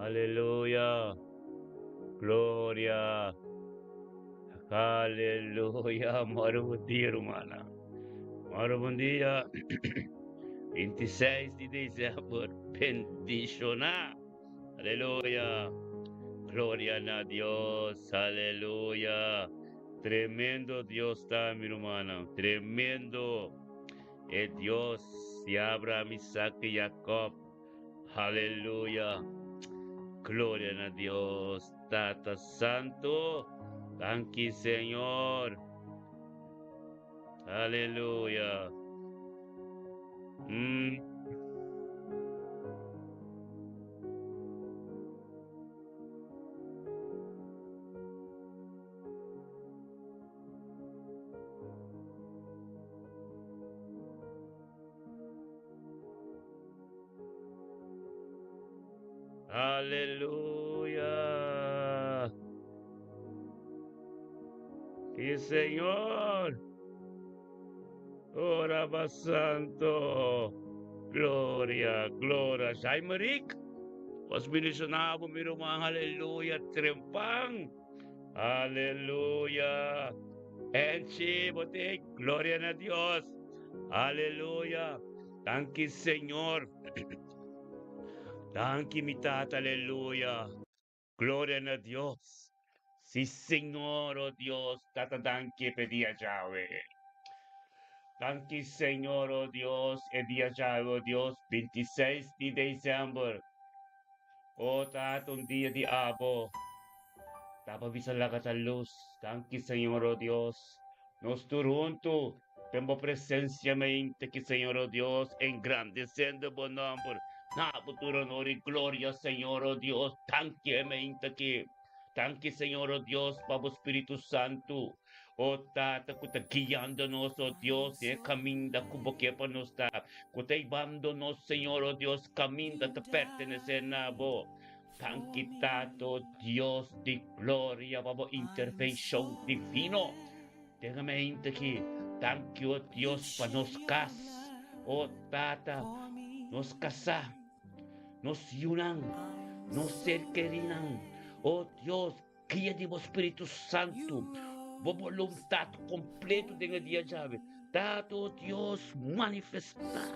Aleluya. Gloria. Aleluya. Moro bon dia, rumannan. Moro bon dia. 26 di december. Bendiciona. Aleluya. Gloria na Dios. Aleluya. Tremendo Dios ta, mi rumannan. Tremendo. E Dios di Abraham, Isaac y Jacob. Aleluya. Gloria na Dios. Tata Santo. Danki, Señor. Aleluya. Aleluya. Sí, Señor. Ora ba Santo. Gloria, gloria. Jaime Rick. Os bendicionado, mi ruman. Aleluya. Trempan. Aleluya. Enchi, bote. Gloria na Dios. Aleluya. Danki, Señor. Danki, mi tata. Aleluya. Gloria na Dios. Sí, Señor, oh Dios. Tata, danki p'e dia djawe. Danki, Señor, oh Dios, e dia djawe, oh Dios, 26 di december. Oh Tata, un dia di abo. Tapa bisa laga ta luz. Danki, Señor, oh Dios. Nos tur huntu den bo presencia mente ki, Señor, oh Dios, engrandeciendo bo nomber. Na bo tur honor y gloria, Señor, oh Dios. Danki mente ki. Danki, Señor, oh Dios, pa bo Spiritu Santu. Oh Tata, ku ta guiando nos, oh Dios, e kaminda ku bo ke pa nos ta. Ku ta ibando nos, Señor, oh Dios, kaminda ta pertenece na bo. Danki, Tata, oh Dios di gloria, pa bo intervenshon divino. Den e mente aki, danki, oh Dios, pa nos kas. Oh Tata, nos kasá, nos yunan, nos ser kerinan. Oh Dios, guia di bo Spiritu Santu, bo boluntat kompleto den e dia djawe. Tata, oh Dios, manifestá,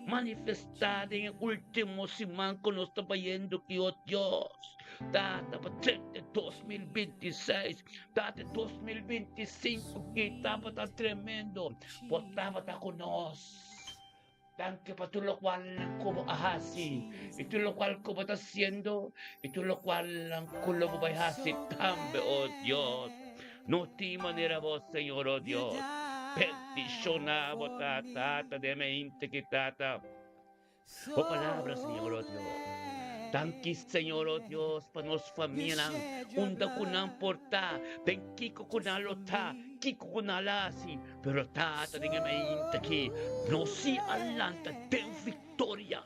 manifestá den e último siman ku nos ta bayendo aki, oh Dios. Tata, pa trenta 2026, Tata, 2025 ki tabata tremendo, bo tabata ku nos. Danki pa tur lokual ku bo a hasi i tur lokual ku bo ta hasiendo i tur lokual ku lo bo bai hasi tambe, o Dios. No tin manera bo, Señor, o Dios. Bendishoná bo ta, Tata, den mente ki Tata. Bo palabra, Señor, o Dios. Danki, Señor, o Dios, pa nos famianan, unda ku nan por ta, den kiko ku nan lo ta, kiko ku nan la hasi. Pero Tata den e mainta aki, nos si a lanta den viktoria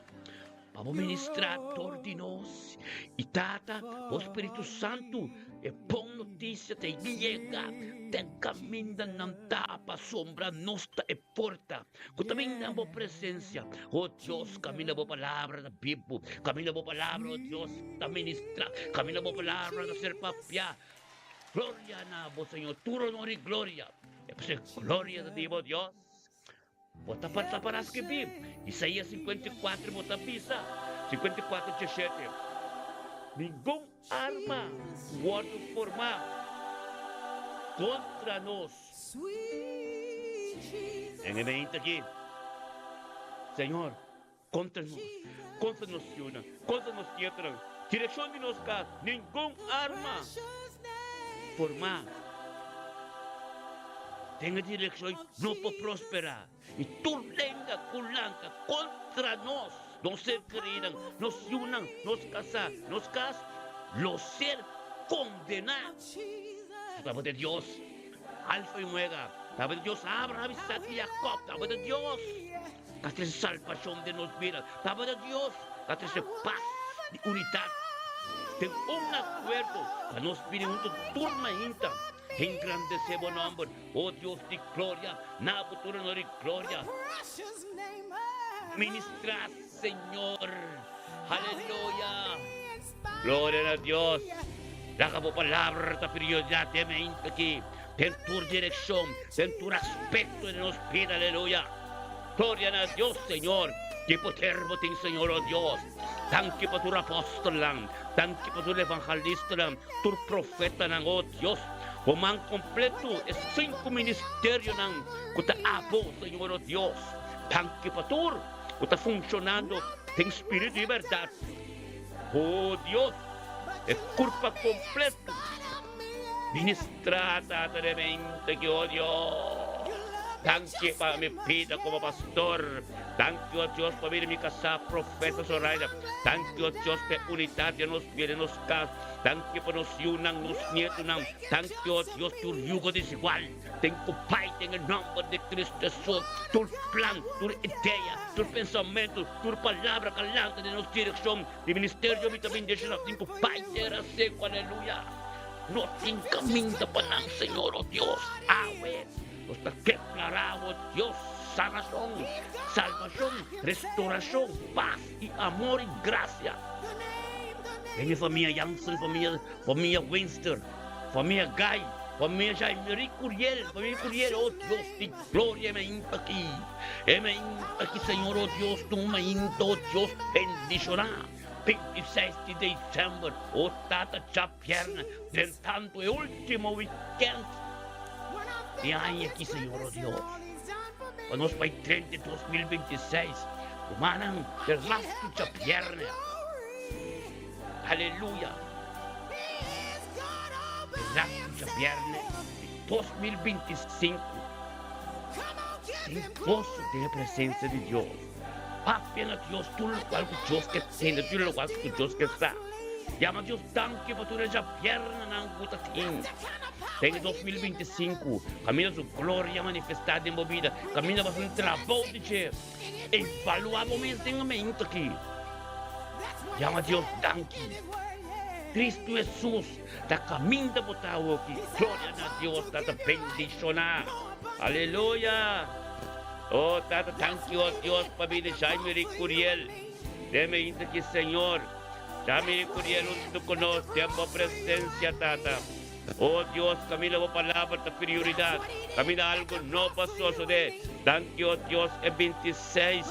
pa bo ministrá dor di nos. I Tata, bo Spiritu Santu, e bon notisia ta yega den kaminda nan ta, pasobra nos ta e porta ku ta bin den bo presensia. O Dios, kaminda bo palabra ta bibu, kaminda bo palabra, o Dios, ta ministrá, kaminda bo palabra ta ser papiá. Gloria na bo, Señor, tur honor i gloria. E p'esei gloria ta di bo, Dios. Bo ta parta para skibí. Isaías 54 bo ta bisa, 54 17, Ningun arma wòrdu formá kontra nos. Den e mente aki, Señor, kontra nos, kontra nos yunan, kontra nos nietonan, direkshon di nos kas, ningun arma formá den e direkshon no por prosperá, i tur lenga ku lanta kontra nos, nos ser kerinan, nos yunan, nos kasá, nos kas, lo ser kondená. Tabata Dios Alfa i Omega, tabata Dios Abraham, Isaac i Jacob, tabata Dios. Ta trese salbashon den nos bida. Tabata Dios ta trese pas i unidat den un akuerdo pa nos bini huntu tur mainta engrandesé bo nòmber, o Dios di gloria, na bo tur honor i gloria. Ministrá, Señor. Aleluya! Gloria na Dios. Laga bo palabra ta prioridad den mente aki, den tur direccion, den tur aspecto di nos bida. Aleluya. Gloria na Dios, Señor. Ki poder bo tin, Señor, oh Dios. Danki pa tur apostelnan, danki pa tur evangelistanan, tur profetanan, oh Dios. Bo man completo e cinco ministerionan cu ta abo, Señor, oh Dios. Danki pa tur cu ta funcionando den spiritu y berdad. Oh Dios, e curpa completo ministra Tata de mente ki, oh Dios. Danki pa mi bida como pastor. Danki, oh Dios, pa bida mi casá, Profeta Zoraida. Danki, oh Dios, pa e unidad den nos bida, den nos cas. Danki pa nos yunan, nos nietonan. Danki, oh Dios, tur yugo desigual den cu bai den e nomber di Cristo Jesus. Tur plan, tur idea, tur pensamento, tur palabra ca lanta den nos direccion di ministerio mi ta bendiciona tin cu bai tera seco. Aleluya. No tin caminda pa nan, Señor, oh Dios. Awe nos ta declara, oh Dios, sanacion, salvacion, restoracion, paz y amor y gracia. Den e famia Jansen, famia, famia Winster, famia Guy, famia Jaime Curiel, famia Curiel, oh Dios di gloria, e mainta aki, e mainta aki, Señor, oh Dios, un mainta, oh Dios, bendiciona. 26 di december, oh Tata djabièrnè, drentando e ultimo weekend di aña aki, Señor, oh Dios, pa nos bai drenta 2026, rumannan, e lastu djabièrnè. Aleluya! E lastu djabièrnè di 2025, tin goso den e presensia di Dios. Papia na Dios tur lokual ku Dios ke tende, tur lokual ku Dios ke sa. Yama Dios danki pa tur e djabièrnanan ku bo ta tin. Den e 2025, kaminda su gloria manifestá den bo bida, kaminda bo hasi un trabou di dje. Evaluá bo mes den e momento aki. Yama Dios danki. Cristo Hesus ta kaminda bo ta awoki. Gloria na Dios, Tata bendishoná. Aleluya! Oh Tata danki oh Dios pa bida Jaime Rick Curiel den mi inta ki Señor Jaime Rick Curiel hunto cu nos den bo presencia Tata oh Dios caminda bo palabra ta prioridad caminda algo nobo a sosode danki oh Dios e 26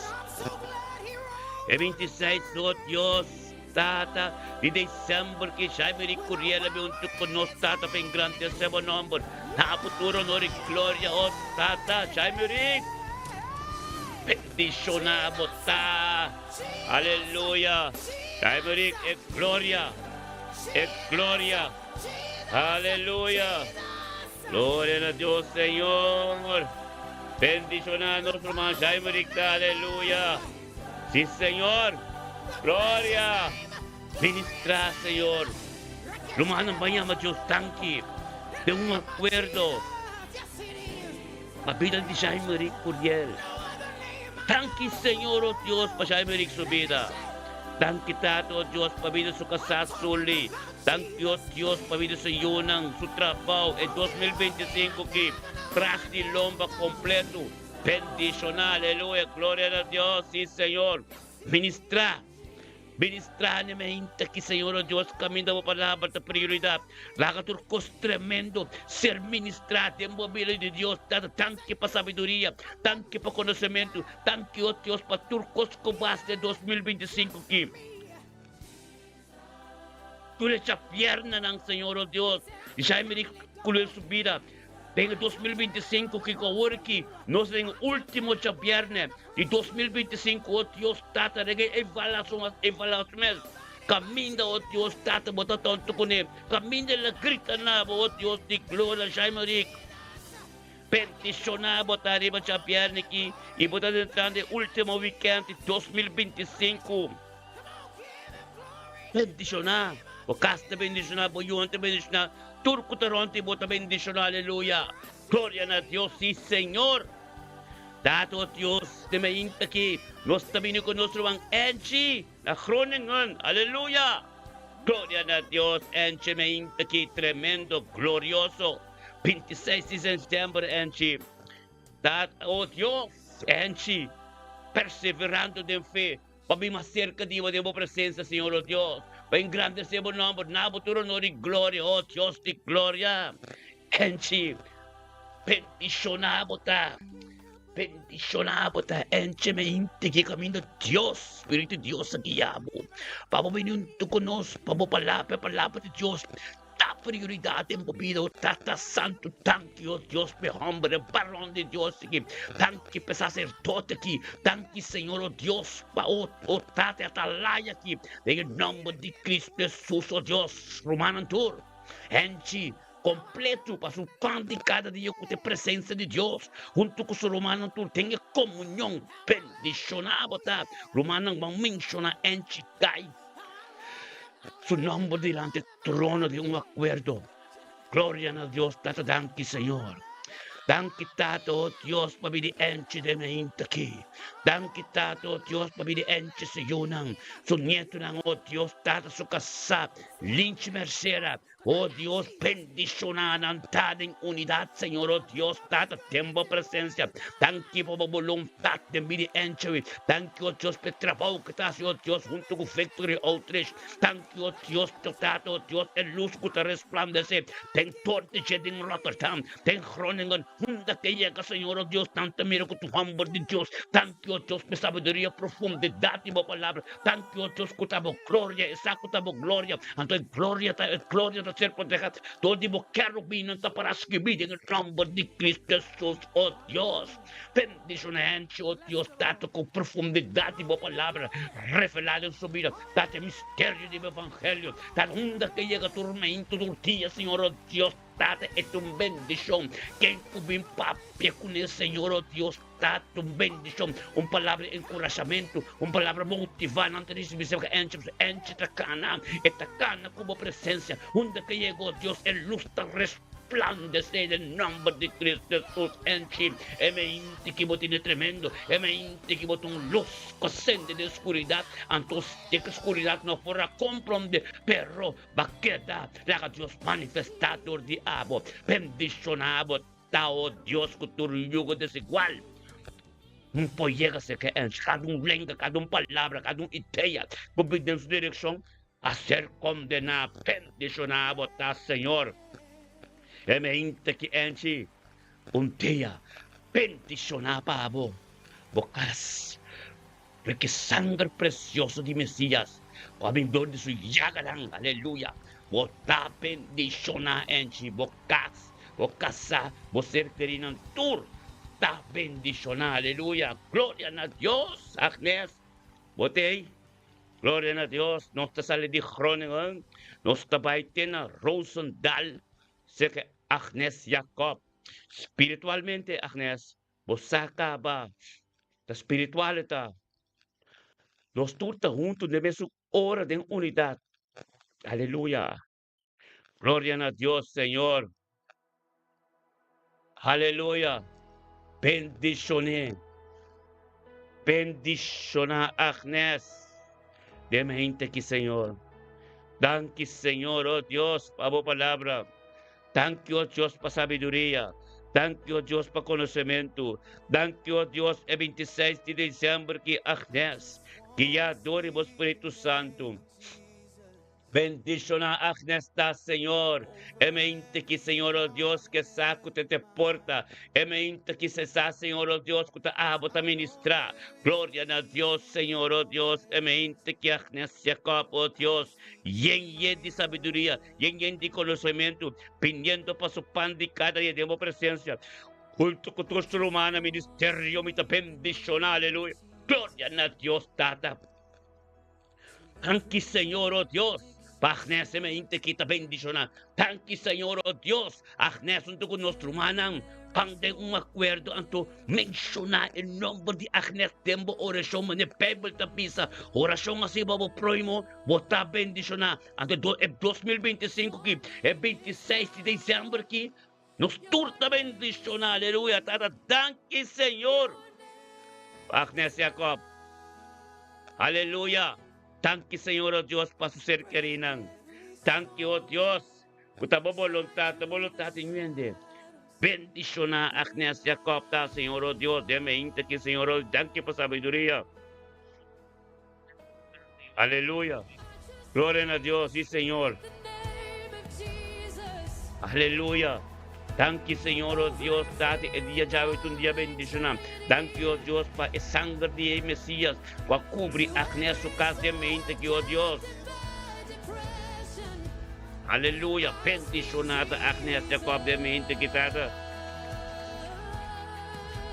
e 26 oh Dios Tata, di december ki Jaime Rick Curiel a bin huntu cu nos Tata pa engrandece bo nomber. Na bo tur honor y gloria, oh Tata Jaime Rick. Bendiciona bo ta. Aleluya. Jaime Rick, e gloria. E gloria. Aleluya. Gloria na Dios, Señor. Bendiciona nos ruman Jaime Rick, aleluya. Sí, Señor. Gloria. Ministra, Señor. Rumannan ban yama Dios danki den un akuerdo pa bida di Jaime Rick Curiel. Danki, Señor, oh Dios, pa Jaime Rick su bida. Danki, Tata, oh Dios, pa bida su kasá Sully. Danki, oh Dios, pa bida su yunan, su trabou e 2025 ki tras di lomba kompleto. Bendiciona, aleluya, gloria na Dios, si Señor. Ministra, ministra na mi hente aki, Señor, oh Dios, caminda bo palabra ta prioridad. Laga tur cos tremendo ser ministra den bo bida di Dios. Tata, danki pa sabiduria, danki pa conocemento, danki, oh Dios, pa tur cos cu bo haci den 2025 aki. Tur e chapiernanan, Señor, oh Dios, Jaime di Culuel su bida den e 2025 kiko awor aki nos den e ultimo chapierne di 2025, oh Dios Tata, den e evaluacion, evaluacion mes, caminda, oh Dios Tata, bo ta tonto cune, caminda el a grita na bo, oh Dios di gloria, Jaime Rick, bendiciona bo ta riba chapierne aki y bo ta entrando e ultimo weekend di 2025. Bendishoná, bo kas ta bendishoná, bo yunan ta bendishoná, tur ku ta rònt di bo ta bendishoná, aleluya! Gloria na Dios, sí Señor! Tata o Dios, den mainta aki nos ta bini ku nos ruman Angie na Groningen, aleluya! Gloria na Dios, Angie mainta aki tremendo, glorioso, 26 di sèstember Angie, Tata o Dios, Angie, perseverando den fe. Pa bin mas serka di bo den bo presensia, Señor, o Dios, pa engrandesé bo nòmber, na bo tur honor i gloria, o Dios di gloria. Enchi, bendishoná bo ta, bendishoná bo ta, enchi me inti ki kaminda Dios, Spiritu di Dios a guia bo, pa bo bini huntu ku nos, pa bo palabra, palabra di Dios. Ta prioridat den bo bida, o Tata Santu. Danki, o Dios, p'e hòmber, e baron di Dios aki. Danki p'e saserdote aki. Danki, Señor, o Dios, pa o, o Tata, e atalaya aki. Den e nòmber di Kristu Hesus, o Dios, rumannan tur, henchi kompletu pa su pan di kada dia ku ta e presensia di Dios, huntu ku su rumannan tur den e komunion. Bendishoná bo ta, rumannan, ban menshoná henchi kai su nòmber dilanti trono di un akuerdo. Gloria na Dios Tata danki Señor. Danki Tata o Dios pa bini enchi den e hinta aki. Danki Tata o Dios pa bini enchi su yunan, su nietunan o Dios Tata su kasá Lynch Mercera O Dios, bendiciona nan ta den unidad, Señor, o Dios, Tata, den bo presencia. Danki pa bo boluntad den bida enchewi. Danki, o Dios, pa e trabou cu ta haci, o Dios, hunto cu Victory Outreach. Danki, o Dios, Tata, o Dios, e luz cu ta resplandece den torte dje den Rotterdam, den Groningen, unda ke yega, Señor, o Dios, nan ta mira cu tu homber di Dios. Danki, o Dios, pa e sabiduria, profundidad di bo palabra. Danki, o Dios, cu ta bo gloria, e sa cu ta bo gloria. Anto e gloria ta, e gloria ta ser proteha dor di bo kerubinnan ta para skibí den e nomber di Cristo Jesus, o Dios. Bendiciona hende, o Dios, Tata, cu profundidad di bo palabra revelá den su bida. Tata, e misterio di bo evangelio, Tata, unda ke yega tur meinto, tur dia, Señor, o Dios, Tata, e ta un bendicion. Ken cu bin papia cune, Señor, o Dios, Ta un bendishon, un palabra di enkurashamentu, un palabra motivá. Nan ta risibí semper ku enchi, pasobra enchi ta kana, e ta kana ku bo presensia. Unda ke yega, o Dios, e lus ta resplandesé den nòmber di Kristu Hesus. Enchi, e meinti ki bo tene tremendo, e meinti ki bo ta un lus ku a sende den skuridat, anto e skuridat no por a komprondé, pero bo a keda laga Dios manifestá dor di abo. Bendishoná bo. Ta, o Dios, ku tur yugo desigual no por yega serka ens. Kada un lenga, kada un palabra, kada un idea ku bin den su direkshon a ser kondená. Bendishoná bo ta, Señor. E mente ki enchi un dia bendishoná pa bo, bo kas, Ricky sanger precioso di Mesias cu a bin dor di su yaganan, aleluya, bo ta bendiciona enchi bo cas, bo casa, bo ser kerinan tur ta bendiciona, aleluya, gloria na Dios, Agnes, bo t'ey? Gloria na Dios, nos ta sali di Groningen, nos ta bay te na Roosendaal, cerca Agnes Jacob, spiritualmente Agnes, Bo sa kaba ta spiritual e ta. Nos tur ta huntu den mesun ora den unidat. Aleluya. Gloria na Dios Señor. Aleluya. Bendishon'é. Bendishoná Agnes. Den hente aki Señor. Danki Señor, oh Dios, pa bo palabra. Danki, oh Dios, pa sabiduria. Danki, oh Dios, pa konosementu. Danki, oh Dios, e 26 di desèmber ki Agnes guiá dor di bo Spiritu Santu. Bendishoná Agnes ta, Señor. E mente ki, Señor, oh Dios, ke sa ku te te porta. E mente ki se sa, Señor, oh Dios, ku ta abo ta ministrá. Gloria na Dios, Señor, oh Dios. E mente ki Agnes Jacob, oh Dios, yen yen di sabiduria. Yen yen di konosementu, biniendo pa su pan di kada dia den bo presensia, huntu ku tur su rumannan ministerio mi ta bendishoná, aleluya, gloria na Dios Tata. Danki Señor, o Dios, pa Agnes e mente ki ta bendishoná. Danki Señor, o Dios, Agnes huntu ku nos rumannan pan den un akuerdo anto Menshoná e nòmber di Agnes den bo orashon, manera Beibel ta bisa. Orashon hasi pa bo próhimo, bo ta bendishoná. Anto e 2025 ki, e 26 di desèmber ki, nos tur ta bendishoná. Aleluya! Tata, danki Señor. Agnes Jacob. Aleluya! Danki Señor, o Dios, pa su ser kerinan. Danki, o Dios, ku ta bo boluntat, ta boluntat di ñuende. Bendishoná Agnes Jacob ta, Señor, o Dios, den meinta ki, Señor, o danki pa sabiduria. Aleluya. Gloria na Dios, sí Señor. Aleluya. Danki Señor, oh Dios, Tata, e dia djawe ta un dia bendishoná. Danki, oh Dios, pa e sanger di e Mesías ku a kubri Agnes su kas den mente aki, oh Dios. Aleluya. Bendishoná ta Agnes Jacob den mente aki, Tata.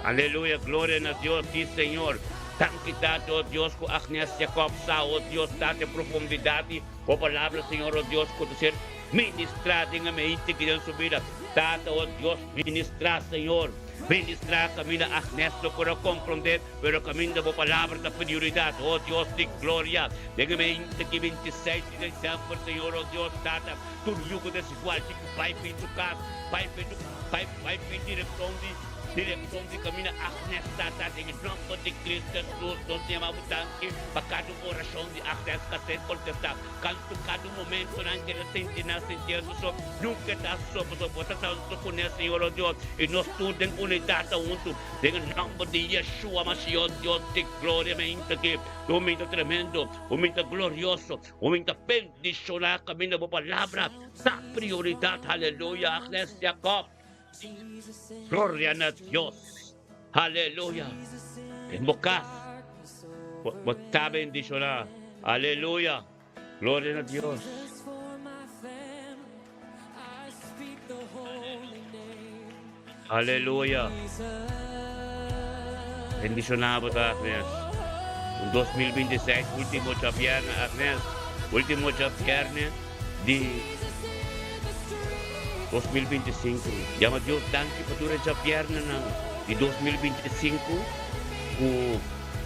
Aleluya, gloria na Dios, sí Señor. Danki Tata, oh Dios, ku Agnes Jacob sa, oh Dios, Tata, e profundidad di Bo Palabra, Señor, oh Dios, ku ta ser ministrá den e mente ki den su bida. Tata, oh Dios, ministrá, Señor. Ministrá kaminda Agnes no por a komprondé, pero kaminda Bo Palabra ta prioridat, oh Dios di gloria. Den e mente ki 26 di desèmber, Señor, oh Dios, Tata, tur yugo desigual tin ku bai fin su kas, bai fin su. Bai bai bai direkshon di direkshon di kaminda Agnes ta ta den e nòmber di Cristo Jesus nos ta yama bo danki pa kada un orashon di Agnes ka ser kontestá kantu kada un momentonan ke ta sinti nan sintiendo so nunka e ta so pasobra bo ta tantu kuné Señor oh Dios i nos tur den unidat ta huntu den e nòmber di Yeshua Mashiach Dios di gloria mi hinta aki un minta tremendo un minta glorioso un minta bendishoná kaminda bo palabra Ta prioridad aleluya Agnes Jacob gloria na Dios aleluya den bo cas bo ta bendiciona aleluya gloria na Dios. Aleluya bendiciona bo ta Agnes un 2026 ultimo djabierne Agnes ultimo djabierne di 2025 yama Dios danki pa tur e djabiernenan di 2025 ku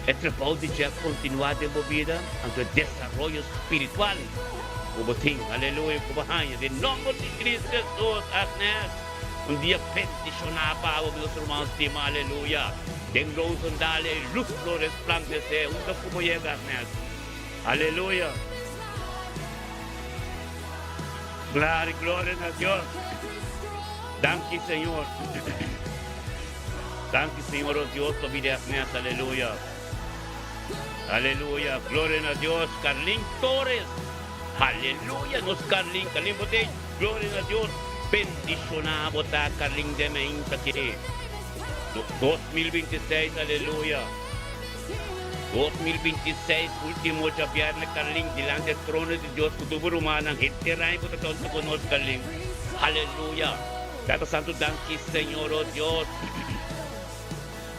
e trabou di dje a kontinua den bo bida anto e desaroyo spiritual ku bo tin aleluya ku bo haña den nomber di Cristo Jesus Agnes. Un dia bendishoná pa abo, meus ruman stima, aleluya. Den Roosendaal e lus lo resplandesé unda ku bo yega, Agnes. Aleluya. Gloria, gloria na Dios. Danki, Señor. Danki, Señor, oh Dios, pa bida Agnes, aleluya. Aleluya, gloria na Dios. Carlin Torres. Aleluya, nos Carlin, Carlin Botey. Gloria na Dios. Bendiciona bo ta Carlin de meinta ki. 2026, aleluya. 2026, ultimo djabierne Carlin dilanti e trono di Dios ku tur bo rumannan. Henter aña bo ta tonto ku nos Carlin. Aleluya. Tata Santo danki Señor oh Dios.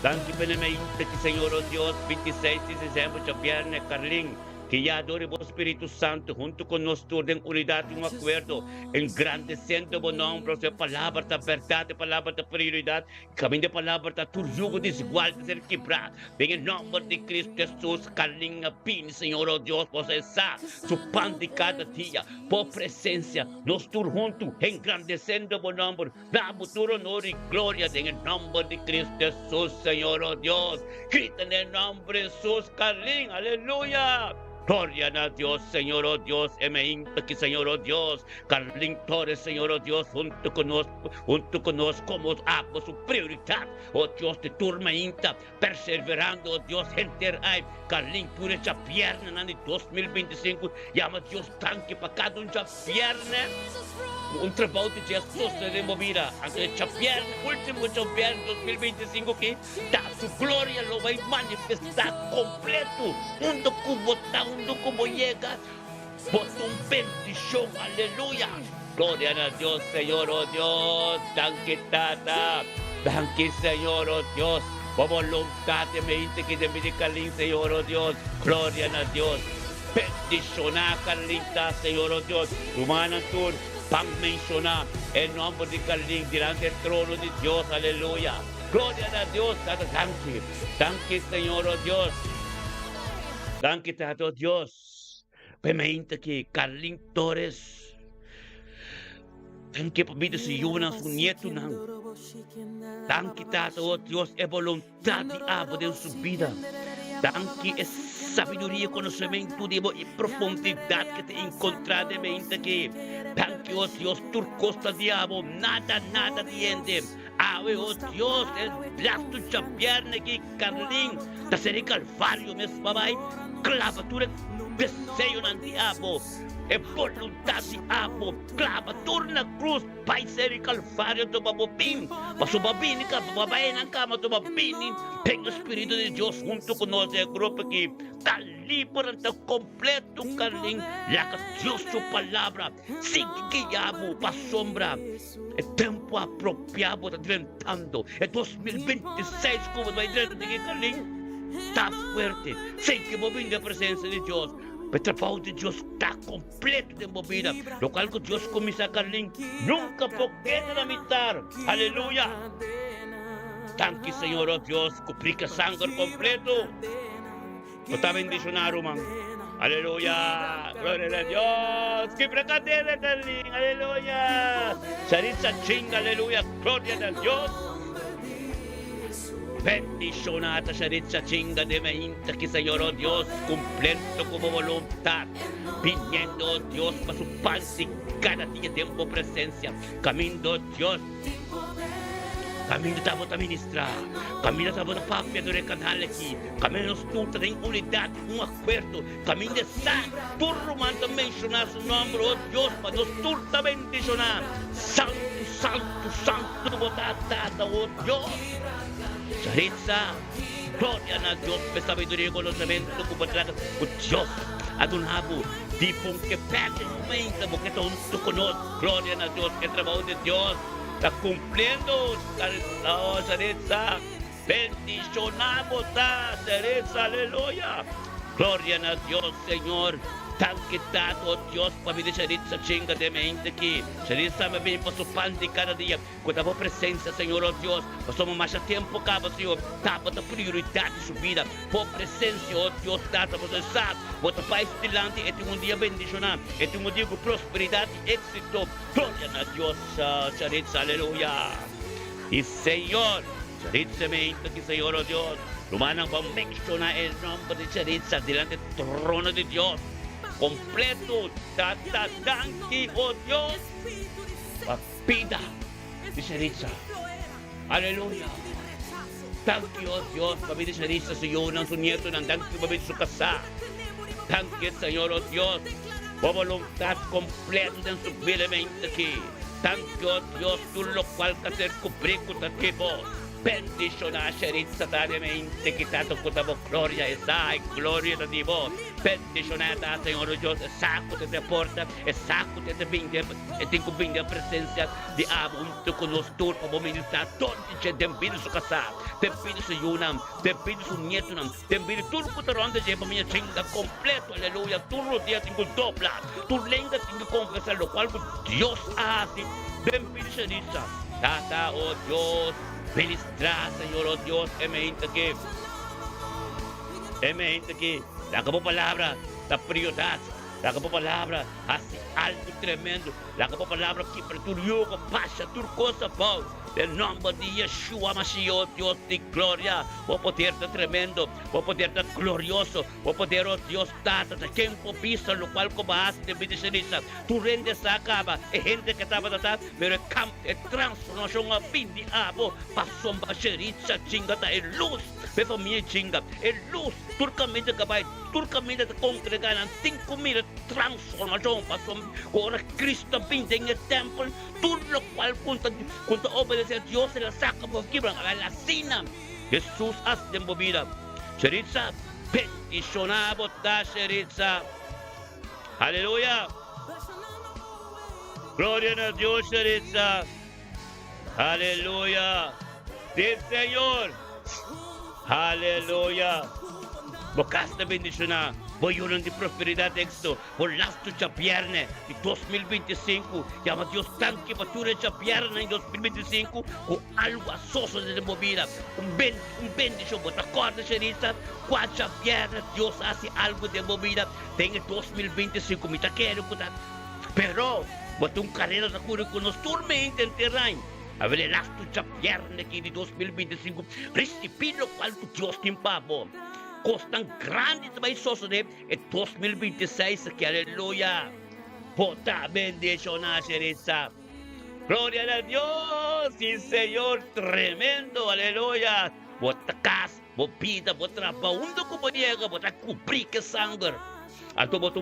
Danki pa e meinta ki Señor oh Dios. 26 di december djabierne Carlin. Guiado di bo Spiritu Santu, huntu ku nos tur den unidat i un akuerdo, engrandesiendo bo nòmber, pasobra e Palabra ta bèrdat, e Palabra ta prioridat, i kaminda e Palabra ta, tur yugo desigual ta ser kibrá. Den e nòmber di Kristu Hesus, Kalin a bini, Señor, o Dios, boso e sa su pan di kada dia. Bo presensia, nos tur huntu, engrandesiendo bo nòmber, Na bo tur honor i gloria den e nomber di Cristo Jesus, Señor, oh Dios. Grita na e nomber Jesus, Carlin, aleluya! Gloria na Dios, Señor, oh Dios, e meinta ki, Señor, oh Dios. Carlin Torres, Señor, oh Dios, hunto cu nos, hunto cu nos como abo su prioridad, oh Dios, di tur meinta, perseverando, oh Dios, henter ai, Carlin, tur e djabiernenan di 2025, yama Dios danki pa cada un djabierne. Ku un trabou di Jesus den bo bida. Anto e djabièrnè, último djabièrnè 2025 aki, ta Su gloria lo bai manifestá kompletu. Unda ku bo ta, unda ku bo yega, bo ta un bendishon. Aleluya! Gloria na Dios, Señor, oh Dios. Danki, Tata. Danki, Señor, oh Dios. Bo boluntat e mente ki den bida Carlin, Señor, oh Dios. Gloria na Dios. Bendishoná Carlin ta, Señor, oh Dios. Rumannan tur, ban menshoná e nòmber di Carlin dilanti e trono di Dios. Aleluya! Gloria na Dios, Tata. Danki. Danki, Señor, oh Dios. Danki, Tata, oh Dios. P'e meinta ki Carlin Torres Danki pa bida su yunan, su nietunan. Danki Tata, oh Dios, e boluntat di abo den su bida. Danki e sabiduria, konosementu di bo i profundidat ke ta enkontrá den meinta aki. Danki, oh Dios, tur kos ta di abo, nada, nada di hende. Awe, oh Dios, e lastu djabièrnè ki Carlin ta ser e Kalvario mes pa bai klaba tur e. deseonan di abo, e boluntat di abo, klaba tur na krus, bai seri Kalvario anto pa bo bin, pasobra bo a bini kaba, bo a bai einan kaba anto bo a bini den e Spiritu di Dios huntu ku nos den e grupo aki, ta liber anto kompleto Carlin, laga Dios su palabra sigui guia bo pasobra e tempu apropiá bo ta drentando, e 2026 ku bo ta bai drenta den e Carlin ta fuerte, sigui bo bin den presensia di Dios, e trabou di Dios ta kompleto den bo bida, lokual ku Dios kuminsá Carlin nunka por keda na mitar, aleluya! Danki Señor, oh Dios, ku prika sanger kompleto. Bo ta bendishoná, ruman. Aleluya! Gloria na Dios! Kibra kadena, Darling! Aleluya! Charitza chinga, aleluya! Gloria na Dios! Bendishoná ta Charitza chinga de mainta ki Señor, oh Dios, cumpliendo cu bo voluntad, biniendo, oh Dios, pa su parti cada dia den bo presencia, caminda, oh Dios, Kaminda ta bo ta ministrá, kaminda ta bo ta papia dor e kanal aki, kaminda nos tur ta den unidat, un akuerdo, kaminda sa tur ruman ta menshoná su nòmber, o Dios, pa nos tur ta bendishoná. Santu, santu, santu bo ta, Tata, o Dios. Charitza, Gloria na Dios p'e sabiduria i konosementu ku bo traga ku Dios a duna bo. Di pon ke pèrdè momento bo ke ta huntu ku nos. Gloria na Dios, e trabou di Dios ta cumpliendo. Oh, Saritza, bendiciona bo ta, Saritza, aleluya. Gloria na Dios, Señor. Danki Tata, oh Dios, pa bini Saritza chinga den mi hende aki. Saritza mi bini pa su pan di cada dia. Cu ta bo presencia, Señor, oh Dios, pasobra masha tempo caba, Señor, tabata prioridad di su bida. Bo presencia, oh Dios, Tata, pasobra e sa bo ta bai su dilanti, e tin un dia bendiciona, e tin un dia cu prosperidad y exito. Gloria na Dios, Charitza, aleluya. Y Señor, Charitza me inta ki, Señor, oh Dios, rumannan bo menciona e nomber di Charitza dilanti e trono di Dios completo. Tata, danki, oh Dios, pa bida di Charitza. Aleluya. Danki, oh Dios, pa bida di Charitza, su yunan, su nietonan. Danki pa bida di su kasá. Danki, Señor, oh Dios, bo voluntad completo den su bida mente aki. Danki, oh Dios, tur locual ta ser cubrí cu ta di bo. Bendiciona Sheritza ta den mente ki ta cu ta bo gloria esa e gloria ta di bo. Bendiciona ta, Señor, oh Dios, esa cu ta te porta, esa cu ta te bin den, e tin cu bin den presencia di abo hunto cu nos tur pa bo ministra tur di dje den bida su casá, den bida su yunan, den bida su nietonan. Den bida tur ku ta rònt dje pa mi a chinga kompleto, aleluya, tur rodia tin ku dobla, tur lenga tin ku konfesá lokual ku Dios a hasi den bida Sharissa. Tata, o Dios, ministrá, Señor, o Dios, e mente aki, e mente aki, laga bo palabra ta priodat, laga bo palabra hasi algu tremendo, laga bo palabra kibra tur yugo, pasha tur kos abou. Den nomber di Yeshua Mashiach, o Dios di gloria, bo poder ta tremendo, bo poder ta glorioso, bo poder, o Dios Tata, ta ken por bisa locual cu bo a haci den bida Sherissa. Tur hende sa caba, e hende ke tabata ta, pero e camp, e transformacion a bin di abo, pasobra Sherissa chinga ta e luz p'e famia chinga, e luz, tur caminda ke bai, tur caminda ta congrega nan tin cu mira transformacion, pasobra cu ora Cristo a bin den e tempel, Tur lokual ku ta ku ta obedesé Dios el a saka bo kibra el asina Hesus hasi den bo bida. Sheritza, bendishoná bo ta Sheritza. Aleluya! Gloria na Dios Sheritza. Aleluya! Di Señor. Aleluya! Bo kas ta bendishoná, bo yunan di prosperidat éksito. Bo lastu djabièrnè di 2025, yama Dios danki pa tur e djabièrnènan di 2025 ku algu a sosodé den bo bida. Un ben un bendishon. Bo ta kòrda, Sherissa, kua djabièrnè Dios a hasi algu den bo bida den e 2025? Mi ta kere ku ta. Pero, bo tin un karera ta kuri ku nos tur mente henter aña. Awel e lastu djabièrnè aki di 2025, risibí lokual ku Dios tin pa bo. Kosnan grandi ta bai sosodé. E 2026 aki aleluya bo ta bendiciona Sherissa gloria na Dios si Señor tremendo aleluya bo ta cas bo bida bo trabao unda cu bo yega bo ta cubri cu e sanger. Anto bo ta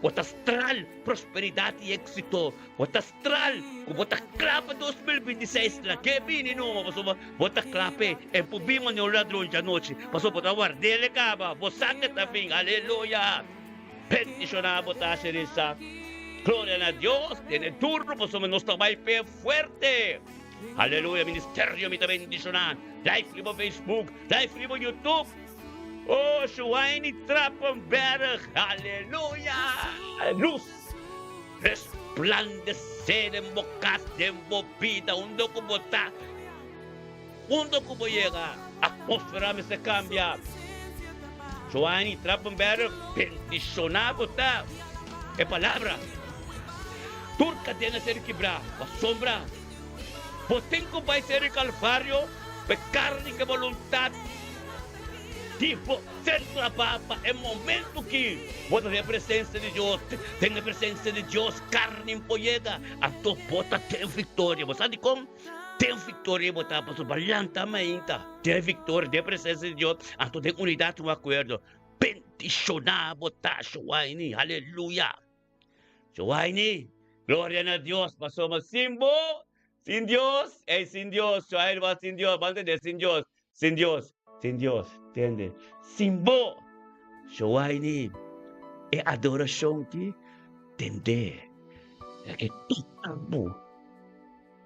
bo ta stral prosperidat i éksito. Bo ta stral ku bo ta kla pa 2026 lag'é bini numa pasobra bo ta kla p'e. E por bin manera un ladron djanochi pasobra bo ta ward'é el kaba. Bo sa ke ta bin. Aleluya! Bendishoná bo ta, Sherissa. Gloria na Dios! Tene duru pasobra nos ta bai p'e fuerte. Aleluya! Ministerio mi ta bendishoná. Live riba Facebook, live riba YouTube. Oh, Shuaini Trappenberg, aleluya! Lus resplandesé den bo kas, den bo bida, unda ku bo ta, unda ku bo yega, atmósfera mester kambia. Shuaini Trappenberg, bendishoná bo ta. E palabra, Tur kadena ser kibrá, pasobra bo tin ku bai ser di Kalvario pa e karni ku e boluntat di bo ser klabá pa e momentu ki bo ta den e presensia di Dios. Den e presensia di Dios karni por yega, anto bo ta den viktoria. Bo sa dikon? Den viktoria bo ta pasobra bo lanta mainta den viktoria, den e presensia di Dios, anto den unidat un akuerdo. Bendishoná bo ta, Shoaini. Aleluya! Joaini, Gloria na Dios, pasobra sin bo, sin Dios, ey sin Dios, Joaini bo sin Dios, bo a ntende, sin Dios, sin Dios, sin Dios, tende, sin bo, Joaini, e adoracion ki tende, e ke toca bo,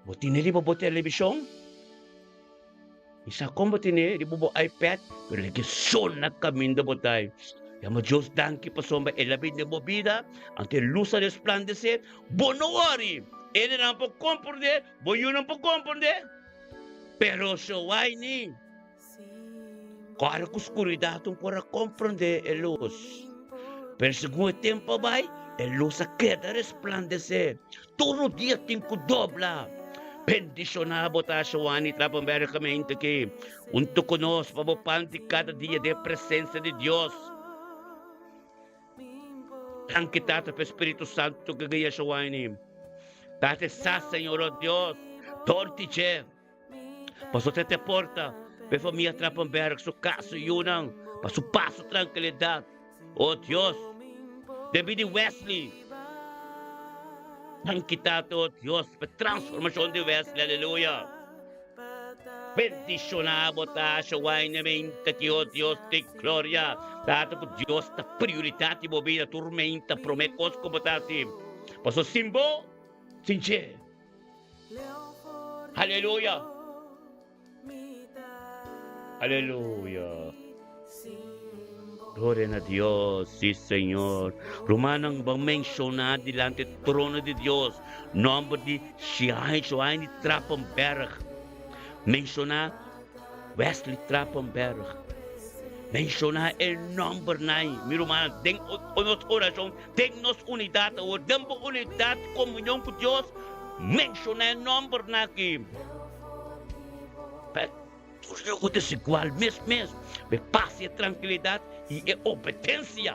bo tene riba bo television, Mi sa kon bo tene riba bo iPad, pero lege sona kaminda bo ta. Yama Dios danki pasobra el a bini den bo bida, anto e lus a resplandesé. Bo no wòri, hendenan por komprondé, bo yunan por komprondé, pero Showai ni. Ora ku skuridat un por a komprondé e lus, pero segun e tempu a bai, e lus a keda resplandesé. Tur dia tin ku dobla. Bendishoná bo ta Showani Trapenberg gemeente ki huntu ku nos pa bo pan di kada dia den presensia di Dios. Danki Tata pa e Spiritu Santu ku guia Showani. Tata e sa Señor o Dios dor di dje. Pasobra te te porta pa e famia Trapenberg su kas su yunan pa su pas su trankilidat. O Dios, den bida di Wesley, danki Tata, o Dios, pa e transformashon di Wesley, aleluya. Bendishoná bo ta shawainamente aki, o Dios di gloria. Tata, ku Dios ta prioridat di bo bida, tur meinta promé kos ku bo ta hasi. Pasobra sin bo, sin dje. Aleluya! Aleluya! Gloria na Dios, sí Señor. Rumannan, ban menshoná dilanti e trono di Dios nòmber di Shiaini Trappenberg. Menshoná Wesley Trappenberg. Menshoná e nòmbernan, mi rumannan, den nos orashon, den nos unidat awor, den bo unidat, komunion ku Dios, menshoná e nòmbernan aki. Pa tur loke desigual mes mes, pa e pas i e trankilidat i e obedensia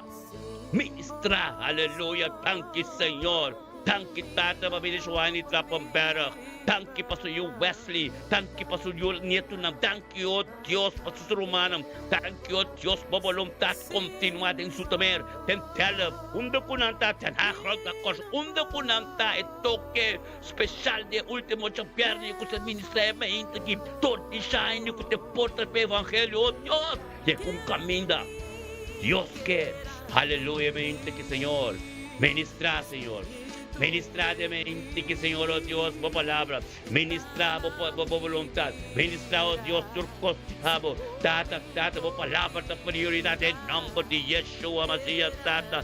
ministrá. Aleluya! Danki Señor! Danki Tata pa bida Joanny Trappenberg. Danki pa su yu Wesley. Danki pa su yu nietunan. Danki, o Dios, pa su rumannan. Danki, o Dios, bo boluntat kontinuá den Zoetermeer, den Delft, unda ku nan ta, Den Haag, Rotterdam, unda ku nan ta, e toke. Special di e ultimo djabièrnè ku ta ministrá e mainta ki tur di shine ku ta e porta pa e evangelio. O Dios, yega un kaminda. Dios ke. Aleluya mainta ki Señor. Ministrá Señor. Ministrá den mainta ki Señor o Dios bo palabra. Ministrá bo bo boluntat. Ministrá o Dios tur kos di abo. Tata, Tata bo palabra ta prioridat den nomber di Yeshua Masias Tata.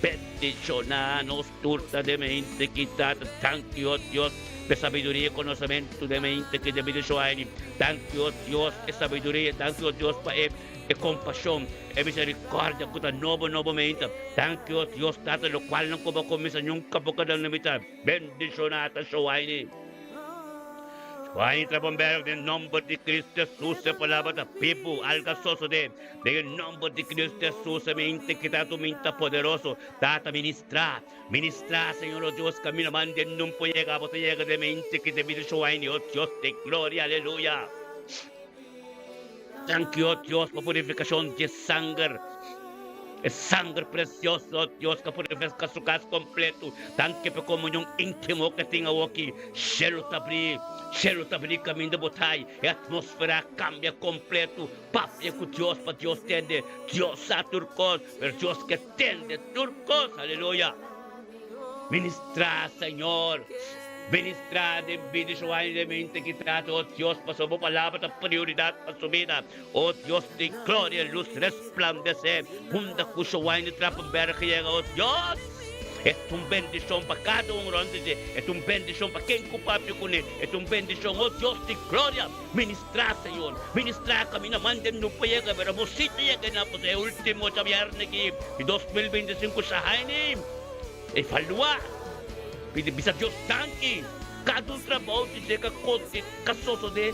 Bendiciona nos tur ta den mente ki ta ta danki o Dios p'e sabiduria i konosementu den mente ki den bendiciona Danki o Dios p'e sabiduria danki o Dios pa e e kompashon e misericordia ku ta nobo nobo mente Danki o Dios Tata lokualnan ku bo kuminsa nunka bo keda limita Bendiciona ta showaini. Juan Trappenberg, den nomber di Cristo Jesus e palabra ta bibu, alga sosode. Den e nomber di Cristo Jesus e mente ki ta tu minta poderoso, Tata ministra, ministra Señor oh Dios camina mande nun por yega, bo ta yega den mente ki ta bida Juan, oh Dios di gloria, aleluya. Danki oh Dios pa purificacion di e sanger. E sanger precioso, oh Dios, cu a purifica su cas completo. Danki p'e comunion intimo cu tin awoki. Cielo ta bri, cielo ta bri caminda bo ta y e atmosfera a cambia completo. Papia cu Dios pa Dios tende. Dios sa tur cos, pero Dios ke tende tur cos. Aleluya. Ministra, Señor. Ministra den bida su aña den mente ki trata, oh Dios, pasobra bo palabra ta prioridad pa su bida. Oh Dios di gloria, luz resplandece unda cu su wine di Trappenberg yega, oh Dios. E ta un bendicion pa cada un rond di dje, e ta un bendicion pa ken cu papia cune, e ta un bendicion, oh Dios di gloria. Ministra, Señor, ministra camina manda no pa yega, pero bo si ta yega na pasobra e ultimo djabierne aki di 2025 sa haini. Evalua, pidi bisa Dios danki kada un trabou di dje ka konti ka sosode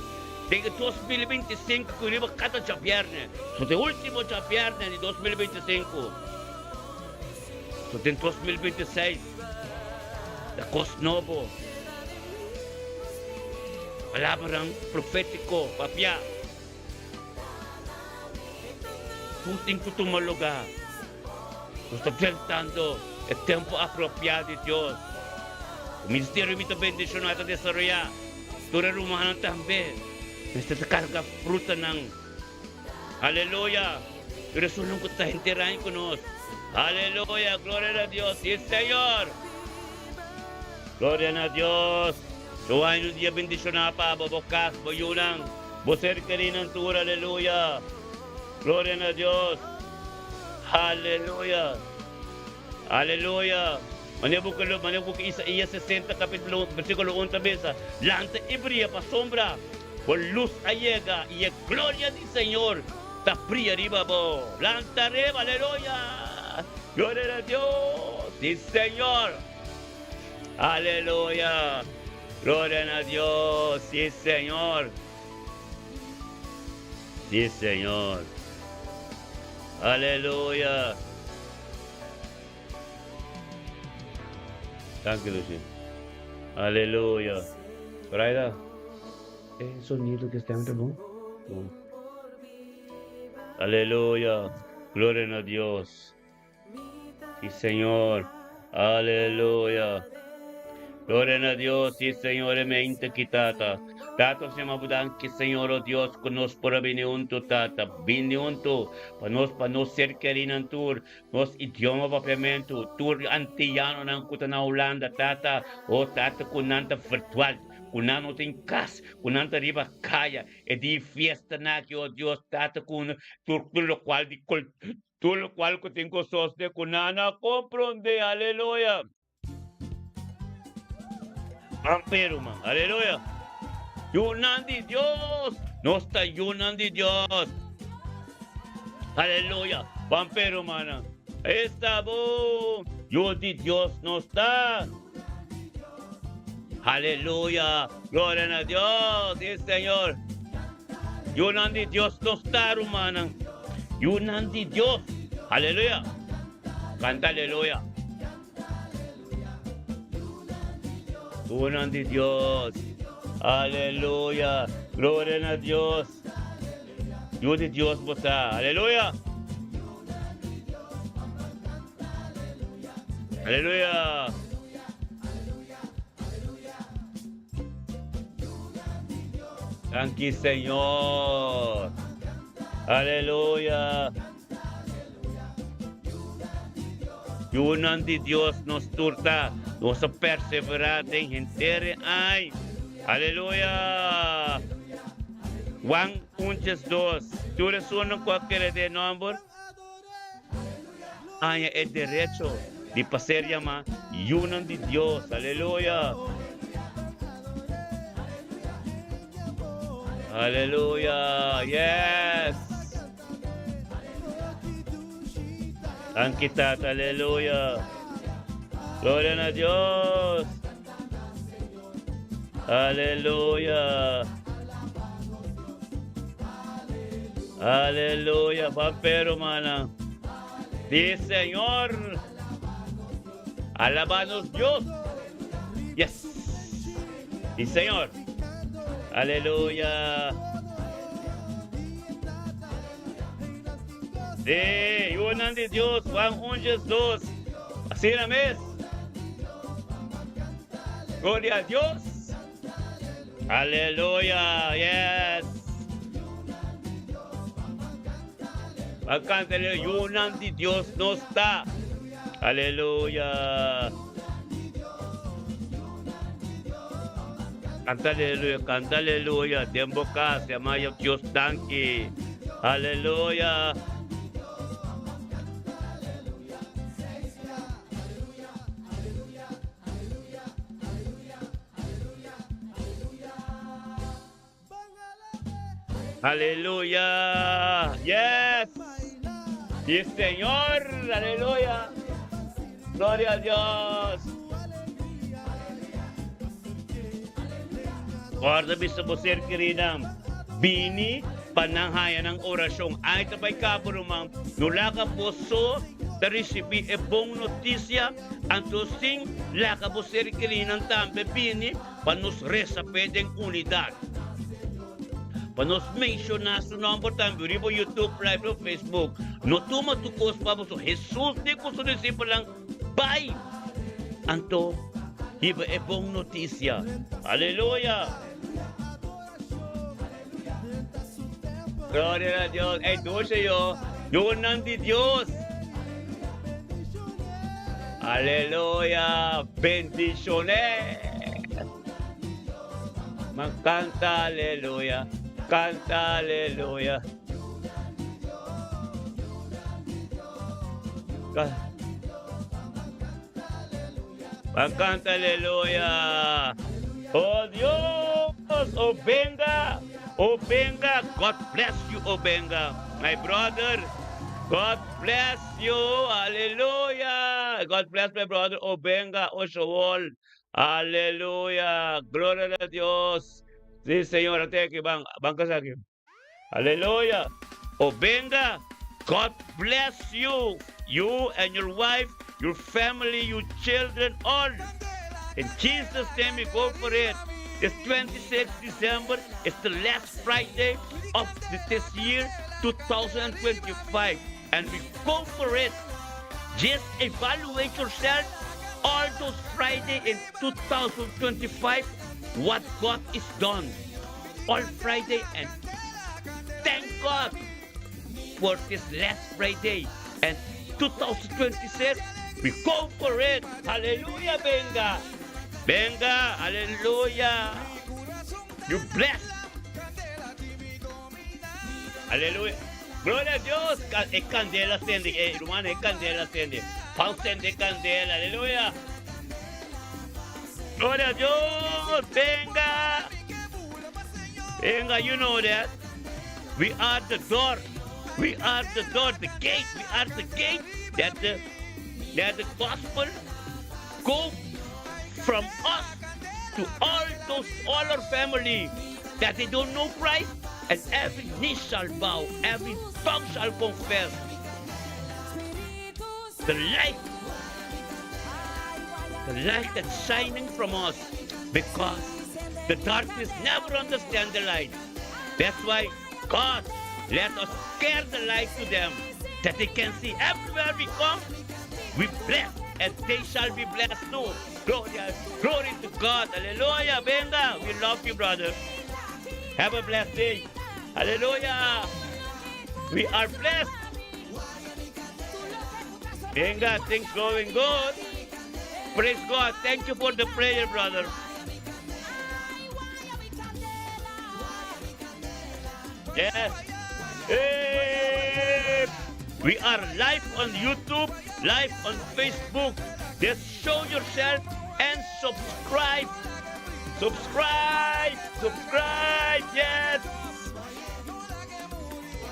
den e 2025 ku riba kada djabierne. So den ultimo djabierne di 2025, so den 2026 ta kos nobo. Palabranan profetiko papia tur tin ku tuma luga. Nos ta drentando e tempu apropiá di Dios. E ministerio mi ta bendishoná ta desaroyá. Tur e rumannan tambe mester ta karga frutanan. Aleluya! Tur esunnan ku ta henter aña ku nos. Aleluya! Gloria na Dios! Sí, Señor! Gloria na Dios! Su aña un dia bendishoná pa bo, bo kas, bo yunan, bo ser kerínan tur. Aleluya! Gloria na Dios! Aleluya! Aleluya! Manera bo ke manera bo ke Isaías 60 kapítulo versíkulo 1 ta bisa, Lanta i bria pasobra bo lus a yega i e gloria di Señor ta bria riba bo. Lanta riba! Aleluya! Gloria na Dios! Si Señor! Aleluya! Gloria na Dios! Si Señor! Sí, Señor. Aleluya. Danki, Lucy. Aleluya. Zoraida, e sonido que está bon? Bon. Aleluya. Gloria na Dios. Sí, Señor. Aleluya. Gloria na Dios, sí, Señor, e mente ki tata. Tata, nos llama danki, Señor, oh Dios, ku nos por a bini huntu, Tata. Bini huntu, pa nos, pa nos ser kerinan tur, nos idioma papiamentu, tur antiyanonan ku ta na Hulanda, Tata, oh Tata, ku nan ta virtual, ku nan no tin kas, ku nan ta riba kaya, e di fiesta naki, oh Dios, Tata, ku tur, tur lokual di Tur locual cu tin cu sosde cu nan a comprende. Aleluya. Ampe ruman. Aleluya. Yunan di Dios. Nos ta yunan di Dios. Aleluya. Pampe rumannan. Esta bon. Yu di Dios nos ta. Aleluya. Gloria na Dios. Sí, Señor. Yunan di Dios nos ta, rumannan. Yunan di Dios. Aleluya. Canta aleluya. Yunan di Dios. Aleluya. Gloria na Dios. Yu di Dios bo ta. Aleluya. Aleluya. Danki Señor. Aleluya. Yunan di Dios nos tur ta. Nos a perseverá den henter e ai. Aleluya. Juan 1:2. Tur esunnan ku a kere den e nòmber haña e derecho di pa ser yamá yunan di Dios. Aleluya. Aleluya. Yes. Danki Tata, aleluya. Gloria na Dios. Aleluya. Aleluya. Pampero, mana. Sí, Señor. Alabanos Dios. Yes. Sí, Señor. Aleluya. Sí, yunan di Dios, Juan 1 2. Asina mes. Gloria a Dios. Aleluya, yes. Pa canta yunan di Dios nos ta. Aleluya. Canta aleluya, canta aleluya. Den bo cas, yama Dios danki. Aleluya. Aleluya. Yes. Sí, Señor. Aleluya. Gloria a Dios. Guarda bisa bo ser querida. Bini pa nan haya nan oracion. Ay ta bay cabo ruman. No laga boso ta ricibi e bon noticia. Anto sin laga bo ser querinan tambe bini pa nos reza p'e den unidad. Pa nos menciona su nomber tambe riba YouTube Live riba Facebook. No tuma tur cos pa boso. Jesus di cu su discipelnan, Bai! Anto hiba e bon noticia. Aleluya! Gloria na Dios. Ey, dushi yo. Yunan di Dios. Aleluya. Bendiciones. Man canta aleluya. Canta aleluya. Man canta aleluya. Oh Dios, oh venga, oh venga. God bless you, oh venga. My brother, God bless you. Hallelujah. God bless my brother, oh venga, oh Shawol. Aleluya. Gloria a Dios. Sí, Señor, te aquí, van, van aquí. Aleluya. Oh venga. God bless you. You and your wife, your family, your children, all. In Jesus' name, we go for it. It's 26 December. It's the last Friday of this year, 2025. And we go for it. Just evaluate yourself all those Friday in 2025, what God is done. All Friday and thank God for this last Friday. And 2026, we go for it. Hallelujah, venga. Venga, hallelujah. You blessed. Aleluya. Gloria a Dios. E candela sende. Hermano, e candela sende. Pan sende candela. Aleluya. Gloria a Dios. Venga. Venga, you know that. We are the door. We are the door, the gate. We are the gate that the gospel go from us to all those, all our family that they don't know Christ, and every knee shall bow, every tongue shall confess. The light that's shining from us, because the darkness never understand the light. That's why God let us scare the light to them, that they can see everywhere we come, we bless, and they shall be blessed too. Glory, glory to God. Hallelujah. Venga. We love you, brother. Have a blessed day. Hallelujah. We are blessed. Venga, things going good. Praise God. Thank you for the prayer, brother. Yes. Hey! We are live on YouTube, live on Facebook. Just show yourself and subscribe. Subscribe! Subscribe! Yes!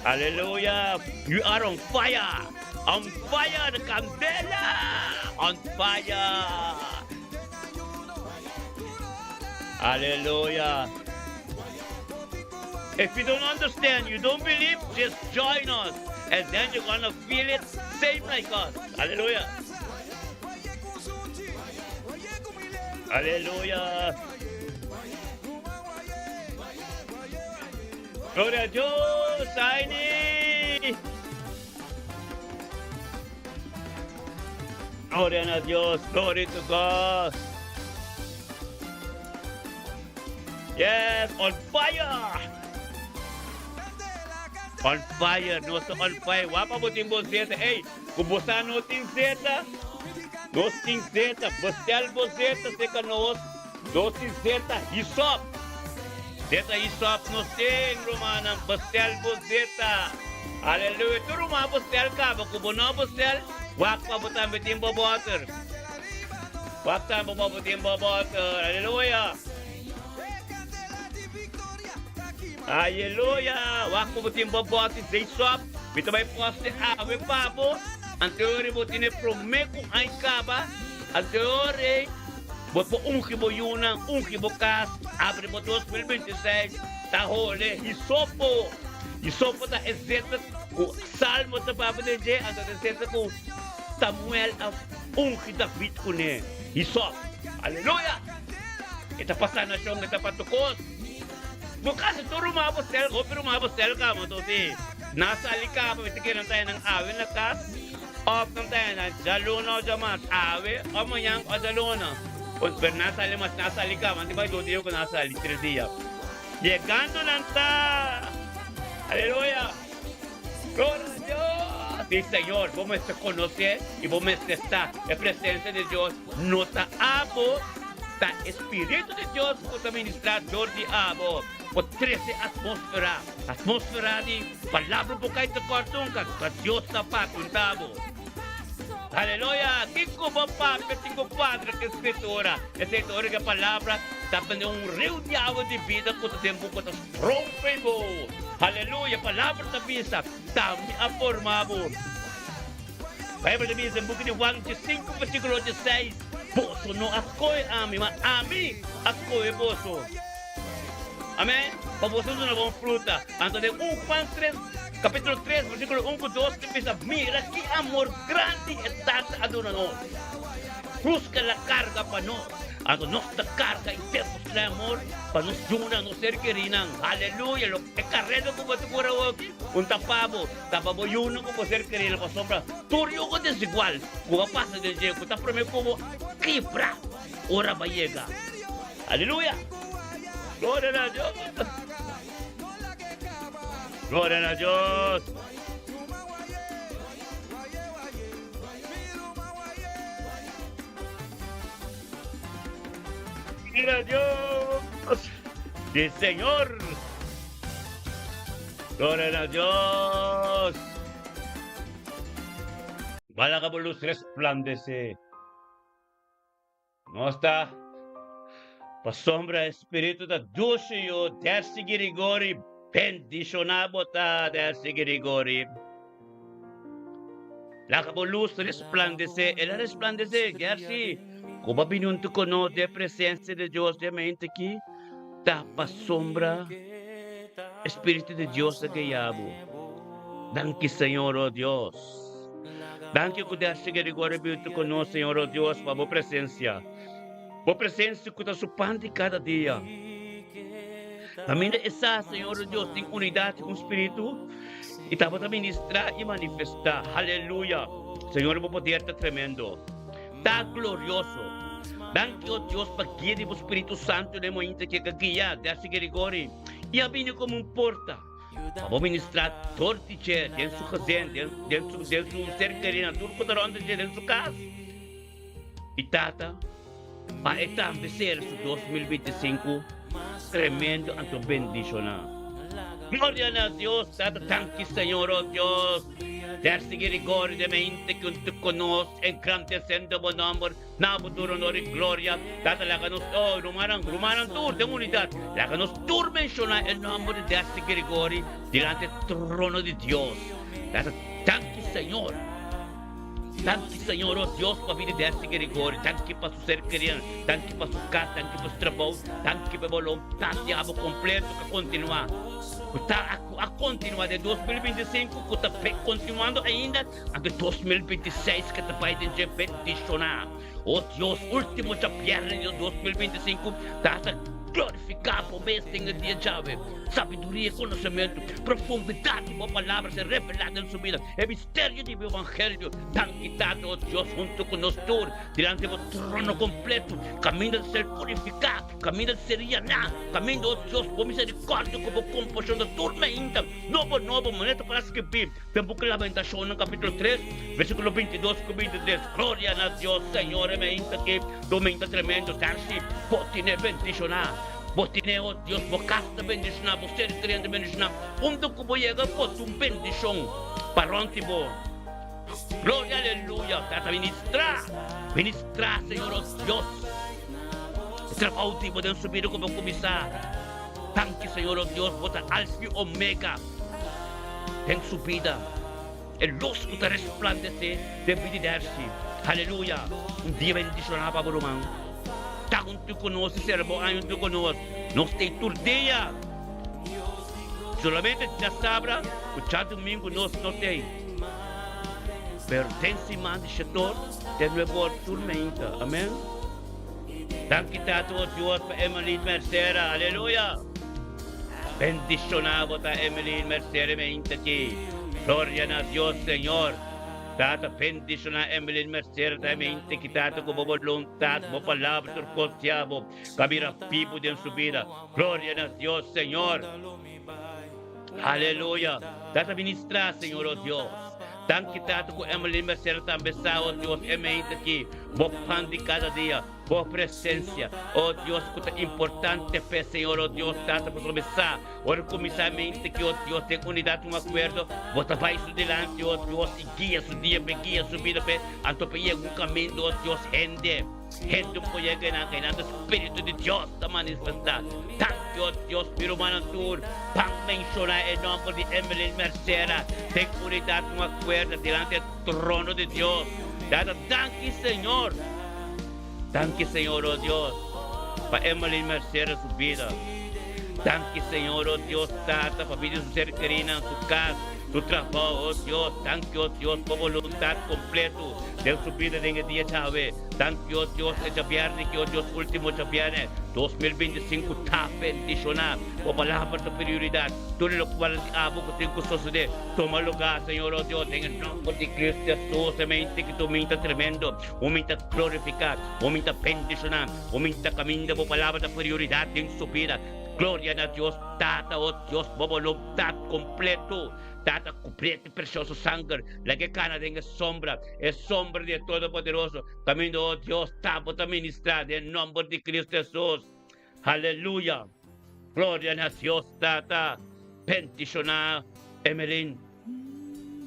Hallelujah! You are on fire! On fire! The candela! On fire! Hallelujah! If you don't understand, you don't believe, just join us. And then you're gonna feel it same like us. Hallelujah. Hallelujah. Gloria a Dios, Tiny. Gloria na Dios, glory to God. Yes, on fire. On fire, nos ta on fire. Wapa bo tin bo zeta. Ey, ku bo sa no tin zeta, nos tin zeta. Bestel bo zeta seka nos. Nos tin zeta hisop. Zeta hisop nos tin, rumannan. Bestel bo zeta. Aleluya. Tur ruman bestel kaba. Ku bo no bestel, wak pa bo tambe tin bo boter. Wak tambe pa bo tin bo boter. Aleluya. Aleluya. Wak pa bo tin bo boter hisop. Mi ta bai poste awe pa bo. Anteori bo tene prome ku ai kaba. Anteori. Bo por ungi bo yunan, ungi bo kas, abri bo 2026 ta hole hisopo. Hisopo ta e zeta ku Salmo ta papia den dje, anto ta e zeta ku Samuel a ungi David kuné. Hisop. Aleluya! E ta pa sanashon, e ta pa tur kos. Bo kasi tur ruman bo sel, hopi ruman bo sel kaba, anto si nan sali kaba, mi ta kere nan ta haña nan awe na kas. Òf nan ta henda djaluna òf djamars, awe òf mañan òf djaluna. Pero nan sali mas, nan sali kaba, nan tin bai dos dia ku nan sali, tres dia. Yegando nan ta, Aleluya! Gloria na Dios! Sí, Señor, bo mester konosé i bo mester sa e presensia di Dios no ta abo, ta e Spiritu di Dios ku ta ministrá dor di abo. Bo trese atmósfera, atmósfera di palabra bo kai ta kòrta un ka, ka Dios ta papia un ta bo. Aleluya! Kiko bo papia tin ku kuadra ku e Skritura? Esei ta ora ku e palabra ta bini un riu di awa di bida ku ta den bo ku ta stroom fei bo. Aleluya! Palabra ta bisa, Ta mi a forma bo. Bijbel ta bisa den buki di Juan 5 versíkulo 16, Boso no a skohe ami, ma ami a skohe boso. Amen. Pa boso duna bon fruta. Anto den 1 Juan 3, capítulo 3, versículo 1 cu 2 ta bisa, Mira ki amor grandi e Tata a duna nos. Cruz ke la carga pa nos. Anto nos ta carga y demostra e amor pa nos yunan, nos ser kerinan. Aleluya. Lo e careda cu bo ta cura awoki, un ta pa bo, ta pa bo yunan cu bo ser kerinan. Pasobra tur yugo desigual cu a pasa den dje, cu ta prome cu bo kibra ora bo a yega. Aleluya! Gloria na Dios! Gloria na Dios! Gloria na Dios! Sí, Señor! Gloria na Dios! Bala ka bo luz resplandece. Nos ta pasobra e Spiritu ta dushi yo Dercy Girigori bendiciona bo ta Dercy Girigori Laga bo luz resplandece el a resplandece Gercy cu bo a bini hunto cu nos den presencia di Dios den mente aki ta pasobra e Spiritu di Dios ta guia bo Danki Señor oh Dios. Danki ku Dercy Gregorio bintu ku nos, Señor o Dios, pa bo presensia. Bo presensia ku ta su pan di kada dia. Kaminda e sa, Señor o Dios, tin unidat ku un spiritu i tabata ministrá i manifestá. Haleluya! Señor, bo poder ta tremendo. Ta glorioso. Danki, o Dios, pa guia di bo Spiritu Santu den mointa ke ka guia Dercy Gregorio i a bini komo un porta. Pa bo ministrá tur di dje den su gezin, den den su den su ser kerí, tur ku ta rònt di dje den su kas. I Tata, pa e tambe ser su 2025 tremendo anto bendishoná. Gloria na Dios, Tata, danki Señor, oh Dios. Dersi Gregorio de mente ku tu konos engrandesendo bo nomber. Na bo tur honor i gloria. Tata laga nos, oh, rumannan, rumannan tur den unidat, laga nos tur menshoná e nòmber di Dercy Gregory dilanti e trono di Dios. Tata, danki Señor. Danki Señor, oh Dios, pa bida di Dercy Gregory. Danki pa su ser kerinan, danki pa su kas, danki pa su trabou, danki pa e boluntat di abo kompleto ku a kontinuá, ku ta, ku a kontinuá den 2025, ku ta kontinuando ainda. Anto 2026 ke ta bai den dje bendishoná. Oh Dios, último djabièrnè di 2025, Tata, glorifiká Bo mes den e dia djawe. Sabiduria i konosementu, profundidat di Bo Palabra ser revelá den su bida, e misterio di Bo Evangelio. Danki, Tata, oh Dios, huntu ku nos tur, dilanti Bo trono kompletu, kaminda di ser purifiká, kaminda di ser yaná, kaminda, oh Dios, Bo miserikòrdia ku Bo kompashon ta tur mainta nobo nobo, manera ta para skibí den buki Lamentashonnan kapítulo tres, versíkulo bintidos ku bintitres. Gloria na Dios, Señor, e mainta aki, tu mainta tremendo, Darcy, Bo tine bendishoná. Bo tine, oh Dios, bo kas ta bendishoná, bo ser keriente bendishoná. Unda ku bo yega, bo ta un bendishon pa rònt di bo. Gloria, aleluya! Tata ministrá, ministrá, Señor, oh Dios. E trabou di bo den su bida ku bo kuminsá. Danki, Señor, oh Dios, bo ta Alfa i Omega den su bida. E lus ku ta resplandesé den bida di Dersi. Aleluya! Un dia bendishoná pa bo ruman. Ta huntu ku nos i sera bo aña huntu ku nos. Nos ta ei tur dia. Solamente djasabra ku djadumingu nos no ta ei. Pero den siman di shetor te nuebor tur meinta. Amen. Danki Tata o Dios pa Emmeline Mercera. Aleluya! Bendishoná bo ta Emmeline Mercera meinta aki. Gloria na Dios Señor. Tata bendishoná Emmeline Mercera ta meinta aki Tata ku bo boluntat bo palabra tur kos tia bo ka bira bibu den su bida. Gloria na Dios Señor. Aleluya. Tata ministra Señor o Dios. Danki Tata ku Emmeline Mercera tambe sa o Dios e meinta aki bo pan di kada dia. Bo presencia, oh Dios, cu ta importante p'e Señor, oh Dios, Tata, pasobra mi sa, ora cu mi sa mente cu, oh Dios, den unidad un acuerdo, Bo ta bay su dilanti, oh Dios, y guia su dia p'e, guia su bida p'e, anto p'e yega un caminda, oh Dios, hende, hende un por yega einan, einan ta Spiritu di Dios ta manifesta. Danki, oh Dios, mi rumannan tur, ban menciona e nomber di Emmeline Mercera den unidad un acuerdo dilanti e trono di Dios. Tata, danki, Señor. Danki Señor oh Dios pa Emmeline Mercera su bida. Danki Señor oh Dios Tata pa bida su ser kerinan, su kas, su trabou oh Dios. Danki oh Dios bo boluntad kompleto den su bida den e dia djawe. Danki oh Dios e djabièrnè ki oh Dios ultimo djabièrnè 2025 ta bendishoná. Bo palabra ta prioridat. Tur lokual di abo ku tin ku sosodé toma lugá Señor oh Dios den e nomber di Cristo Jesus. E mente ki tu minta tremendo. Bo mi ta glorifiká, bo mi ta bendishoná, bo mi ta kaminda bo palabra ta prioridat den su bida. Gloria na Dios Tata, o Dios, bo boluntat kompleto. Tata, kubri e presioso sanger, laga e kana den e sombra, e sombra di e Todopoderoso, kaminda, o Dios, ta bo ta ministrá den e nòmber di Cristo Hesus. Aleluya! Gloria na Dios Tata. Bendishoná Emelyn.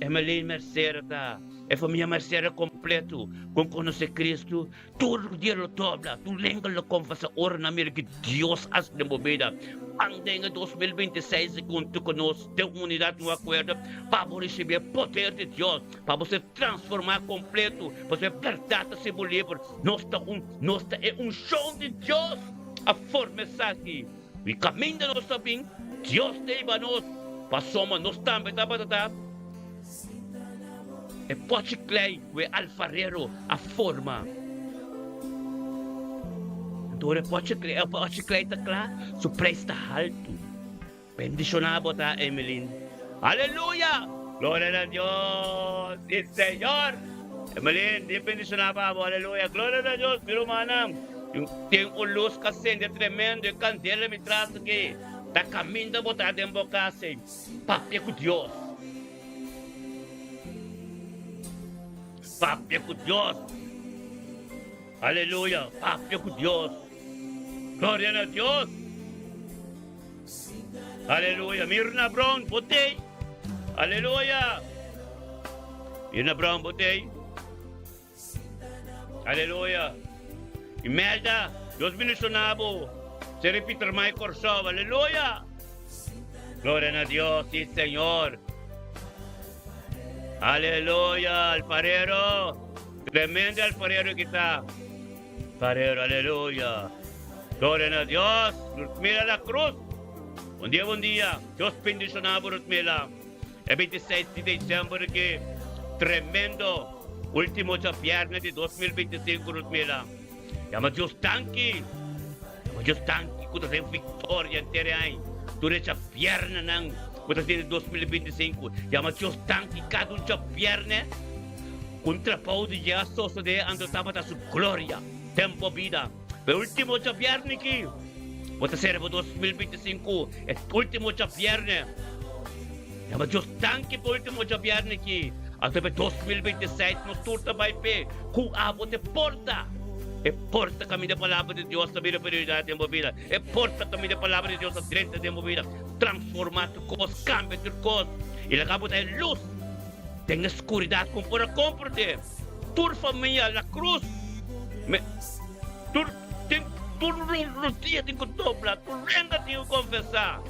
Emelyn Mercera ta e famia Mercera kompleto ku konosé Kristu. Tur dia lo dobla, tur lenga lo konfesá ora nan mira ki Dios hasi den bo bida. Pan den e 2026 huntu ku nos den unidat un akuerdo pa bo risibí e poder di Dios, pa bo ser transformá kompleto, pasobra e bèrdat ta hasi bo liber. Nos ta un, nos ta e unshon di Dios a forma esaki. I kaminda nos ta bin, Dios ta hiba nos, pasobra nos tambe tabata ta e pochi klei ku e alfarero a forma. Anto ora e pochi klei, e pochi klei ta kla, su preis ta haltu. Bendishoná bo ta, Emmeline. Aleluya! Gloria na Dios! Sí, Señor! Emmeline, Dios bendishoná pa bo. Aleluya! Gloria na Dios, mi rumannan. Tin un lus ka sende tremendo, e kandela mi tras aki. Ta kaminda bo ta den bo kas ei. Papia ku Dios. Papia ku Dios. Aleluya! Papia ku Dios. Gloria na Dios! Aleluya. Mirna Brown, botei. Aleluya. Mirna Brown, botei. Aleluya. Imelda, Dios bendiciona bo. Seri Peter Mai Corsou. Aleluya. Gloria na Dios, sí Señor. Aleluya, alfarero. Tremendo alfarero que está. Alfarero, aleluya. Gloria na Dios. Mira la cruz. Bon dia, bon dia. Dios bendiciona bo, Rutmila. E 26 di december aki. Tremendo. Ultimo djabièrnè di 2025 Rutmila. Yama Dios danki. Yama Dios danki ku ta den viktoria henter e aña. Tur e djabièrnènan ku ta den di 2025. Yama Dios danki kada un djabièrnè ku un trabou di dje a sosodé anto tabata su gloria den bo bida. Pero ultimo djabièrnè ki bo ta sera bo 2025, e ultimo djabièrnè. Yama Dios danki pa ultimo djabièrnè ki anto pa 2026 nos tur ta bai p'e ku abo ta e porta. E porta kaminda e palabra di Dios ta bira prioridat den bo bida. E porta kaminda e palabra di Dios ta drenta den bo bida, transformá tur kos, kambia tur kos i laga bo ta e lus den e skuridat ku por a komprendé. Tur famia La Cruz me tur tin tur rudia tin ku dobla, tur lenga tin ku konfesá.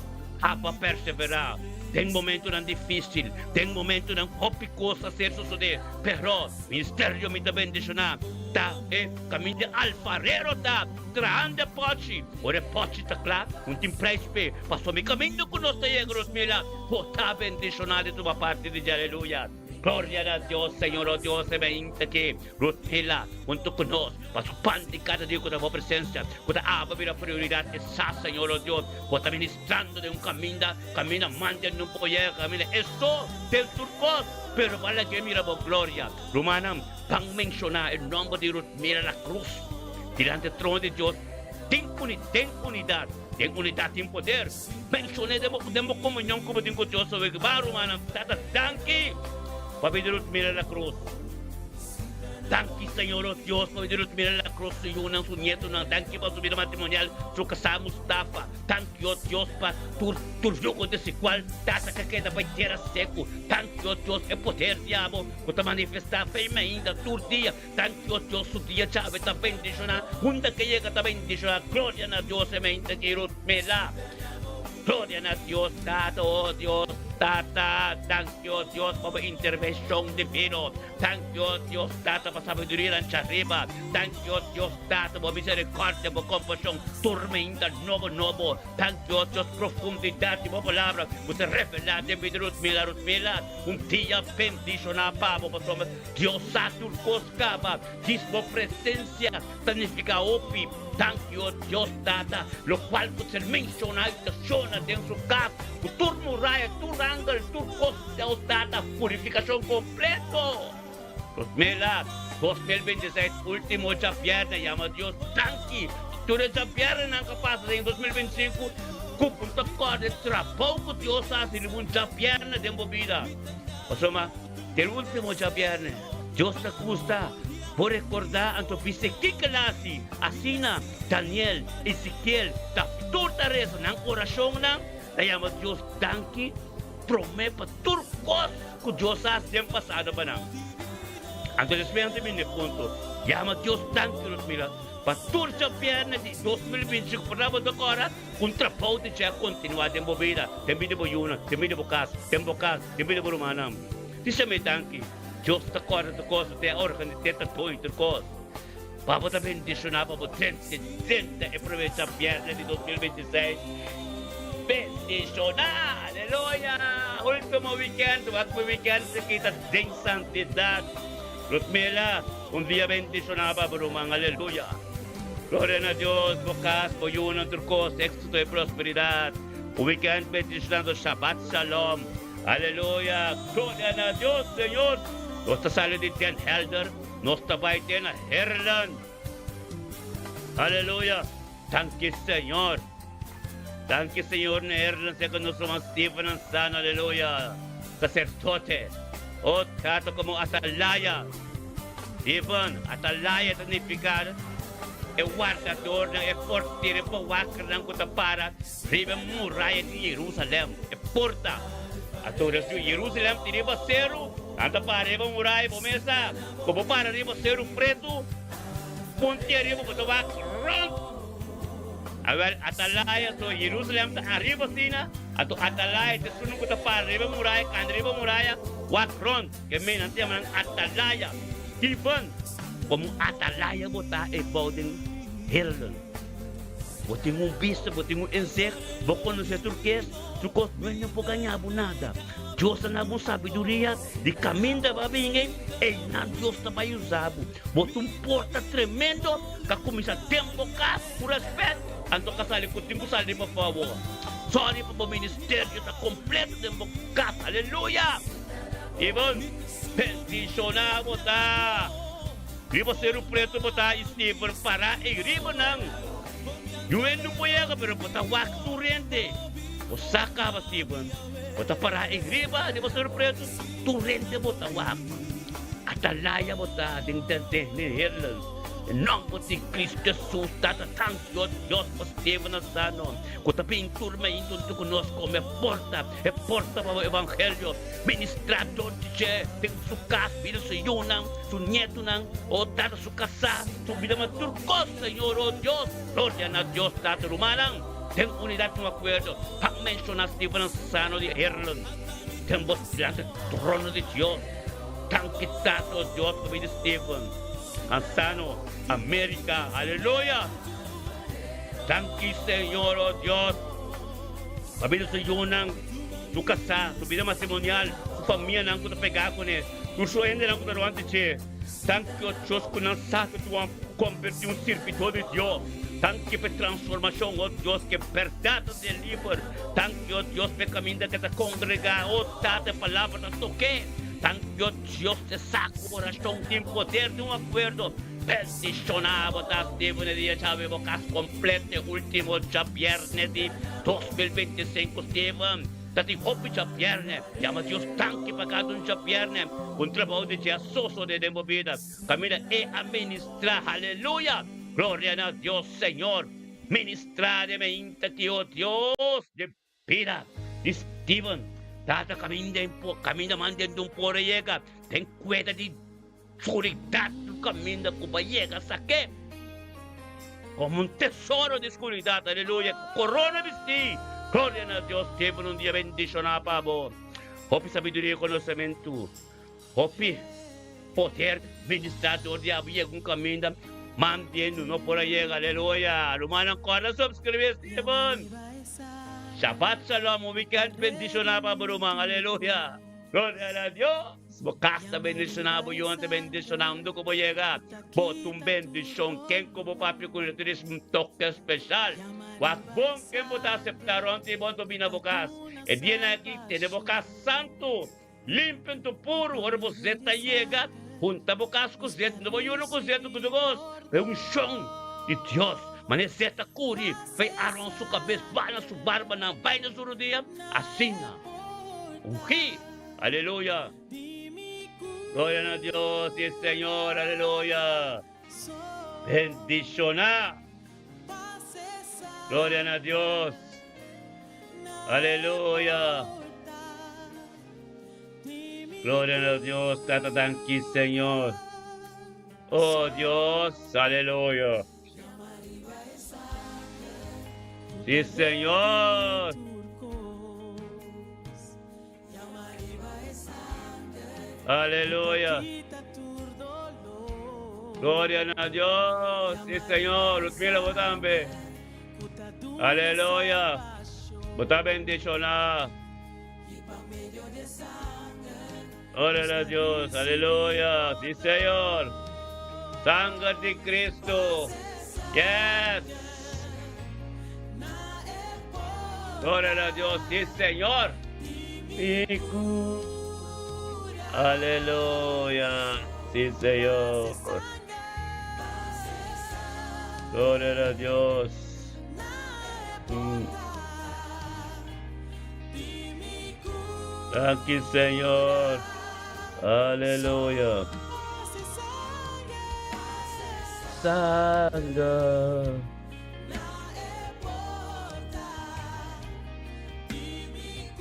Abo a perseverá den momentunan difísil, den momentunan hopi kos a ser sosodé, pero ministerio mi ta bendishoná ta e kaminda alfarero ta trahando e pòchi. Ora e pòchi ta kla, un tin preis p'e, pasobra mi kaminda ku nos ta yega nos mira, bo ta bendishoná di tuma parti di dje. Aleluya! Gloria na Dios, Señor, oh Dios, e mainta ki Rutmila hunto cu nos pa su pan di cada dia cu ta bo presencia, cu ta aba bira prioridad e sa, Señor, oh Dios, bo ta ministrando den un caminda, caminda manda no por yega, caminda e so den tur cos, pero bo a laga e mira bo gloria. Rumannan, ban menciona e nomber di Rutmila La Cruz dilanti e trono di Dios den den unidad, den unidad tin poder. Menshoné den bo den bo komunion ku bo tin ku Dios awe. Ba rumannan, Tata, danki pa bida Ruth mira la krus. Danki Señor o Dios pa bida Ruth mira la krus, su yunan, su nietonan. Danki pa su bida matrimonial, su kasá Mustafa. Danki o Dios pa tur tur yugo desigual, Tata, ke keda bai tera seku. Danki o Dios e poder di abo ku ta manifestá feime ainda tur dia. Danki o Dios su dia djawe ta bendiciona unda ke yega ta bendiciona gloria na Dios e mente ki Ruth Mela gloria na Dios tata o Dios tata danki o Dios pa bo intervencion divino danki o Dios tata pa sabiduria nan djariba danki o Dios tata bo misericordia bo compasion tur meinta nobo nobo Danki o Dios profundidad di bo palabra cu ta revela den bida Ruth Mila Ruth Mila un dia bendiciona pa bo pasobra Dios sa tur cos caba djis bo presencia ta nifica hopi Danki o Dios Tata locual cu ser menciona y ta shona den su cas cu tur muraya tur angel tur cos Dios Tata purificacion completo Ruth Mila 2026 ultimo djabièrnè yama Dios danki tur e djabièrnènan ku a pasa den 2025 ku bo ta kòrda e trabou ku Dios a hasi riba un djabièrnè den bo bida. Pasobra den ultimo djabièrnè Dios ta gusta bo rekordá anto bisa kiko el a hasi. Asina Daniel, Ezekiel ta tur ta resa nan orashonnan ta yama Dios danki promé pa tur kos ku Dios a hasi den pasado pa nan. Anto despues nan ta bini na e punto, yama Dios danki nos mira pa tur djabièrnè di 2025 por ta bo ta kòrda ku un trabou di dje a kontinuá den bo bida, den bida di bo yunan, den bida di bo kas, den bo kas, den bida di bo rumannan. Disa mi danki, Dios ta kòrda tur kos, te a organi, te ta doi tur kos. Pa bo ta bendishoná pa bo drenta drenta e promé djabièrnè di 2026. Bendishoná! Aleluya! Último wikènt, wak mi wikènt ta kita den santidat. Rutmela, un dia bendishoná pa bo ruman. Aleluya! Gloria na Dios, bo kas, bo yunan, tur kos, éksito i prosperidat. Un wikènt bendishoná, Shabat Shalom. Aleluya! Gloria na Dios, Señor! Nos ta sali di Den Helder. Nos ta bai te na Heerlen. Aleluya! Danki Señor. Danki Señor na Heerlen sea cu nos ruman Steven Ansano, aleluya, sacerdote. Oh Tata como atalaya. Steven, atalaya ta nifica e wardadornan, e portero, e bewakernan cu ta para riba e muraya di Jerusalem, e porta. Anto Jerusalem tin riba ceru. Nan ta para riba muraya bo mes sa ku bo para riba seru pretu punti ariba bo ta wak rònt. Awèl atalaya so Jerusalèm ta ariba asina, anto atalaya ta esun ku ta para riba muraya kanda riba muraya wak rònt. Ke men nan ta yama nan atalaya. Steven, komo atalaya bo ta e bou den Herden. Bo tin un bista, bo tin un inzicht, bo konosé tur kes, tur kos, no hende por gaña bo nada. Dios a na bo sabiduria di kaminda bo a bin ei, einan Dios ta bai usa bo. Bo ta un porta tremendo ku a kuminsá den bo kas ku rèspèt, anto ka sali ku tin ku sali pa fabor. Sòri pa bo ministerio ta kompleto den bo kas. Aleluya! Steven, bendishoná bo ta. Riba Seru Pretu bo ta i Steven pará ei riba nan. Yuen no por yega pero bo ta wak tur hende. Bo sa kaba Steven. Bo ta pará ei riba riba Seru Pretu tur hende bo ta wak. Atalaya bo ta den den Heerlen. E nomber di Cristo Jesus Tata tanki o Dios pa Steven Alzano cu ta bin tur meinto hunto cu nos como e porta e porta pa bo evangelio ministra dor di dje den su cas bida su yunan su nietonan o Tata su casa su bida mas tur cos Señor o Dios gloria na Dios Tata rumannan den unidad un acuerdo pa menciona Steven Alzano di Heerlen den bo dilanti trono di Dios tanki Tata o Dios pa bida Steven. Ansano, America, aleluya! Danki Señor, oh Dios, pa bida su yunan, su kasá, su bida matrimonial, su famianan ku ta pegá kuné, tur su hendenan ku ta rònt di dje. Danki, oh Dios, ku nan sa ku tu a kombertí un sirbidó di Dios. Danki pa e transformashon, oh Dios, ku e bèrdat ta deliver. Danki, oh Dios, pa e kaminda ku e ta kongregá, oh Tata, e palabra ta tok'é. Danki, oh Dios te sa ku orashon tin poder di un akuerdo. Bendishoná bo ta Steven e dia djawe bo kas kompleto e ultimo djabierne di 2025 Steven ta tin hopi djabierne yama Dios danki pa kada un djabierne un trabou di dje a sosode den bo bida kaminda e a ministra haleluya gloria na Dios Señor ministra den meinta ki o Dios di Bida di Steven tata kaminda en por kaminda man den un por a yega den kueda di skuridat su kaminda ku bo a yega sak'é komo un tesoro di skuridat aleluya ku korona bisti gloria na Dios Steven un dia bendishoná pa bo hopi sabiduria i konosementu hopi poder ministra dor di abo yega un kaminda man den no por a yega aleluya rumannan kòrda subscribe Steven. Shabbat Shalom, un weekend bendiciona pa bo ruman, aleluya. Gloria na Dios. Bo cas ta bendiciona, bo yunan ta bendiciona, unda cu bo yega, bo ta un bendicion. Ken cu bo papia cu ne ta ricibi un toke special. Wak bon ken bo ta acepta rond di bo anto bini na bo cas. E dianan aki tene bo cas santo, limpio anto puro. Ora bo zet ta yega, hunta bo cas cu zet, hunta bo yunan cu zet, cu tur cos. E uncion di Dios. Manera zet ta kuri fei Aron su kabes, bai na su barbanan, bai na su rodia, asina ungí. Aleluya! Gloria na Dios i Señor, aleluya! Bendishoná! Gloria na Dios! Aleluya! Gloria na Dios, Tata danki Señor. Oh Dios, aleluya. Sí, Señor. Aleluya. Gloria na Dios. Sí, Señor. Ludmila, bo tambe. Aleluya. Bo ta bendicioná. Gloria na Dios. Aleluya. Sí, Señor. Sangre di Cristo. Yes. Gloria na Dios. Sí, Señor. Aleluya. Sí, Señor. Gloria na Dios. Danki Señor. Aleluya. Sanger.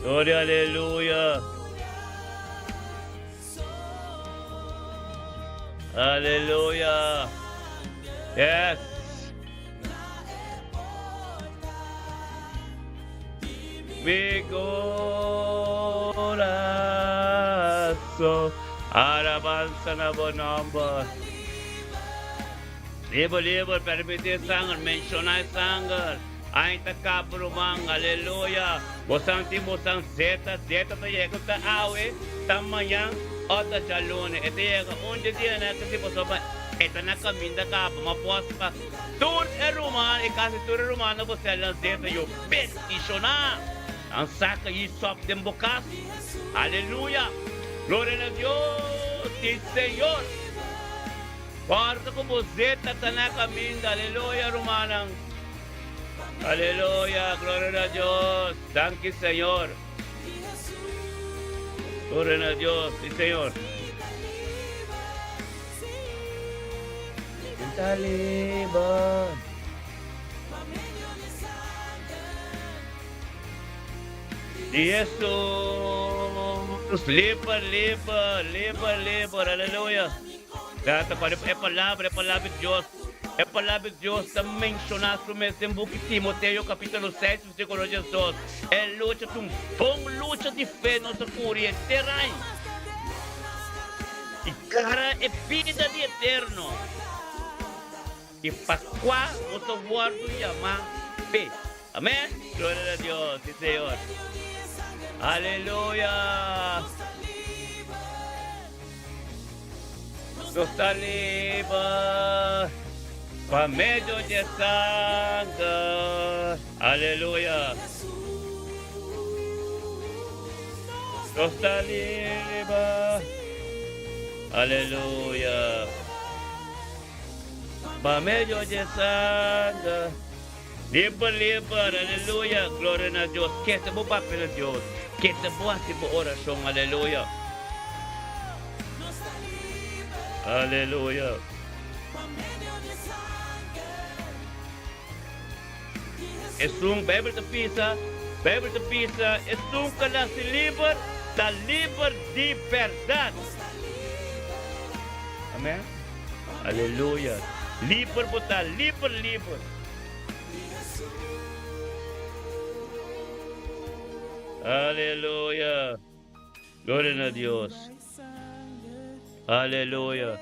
Gloria, aleluya. Aleluya. Yes. Mi corazón alabanza na bo nomber. Liber, liber, permiti e sanger, menciona e sanger. Ain ta kaba ruman, aleluya. Bosan tin bosan zeta, zeta ta yega ta awe, ta mañan o ta djaluna. E ta yega un dje dianan kasi pasobra e ta na kaminda kaba. Ma pos pa tur e ruman i kasi tur e rumannan ku sel nan zeta yo bendishoná. Nan saka hisop den bo kas. Aleluya! Gloria na Dios! Si Señor! Kòrda ku bo zeta ta na kaminda. Aleluya rumannan. Aleluya, gloria na Dios. Danki Señor. Gloria na Dios, si Señor. Ta liber. Jesus, liber, liber, liber, liber, aleluya. Tata, pa e palabra, e palabra di Dios, e palabra di Dios ta menshoná su mes den buki Timoteo kapítulo 6 versíkulo 12. E lucha ta un bon lucha di fe nos a kuri henter aña i gara e bida di eterno i pa kua nos a wòrdu yamá p'e. Amén. Gloria na Dios. Sí, Señor. Aleluya. Nos ta liber pa medio di e sanger. Aleluya. Nos ta liber. Aleluya. Pa medio di e sanger. Liber, liber, aleluya, gloria na Dios. Kete bo papia na Dios, kete bo hasi bo orashon, aleluya. Aleluya. Esun, Bijbel ta bisa, Bijbel ta bisa, esun ku nasi liber, ta liber di bèrdat. Amen. Aleluya. Liber bo ta, liber, liber. Aleluya. Gloria na Dios. Aleluya.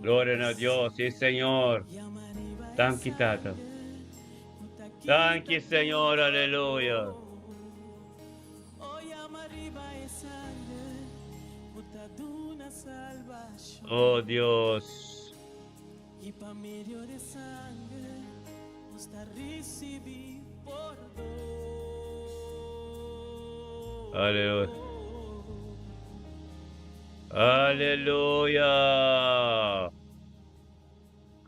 Gloria na Dios. Sí, Señor. Danki, Tata. Danki, Señor. Aleluya. Oh, Dios. I pa medio di sanger nos ta risibí pordon. Aleluya. Aleluya.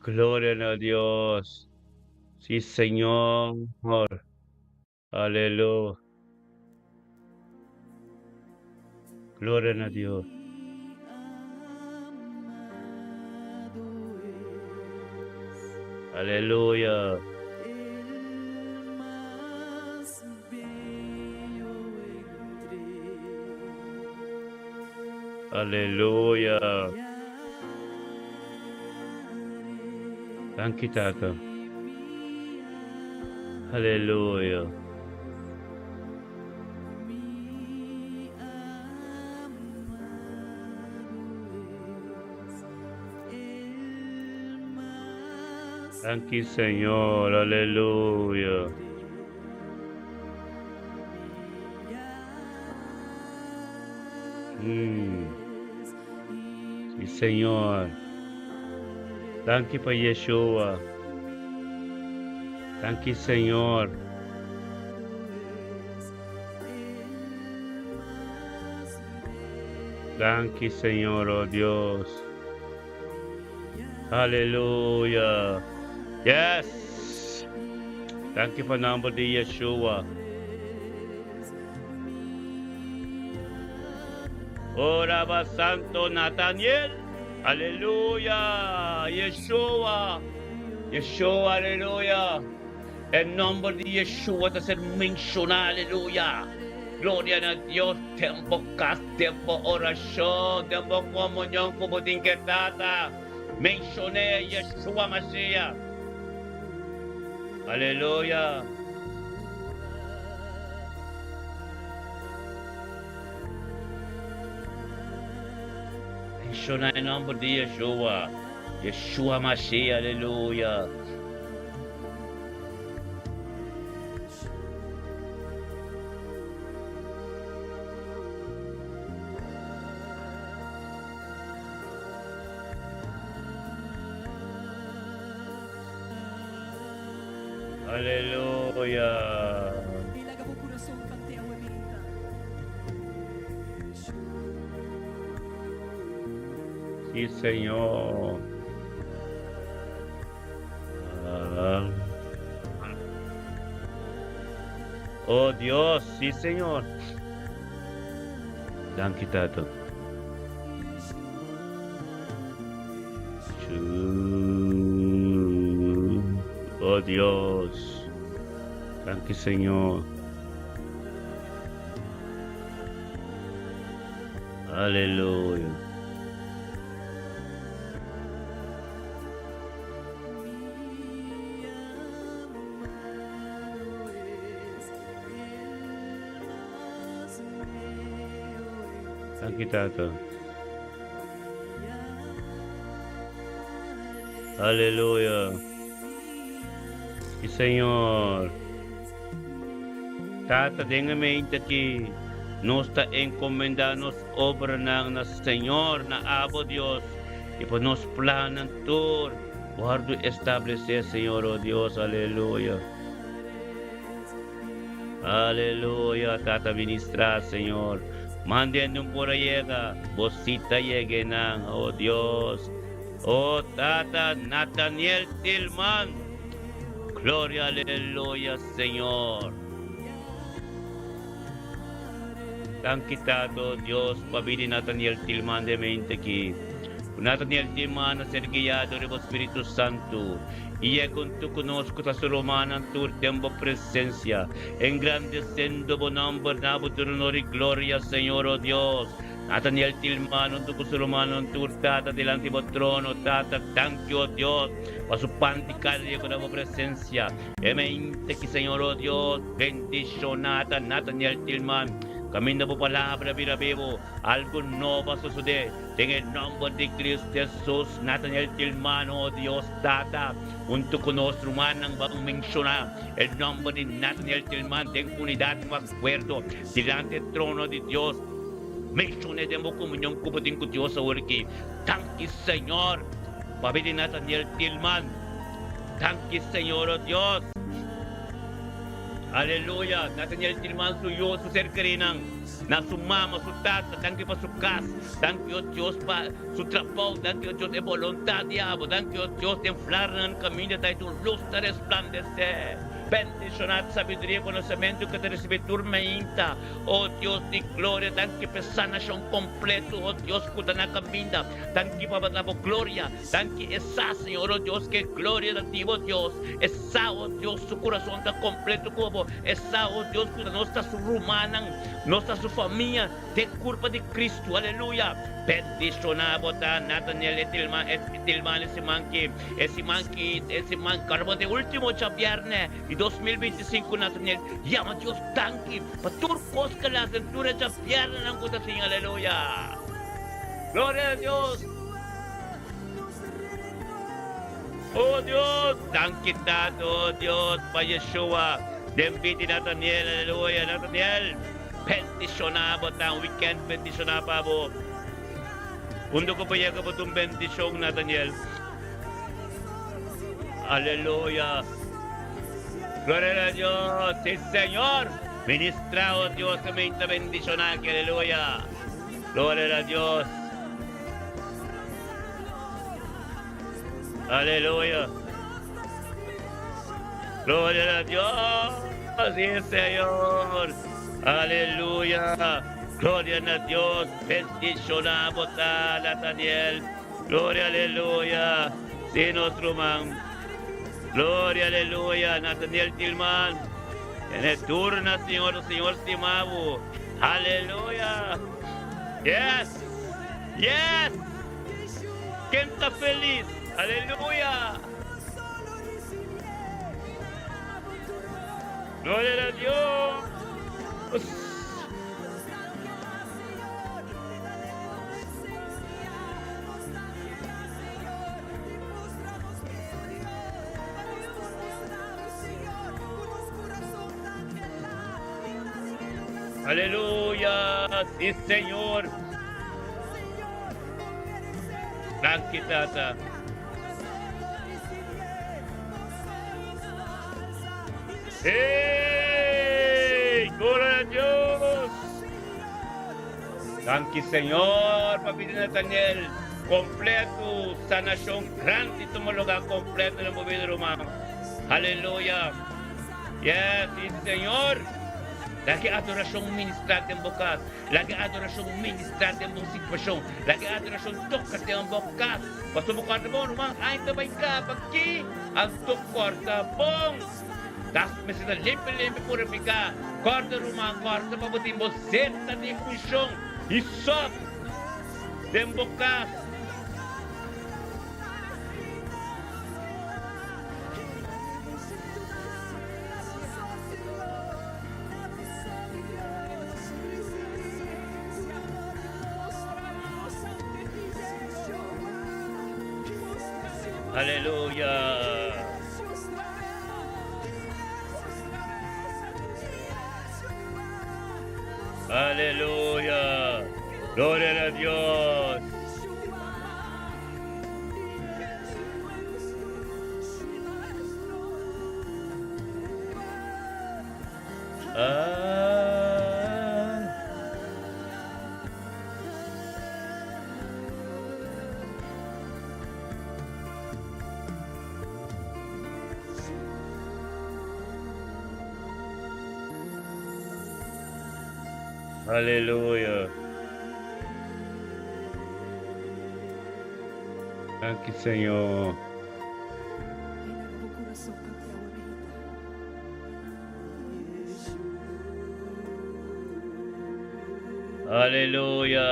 Gloria na Dios. Sí, Señor. Aleluya. Gloria na Dios. Aleluya. Aleluya. Danki Tata. Aleluya. Danki Señor. Aleluya. Mm. Sí, Señor. Danki pa Yeshua. Danki, Señor. Danki, Señor, oh Dios. Aleluya. Yes. Danki pa nomber di Yeshua. Ora Santo Nathaniel. Aleluya. Yeshua. Yeshua, aleluya. E nomber di Yeshua ta ser menshoná, aleluya. Gloria na Dios den bo kas, den bo orashon, den bo komunion ku bo tin ku e Tata. Menshon'é Yeshua Mashiach. Aleluya. Menshoná e nomber di Yeshua. Yeshua Mashiach, aleluya. Aleluya. Sí, Señor. Ah. Oh Dios, sí, Señor. Danki, Tata. Oh Dios. Danki, Señor. Aleluya. Danki, Tata. Aleluya. Sí, Señor. Tata, den e mente aki, nos ta encomenda nos obranan na Señor, na Abo Dios, y pa nos plannan tur wordo establece, Señor, oh Dios, aleluya. Aleluya, Tata ministra, Señor. Manden un por llega, bosita llegue nan, oh Dios. Oh Tata Nathaniel Tillman. Gloria, aleluya, Señor. Danki Tato, Dios, pa bida di Nathaniel Tillman den mente aki. Ku Nathaniel Tillman a ser guiado riba Spiritu Santu i e huntu ku nos ku ta su rumannan tur den bo presencia, engrandeciendo bo nomber na bo tur honor i gloria, Señor, oh Dios. Nathaniel Tillman huntu ku su rumannan tur Tata dilanti bo trono, Tata, danki, oh Dios, pa su pan di kada dia ku na bo presencia. E mente ki Señor, oh Dios, bendiciona ta Nathaniel Tillman. Caminda bo palabra bira bibu, algo nobo a sosode den e nomber di Cristo Jesus. Nathaniel Tillman, oh Dios, Tata, huntu ku nos rumannan ban menciona e nomber di Nathaniel Tillman den unidad un acuerdo dilanti e trono di Dios. Menshon'é den bo komunion ku bo tin ku Dios awor aki. Danki, Señor, pabia di Nathaniel Tillman. Danki, Señor, oh Dios. Aleluya. Nathaniel Tillman su yu, su ser kerinan, na su mama, su tata, danki pa su kas. Danki, oh Dios, pa su trabou. Danki, oh Dios, e boluntat di abo. Danki, oh Dios, den flarnan kaminda ta i tur lus ta resplandesé. Bendishoná sabiduria i konosementu ku ta risibí tur meinta. O Dios di gloria, danki p'e sanashon kompleto, o Dios ku ta na kaminda. Danki pa bo ta bo gloria. Danki e sa, Señor, o Dios, ku e gloria ta di bo, Dios. E sa, o Dios, su kurason ta kompleto ku bo. E sa, o Dios, ku ta nos ta su rumannan, nos ta su famia den kurpa di Kristu. Aleluya! Bendishoná bo ta, Nathaniel e tilman, e tilman e siman ki, e siman ki, e siman, kòrda bo ta e último djabièrnè di 2025, Nathaniel. Yama Dios danki pa tur kos ku el hasi den tur e djabièrnènan ku ta tin. Aleluya! Gloria na Dios! O Dios, danki Tata, o Dios, pa Yeshua den bida di Nathaniel. Aleluya! Nathaniel! Bendishoná bo ta un weekend bendishoná pa bo. Unda ku bo yega bo ta un bendishon, Nathaniel. Aleluya. Gloria na Dios. Si Señor. Ministra, oh Dios, e meinta bendishoná aki. Aleluya. Gloria na Dios. Aleluya. Gloria na Dios. Si Señor. Aleluya. Gloria na Dios. Bendishoná bo ta, Nathaniel. Gloria, aleluya. Si nos ruman. Gloria, aleluya. Nathaniel Tillman. En e turna, Señor, Señor stima bo. Aleluya. Yes. Yes. Ken ta feliz? Aleluya. Gloria na Dios. Aleluya. Sí, Señor. Danki, Tata. Hey! Gloria na Dios! Danki Señor pa bida Nathaniel completo, sanacion grandi tuma lugar completo den bo bida ruman. Aleluya! Yes, sí Señor! Laga e adoracion ministra den bo cas. Laga e adoracion ministra den bo situacion. Laga e adoracion toca den bo cas. Pasobra bo corda bon ruman, aña ta bay caba aki, anto corda bon. Tas mester ta limpi limpi purifica. Corda ruman, corda pa bo tin bo zeta di funcion y sop den bo cas. Aleluya! Aleluya! Gloria na Dios! Ah. Aleluya. Danki Señor. Aleluya.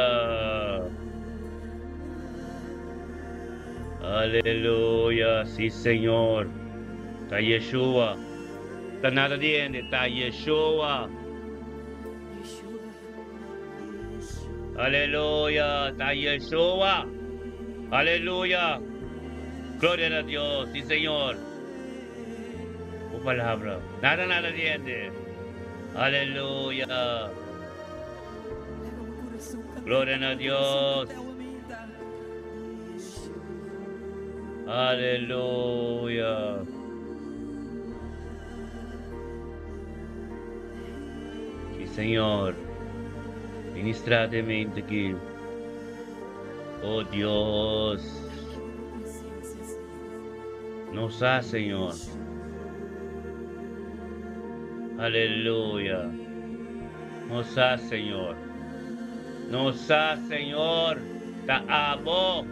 Aleluya. Sí, Señor. Ta Yeshua. Ta nada di hende. Ta Yeshua. Aleluya. Ta Yeshua. Aleluya. Gloria na Dios. Sí, Señor. Bo palabra. Nada, nada di hende. Aleluya. Gloria na Dios. Aleluya. Sí, Señor. Ministra den mente aki. Oh Dios. No sa, Señor. Aleluya. No sa, Señor. No sa, Señor. Ta abo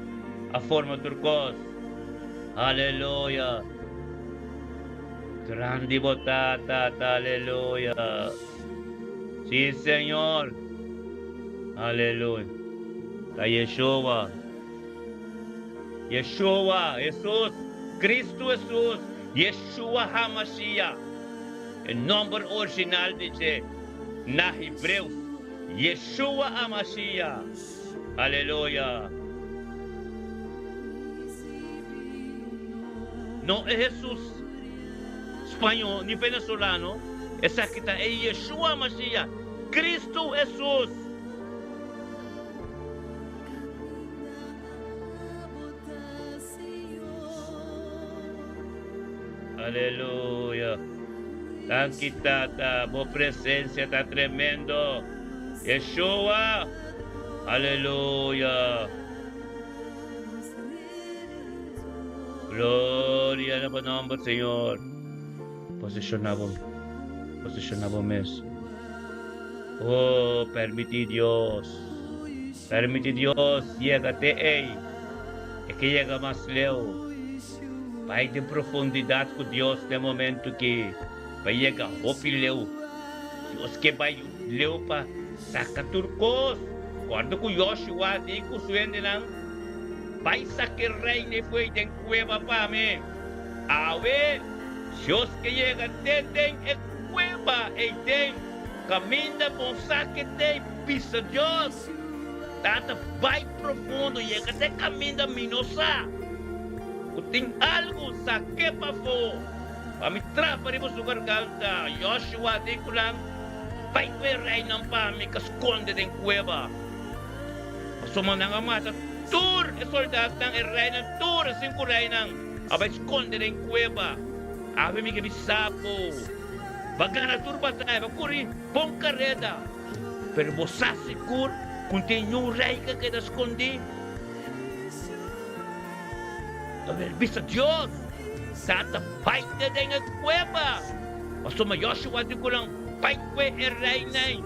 a forma tur cos. Aleluya. Grandi bo ta, Tata. Aleluya. Sí, Señor. Aleluya. Ta Yeshua. Yeshua, Hesus, Cristo Hesus, Yeshua HaMashiach, e nomber original di dje na Hebreus, Yeshua HaMashiach. Aleluya! No e Hesus spañó ni venezolano, esaki ta e Yeshua HaMashiach, Cristo Hesus. Aleluya. Danki Tata, bo presencia ta tremendo. Yeshua. Aleluya. Gloria na bo nomber, Señor. Posiciona bo, posiciona bo mes. Oh, permiti Dios. Permiti Dios yega te ei. E ke yega mas leu. Bai den profundidat ku Dios den momento ki bai yega hopi leu. Dios ke bai leu pa saka tur kos. Kòrda ku Joshua di ku su hendenan, Bai saka e reina ei fo'i den kueba pa mi. Awe, Dios ke yega te den e kueba ei den kaminda bon saka te i Bisa Dios, Tata, bai profundo, yega te kaminda mi no sa ku tin algu, sak'é pafó pa mi trapa riba su garganta. Joshua di ku nan, Bai ku e reinan pa mi ka skonde den kueba. Pasobra nan a mata tur e soldatnan, e reinan, tur e sinku reinan a bai skonde den kueba. Awe mi ke bisa bo. Bo a gana tur bataya, bo a kuri bon kareda. Pero bo sa sigur ku no tin niun rei ku a keda skondí? Dor el bisa Dios, Tata, baite den e kueba. Pasobra Joshua di ku nan, Bai kue e reinan.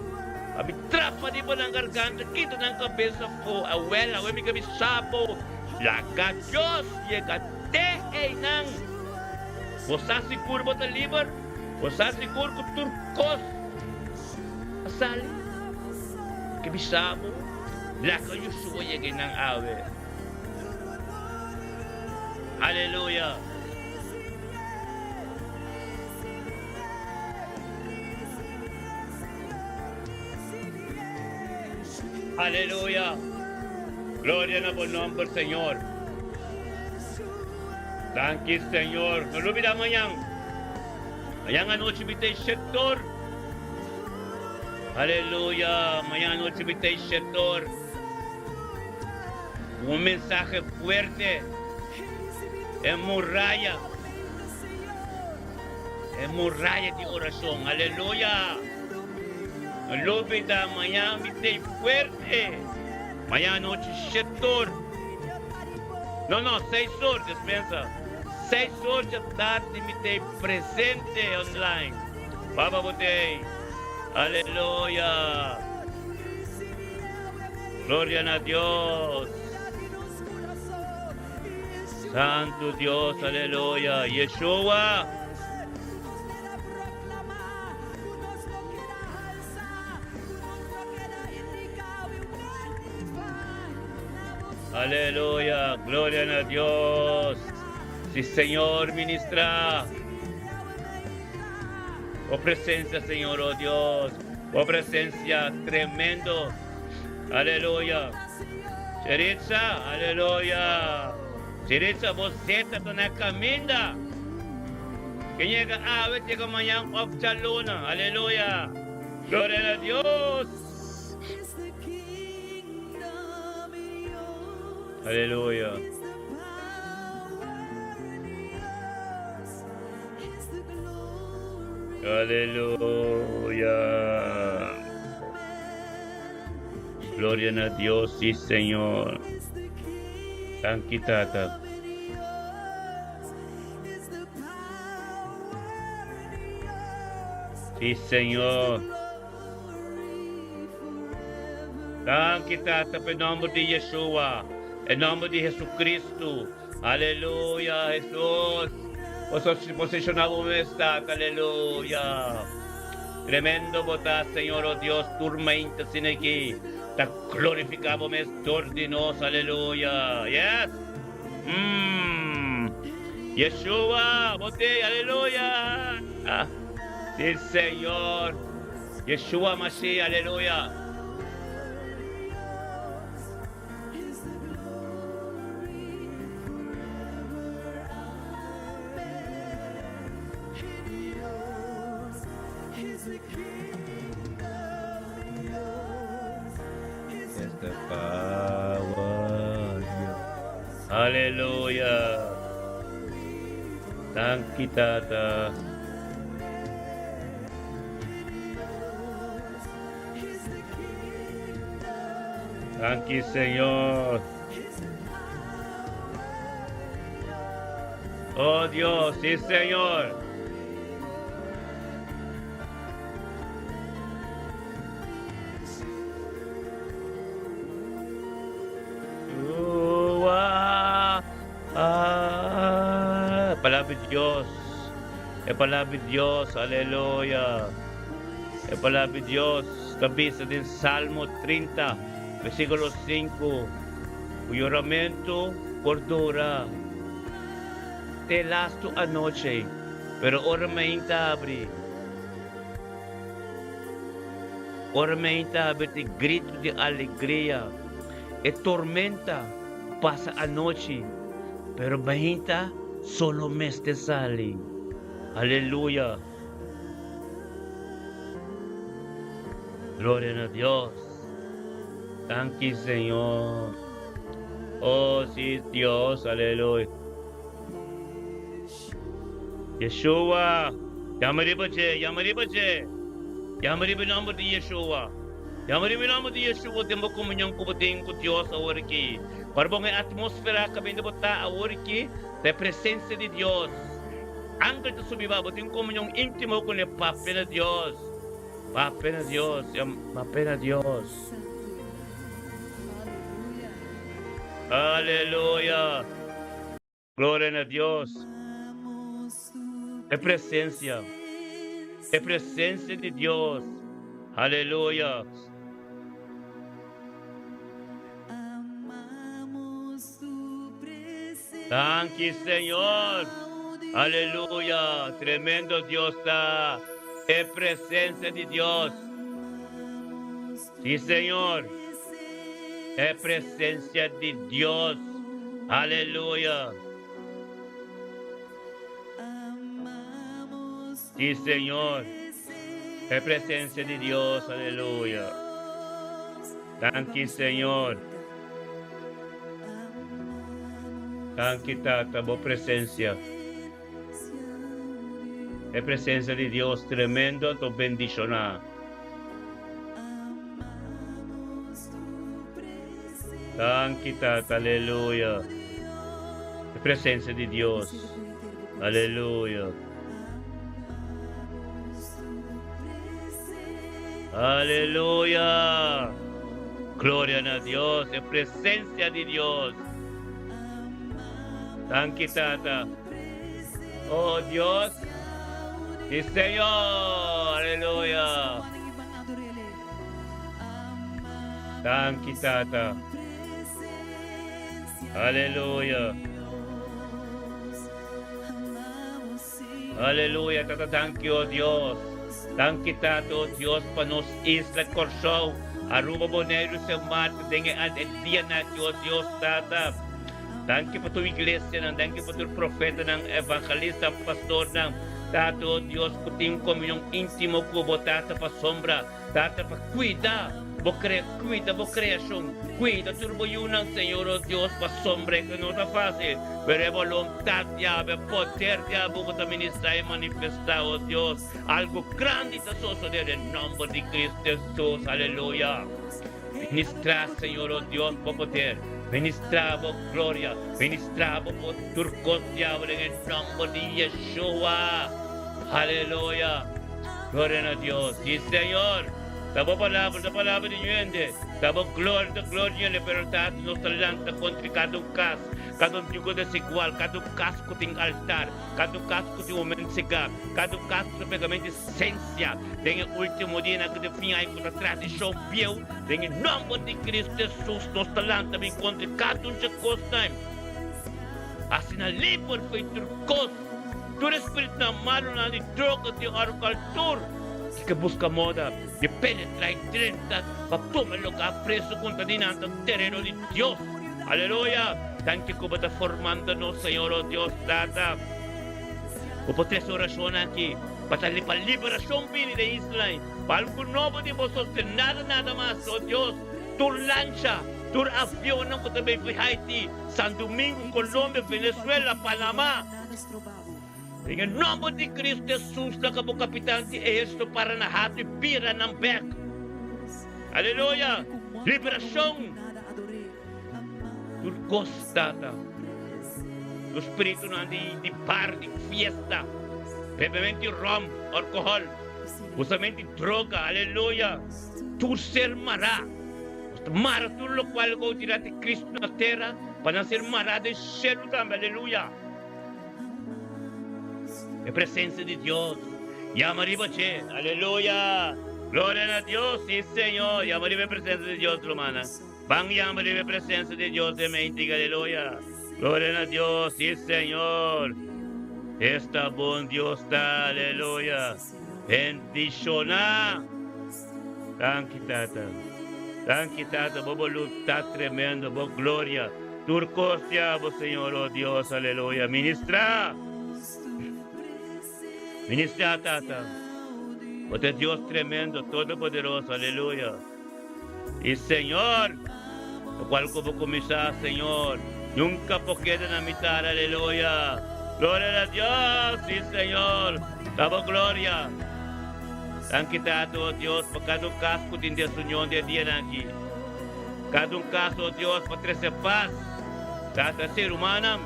Pa mi trapa riba nan garganta, kita nan kabes afó. Awel, awe mi ke bisa bo, laga Dios yega te einan. Bo sa sigur bo ta liber? Bo sa sigur ku tur kos a sali? Mi ke bisa bo, laga Joshua yega einan awe. Aleluya! Aleluya! Gloria na bo nomber, Señor. Danki, Señor. No lubida mañan. Mañan anochi mi ta e sector. Aleluya! Mañan anochi mi ta e sector. Un mensahe fuerte. E muraya. E muraya di orashon. Aleluya! No lubida, mañan mi t'ei fuerte. Mañan anochi shetor. No, no, seis or, despensa. Seis or dja tardi mi t'ei presente online. Papa bo t'ei. Aleluya! Gloria na Dios! Santu Dios, aleluya. Yeshua. Aleluya, gloria na Dios. Si Señor ministra. Bo presencia, Señor, oh Dios. Bo presencia tremendo. Aleluya. Cheritza, aleluya. Cheritza, bo zeta ta na caminda. Ken yega awe, yega mañan of djaluna. Aleluya. Gloria na Dios. Aleluya. Aleluya. Gloria na Dios, sí Señor. Danki Tata. Sí Señor. Danki Tata pa e nomber di Yeshua, e nomber di Jesucristo. Aleluya, Jesús. Boso posiciona bo mes, Tata. Aleluya. Tremendo bo ta, Señor, oh Dios, tur mainta asina aki ta glorifica bo mes dor di nos. Aleluya. Yes. Mm. Yeshua, bo te, aleluya. Sí, Señor. Yeshua Mashiach, aleluya. Aleluya. Danki Tata. Danki Señor. Oh Dios, sí Señor. Ah, palabra di Dios. E palabra di Dios, aleluya. E palabra di Dios ta bisa den Salmo 30, versículo 5. Ku yoramentu por dura te lastu anochi, pero ora mainta abri, ora mainta abri tin gritu di alegria. E tormenta pasa anochi, pero mainta solo mester sali. Aleluya! Gloria na Dios. Danki Señor. Oh, sí, Dios, aleluya. Yeshua. Yama riba dje, yama riba dje. Yama riba e nòmber di Yeshua. Yama riba e nòmber di Yeshua den bo komunion ku bo tin ku Dios awor aki. Ora bon e atmósfera kaminda bo ta awor aki ta e presensia di Dios. Angel ta subi ba bo tin komunion íntimo ku ne. Papia na Dios. Papia na Dios. Papia na Dios. Aleluya. Gloria na Dios. E presencia. E presencia di Dios. Aleluya. Danki Señor. Aleluya. Tremendo Dios ta. E presencia di Dios. Sí, Señor. E presencia di Dios. Aleluya. Sí, Señor. E presencia di Dios. Aleluya. Danki, Señor. Danki, Tata, bo presencia. E presencia di Dios tremendo to bendiciona. Danki, Tata, aleluya. E presencia di Dios. Aleluya. Aleluya. Gloria na Dios, e presencia di Dios. Danki, Tata. Oh Dios. Sí, Señor. Aleluya. Danki, Tata. Aleluya. Aleluya, Tata, danki, oh Dios. Danki, Tata, oh Dios, pa nos isla Kòrsou, Aruba, Boneiru, Sint Maarten, den e dianan aki, oh Dios, Tata. Danki pa tur iglesianan, danki pa tur profetanan, evangelistan, pastornan, Tata, oh Dios, ku tin komunion íntimo ku bo, Tata, pasobra, Tata, pa kuida bo kre, kuida bo kreashon, kuida tur bo yunan, Señor, oh Dios, pasobra e no ta fásil, pero e boluntat diablo, e poder diablo ku ta ministrá i manifestá, oh Dios, algu grandi ta sosodé den nòmber di Cristo Hesus, aleluya. Ministrá, Señor, oh Dios, bo poder. Ministrá bo gloria. Ministrá bo por tur kos diablo den e nòmber di Yeshua. Aleluya. Gloria na Dios. Sí, Señor. Ta bo palabra, ta palabra di ñuende. Ta bo gloria, ta gloria di ñuende. Pero Tata, nos ta lanta kontra kada un kas, kada un yugo desigual, kada un kas ku tin altar, kada un kas ku tin omen segá, kada un kas ku ta pegamento Sensia den e ultimo dianan ku ta fin ai ku ta tradishon bieu, den e nomber di Cristo Jesus nos ta lanta bin kontra kada un dje kosnan. Asina liber fo'i tur kos, tur e spiritunan malunan di droga di alkohol tur ki ke buska moda di penetra i drenta pa tuma e lugar preso ku ta di nan ta tereno di Dios. Aleluya! Danki ku bo ta formando nos, Señor, o Dios Tata. Bo por trese orashonnan aki pa ta pa liberashon bini den isla ei, pa algu nobo di bo sosten, nada nada mas, o Dios, tur lancha, tur avionnan ku ta bin for Haiti, San Domingo, Colombia, Venezuela, Panama. Den e nomber di Cristo Jesus laga bo kapitan di ehersito para na hatu i bira nan bek. Aleluya! Liberashon! Tur kos, Tata. Tur spiritunan di di bar, di fiesta, bebemento di rom, alkohòl, usamento di droga, aleluya, tur ser mará. Nos ta mara tur lokual ku outoridat di Kristu na tera pa nan ser mará den shelu tambe, aleluya. E presensia di Dios yama riba dje, aleluya. Gloria na Dios, si Señor, yama riba e presensia di Dios, rumannan. Ban yama riba e presencia di Dios den mente, aleluya. Gloria na Dios, sí Señor. Esta bon Dios ta, aleluya. Bendiciona. Danki Tata. Danki Tata, bo voluntad tremendo, bo gloria. Tur cos di abo, Señor, oh Dios, aleluya. Ministra. Ministra, Tata. Bo ta Dios tremendo, todopoderoso, aleluya. Y Señor, locual cu bo cuminsa, Señor, nunca por keda na mitad, aleluya. Gloria na Dios, sí Señor. Dabo gloria. Danki Tata, oh Dios, pa kada un kas ku tin desunion den e dianan aki. Kada un kas, oh Dios, pa trese pas. Tata, ser humannan,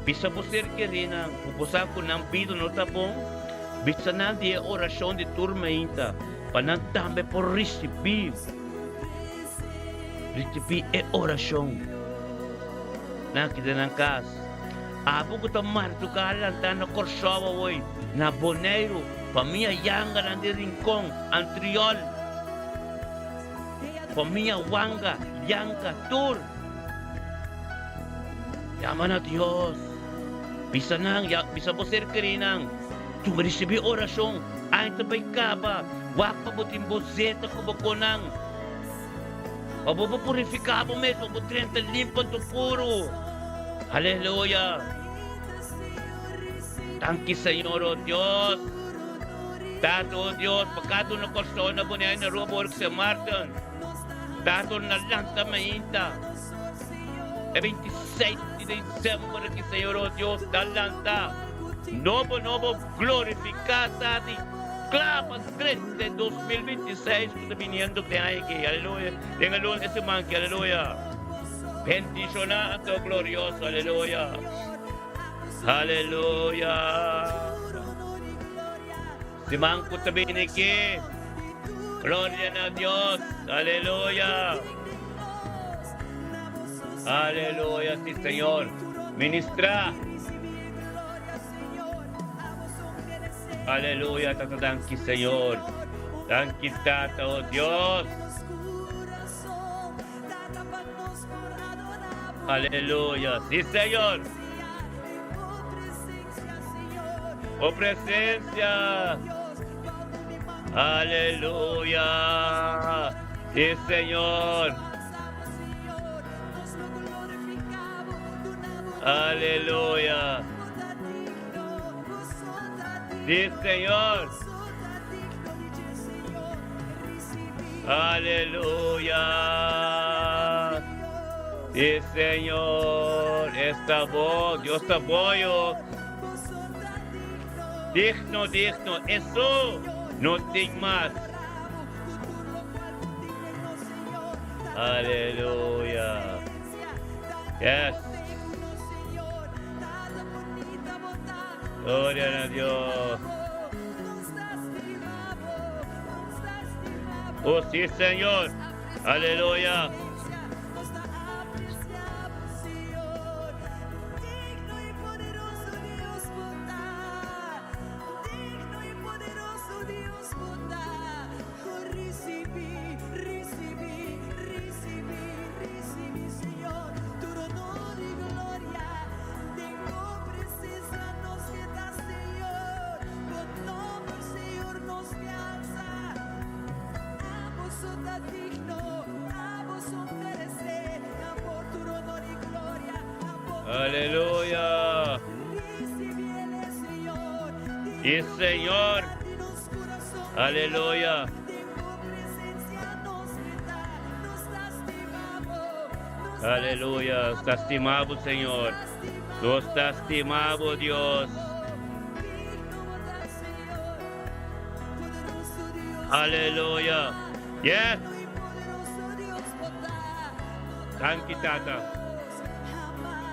bisa bo ser kerinan ku bo sa ku nan bida no ta bon, bisa nan di e orashon di tur mainta, pa nan tambe por risibí, risibí e orashon. Nan keda nan kas. Abo ku ta marduká lantá na Kòrsou awoi, na Boneiru, famia Yanganan di Rincon, Antriol, famia Wanga, Yanka, tur. Yama na Dios. Bisa nan, ya, bisa bo ser kerinan, Tuma risibí orashon, aña ta bai kaba, wak pa bo tin bo zeta ku bo konan. Pa bo por purifiká bo mes, pa bo drenta limpo anto puru. Aleluya! Danki Señor, o Dios. Tata, o Dios, pa kada un na Kòrsou, na Boneiru, na Aruba, Ork, Sint Maarten. Tata, na lanta mainta. E 26 di desèmber aki, Señor, o Dios, ta lanta. Nobo, nobo, glorifiká, Tata, i kla pa drenta e 2026 ku ta biniendo den aña aki. Aleluya! Den e luna, e siman aki. Aleluya! Bendishoná anto glorioso. Aleluya! Aleluya! Siman ku ta bini aki. Gloria na Dios. Aleluya! Aleluya, sí Señor. Ministra. Aleluya, Tata, danki Señor. Danki Tata, oh Dios. Aleluya, sí Señor. Oh presencia. Aleluya. Sí Señor. Aleluya. Sí, Señor. Aleluya. Sí, Señor. Está bo, Dios está boyo. Digno, digno. Eso no tin mas. Aleluya. Yes. Gloria a Dios. Oh, sí, Señor. Aleluya. Aleluya. Sí, Señor. Aleluya. Aleluya. Nos ta stima bo, Señor. Nos ta stima bo, Dios. Aleluya. Yes. Danki, Tata.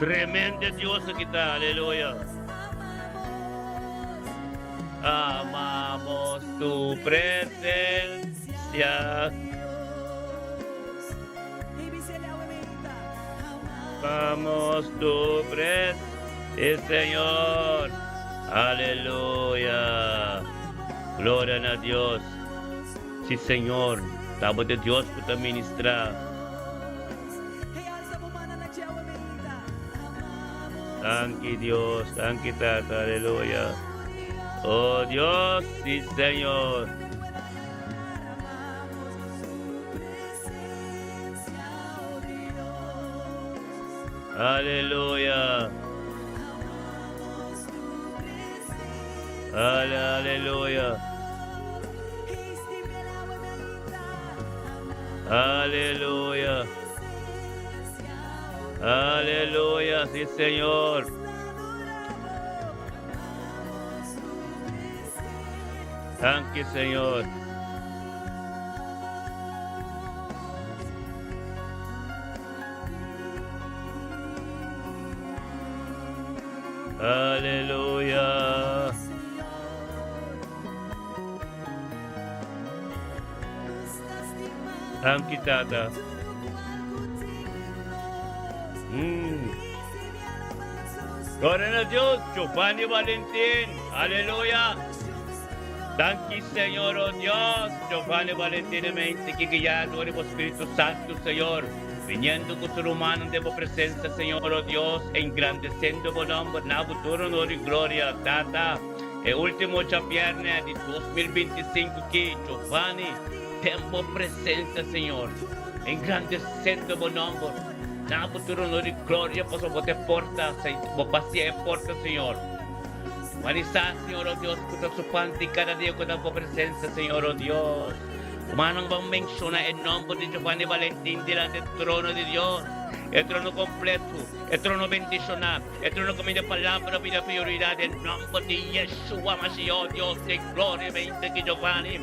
Tremendo Dios aki ta. Aleluya. Amamos tu presencia. Amamos tu presencia, Señor. Aleluya. Gloria na Dios. Sí, Señor. Ta bo ta Dios ku ta ministra. Danki Dios, danki Tata, aleluya. Oh Dios, sí Señor. Aleluya. Aleluya. Aleluya. Aleluya, sí Señor. Danki Señor. Aleluya. Danki Tata. Mm. Gloria na Dios, Giovanni Valentin. Aleluya. Danki Señor, oh Dios. Giovanni Valentin e mente que guiado por Espíritu Santo, Señor. Viniendo con su humano de bo presencia, Señor, oh Dios, engrandeciendo bo nombre, na futuro honor y gloria, Tata. E último djabièrnè di 2025 ki, Giovanni, den bo presencia, Señor, engrandeciendo bo nomber, na bo tur honor y gloria, pasobra bo ta e porta, bo basia e porta, Señor. Manisa, Señor, oh Dios, cu ta su pan di cada dia cu ta bo presencia, Señor, oh Dios. Rumannan ban menciona e nomber di Giovanni Valentin dilanti e trono di Dios, e trono completo, e trono bendiciona. E trono kaminda palabra bira prioridat den nòmber di Yeshua Mashiach, oh Dios di gloria beinta ki Giovanni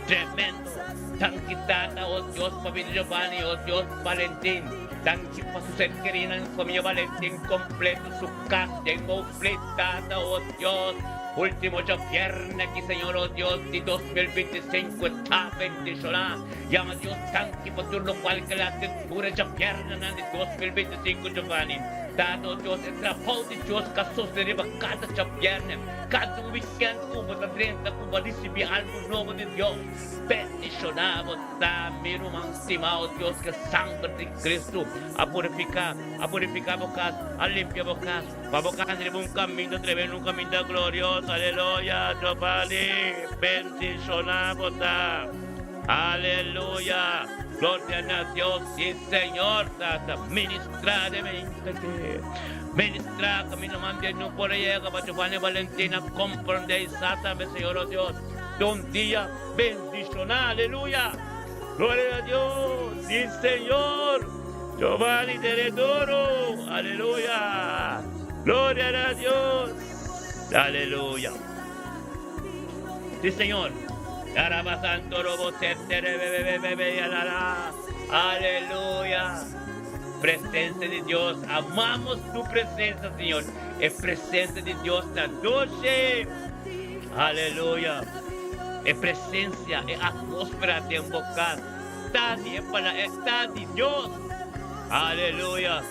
tremendo. Danki Tata, oh Dios pa bida Giovanni, oh Dios Valentin. Danki pa su ser kerinan, famia Valentin kompleto, su kas den Mouflit, Tata, oh Dios. Ultimo djabièrnè ki Señor, oh Dios, di 2025 ta bendishoná. Yama Dios danki pa tur lokual ke el a hasi tur e djabièrnènan di 2025 Giovanni. Tata, o Dios, e trabou di Dios ka sosodé riba kada djabièrnè, kada wikènt ku bo ta drenta ku bo a risibí algu nobo di Dios. Bendishoná bo ta, mi ruman stimá, o Dios, ku e sanger di Kristu a purifiká, a purifiká bo kas, a limpia bo kas, pa bo kana riba un kaminda tremendo, un kaminda glorioso. Aleluya! Giovanni, bendishoná bo ta. Aleluya! Gloria na Dios! Sí, Señor, Tata, ministrá den mi instante. Ministrá kaminda mande no por a yega pa Giovanni Valentina komprendé i sa tambe, Señor, oh Dios, ta un dia bendishoná. Aleluya! Gloria na Dios! Sí, Señor! Giovanni tere duro! Aleluya! Gloria na Dios! Aleluya! Sí, Señor. Aleluya. Presencia di Dios. Amamos tu presencia, Señor. E presencia di Dios ta dulce. Aleluya. E presencia, e atmósfera den bo cas ta di e pala, ta di Dios. Aleluya.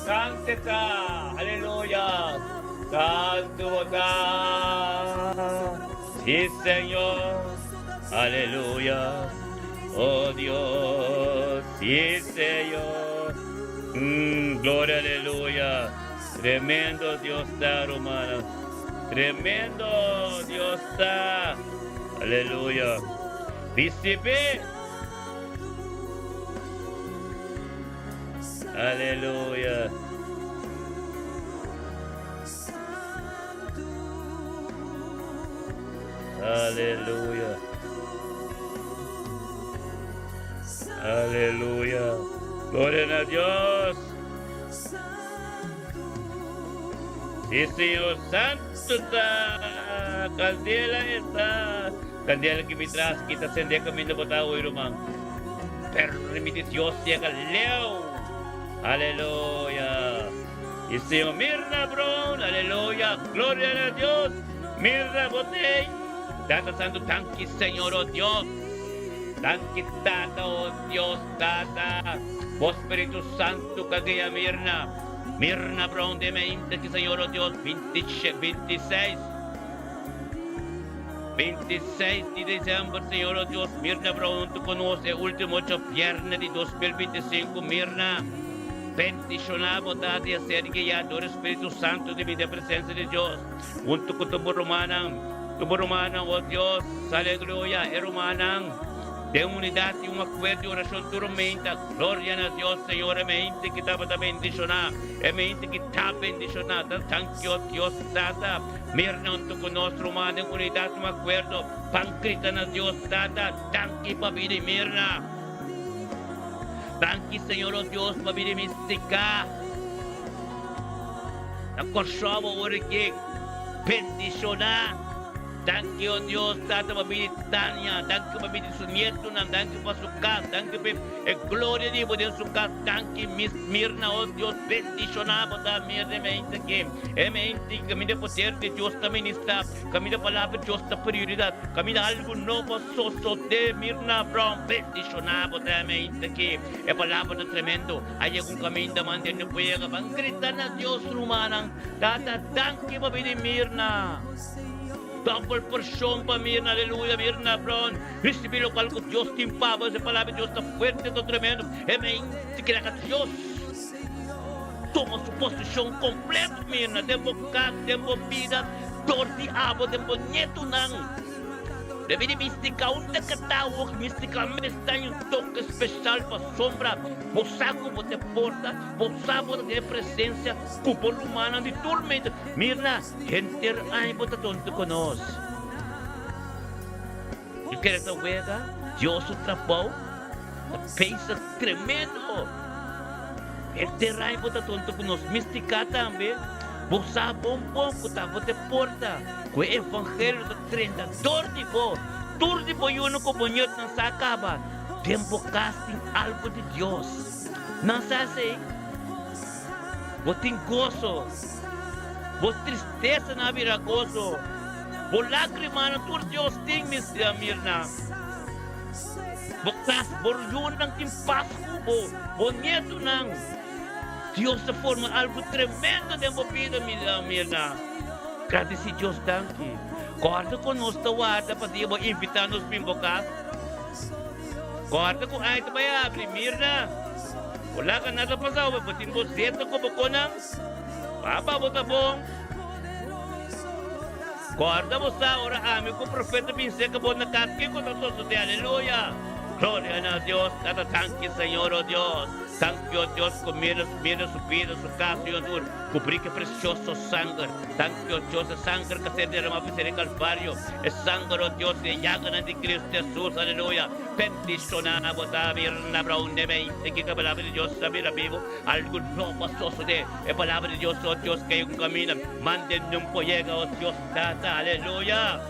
Santu ta, aleluya, santu bo ta, sí Señor, aleluya, oh Dios, sí Señor, mm, gloria, aleluya, tremendo Dios ta, rumana, tremendo Dios ta, aleluya, ricibi. Aleluya. Aleluya. Aleluya. Gloria na Dios. Sí, Señor, santo ta. Candela está. Candela que mi tras, kita sende camino bota hoy, ruman. Permiti Dios yega leu. Aleluya. Y Señor Mirna Brown, aleluya. Gloria a Dios. Mirna Botey. Tata Santo, danki Señor, oh Dios. Danki Tata, oh Dios, Tata. Bo Spiritu Santo kaguia Mirna. Mirna Brown de mente ki Señor, oh Dios, 26. 26 di december, Señor, oh Dios, Mirna Brown hunto con nos e ultimo djobierne di 2025. Mirna, bendiciona bo ta di a ser guiá door e Spiritu Santo di bini den presencia di Dios hunto cu tur bo rumannan, tur bo rumannan, oh Dios, aleluya, e rumannan den unidad y un acuerdo di oracion tur meinta. Gloria na Dios, Señor, e meinte ki tabata bendiciona, e meinte ki ta bendiciona, ta danki, oh Dios, Tata. Mirna huntu ku nos ruman den unidat un akuerdo pan grita na Dios Tata danki pa bini Mirna. Danki Señor o Dios pa bini mi sika na Kòrsou awor aki. Bendishoná. Danki, o Dios, Tata, pa bini Tania. Danki pa bini su nietonan. Danki pa su kas. Danki pa e gloria di bo den su kas. Danki, Miss Mirna, o Dios, bendishoná bo ta, Mirna, e mente aki. E mente kaminda e poder di Dios ta ministrá, kaminda palabra di Dios ta prioridat, kaminda algu nobo a sosodé. Mirna Brown, bendishoná bo ta, e mente aki. E palabra ta tremendo. A yega un kaminda manda e no por yega. Ban grita na Dios, rumannan. Tata, danki pa bini Mirna. Dòbel porshon pa Mirna, aleluya, Mirna Brown. Risibí lokual ku Dios tin pa bo. E palabra di Dios ta fuerte, ta tremendo. E mente ki laga Dios tuma su posishon kompleto, Mirna, den bo kas, den bo bida, dor di abo, den bo nietunan. Debí di místika unda ka ta awor, místika mester haña un toke speshal pasobra bo sa ku bo ta e porta, bo sa bo ta den e presensia ku bo rumannan di tur mente. Mirna, henter aña bo ta tonto ku nos. Yo kere ta wega Dios su trabou ta pesa tremendo. Henter aña bo ta tonto ku nos. Místika tambe, bo sa bon bon ku ta bo ta e porta. Ku e evangelio ta trenta dor di bo, tur di bo yunan ku bo ñetnan sa kaba. Den bo kas tin algu di Dios. Nan sa esei. Bo tin goso. Bo tristesanan a bira goso. Bo lágrimanan tur Dios tin, mi Mirna. Bo kas, bo yunan tin pas ku bo, bo ñetunan. Dios ta forma algu tremendo den bo bida, mi Mirna. Gradisí Dios danki. Kòrda ku nos ta warda pa dia bo invitá nos bin bo kas. Kòrda ku ai ta bai abri, Mirna. Bo laga nada pasá bo, bo tin bo zeta ku bo konan. Papa bo ta bon. Kòrda bo sa ora ami ku profeta bin seka bo na kas kiko ta sosodé. Aleluya! Gloria na Dios. Tata danki Señor, o Dios. Danki o Dios ku mira mira su bida, su kas, Señor tur. Kubrí ku e presioso sanger. Danki, o Dios, e sanger ku a ser deramá pa ser e Kalvario. E sanger, o Dios, di e yaganan di Cristo Jesus. Aleluya. Bendishoná bo ta, Mirna Brown, den mente ku e Palabra di Dios ta bira bibu. Algu nobo a sosodé. E Palabra di Dios, o Dios, kai un kaminda. Manda e numpo yega, o Dios Tata. Aleluya.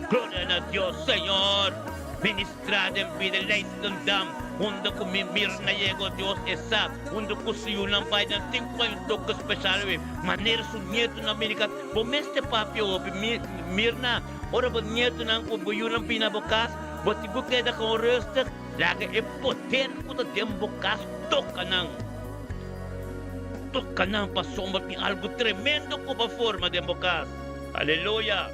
Gloria na Dios, Señor. Ministrá den bida Leidschendam, unda ku mi Mirna yega, o Dios, e sa. Huntu ku su yunan bai nan tin ku bai un toke speshal awe, manera su nietunan bini kas. Bo mester papia hopi, Mirna. Ora bo nietunan ku bo yunan bini na bo kas, bo tin ku keda kon rustig. Laga e poder ku ta den bo kas toka nan. Toka nan pasobra tin algu tremendo ku bo a forma den bo kas. Aleluya!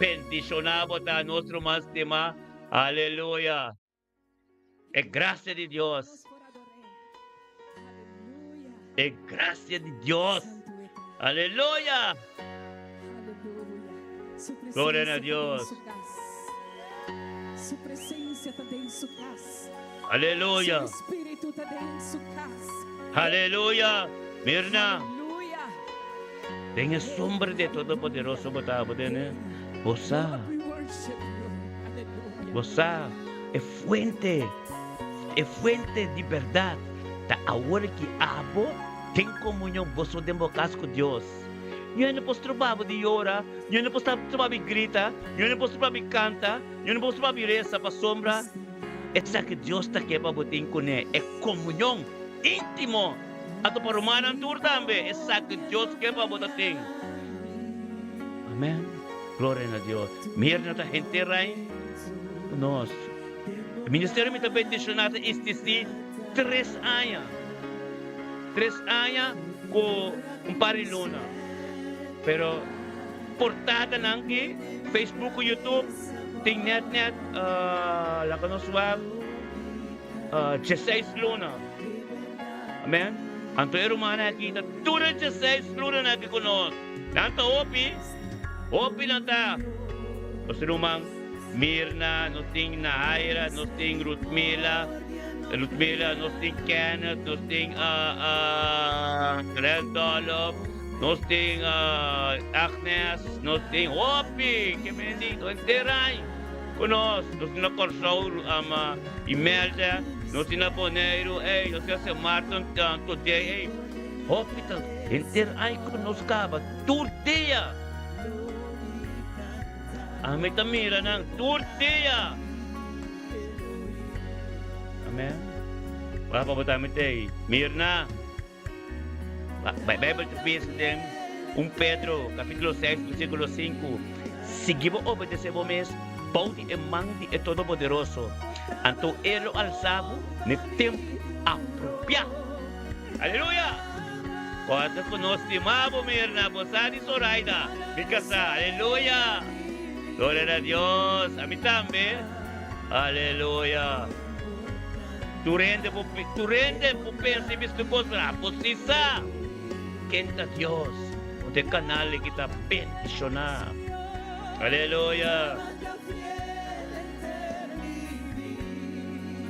Bendishoná bo ta nos ruman stimá. Aleluya! E gracia di Dios. E gracia di Dios. Aleluya. Gloria na Dios. Su presencia ta den su cas. Aleluya. Su espíritu ta den su cas. Aleluya. Mirna. Aleluya. Den e sombra de Todopoderoso bo ta, bo tene. Bo sa. Bo sa, e fuente, e fuente di bèrdat ta awor ki abo den komunion boso den bo kas ku Dios. Ño no por stroba bo di yora, ño no por stroba bo di grita, ño no por stroba bo di kanta, ño no por stroba bo di resa pasobra esaki Dios ta ke pa bo tin kuné, e komunion íntimo. Anto pa rumannan tur tambe, esaki Dios ke pa bo ta tin. Amèn. Gloria na Dios. Mirna ta henter rai ku nos. E ministerio mi ta bendishoná ta existí tres aña. Tres aña ku un par di luna. Pero portadanan ki Facebook ku YouTube tin nèt nèt laga nos wak dieseis luna. Amen. Anto e rumannan aki ta tur e dieseis lunanan aki ku nos. Nan ta hopi. Hopi nan ta. Nos ruman Mirna, nos tin Nahaira, nos tin Rutmila, Rutmila, nos tin Kenneth, nos tin Glenn Dolop, nos tin Agnes, nos tin hopi ke bendito henter ai ku nos. Nos tin na Kòrsou Imelda, nos tin na Boneiru, ey, nos tin na Sint Maarten Today, ey. Hopi ta henter ai ku nos kaba. Tur dia! Ami ta mira nan tur dia. Amen. Wak pa bo ta mi tei. Mirna. Bijbel ta bisa den 1 Pedro capítulo 6 versículo 5, Sigui bo obedecé bo mes bou di e man di e Todopoderoso, anto E lo alsá bo n'e tempu apropiá. Aleluya! Kòrda ku nos stima bo, Mirna, bo sa di Zoraida, mi kasá. Aleluya! Gloria na Dios! Ami tambe. Aleluya! Tur hende por tur hende por pensa i bisti kos ra bo si sa ken ta Dios ku ta e kanal aki ta bendishoná. Aleluya!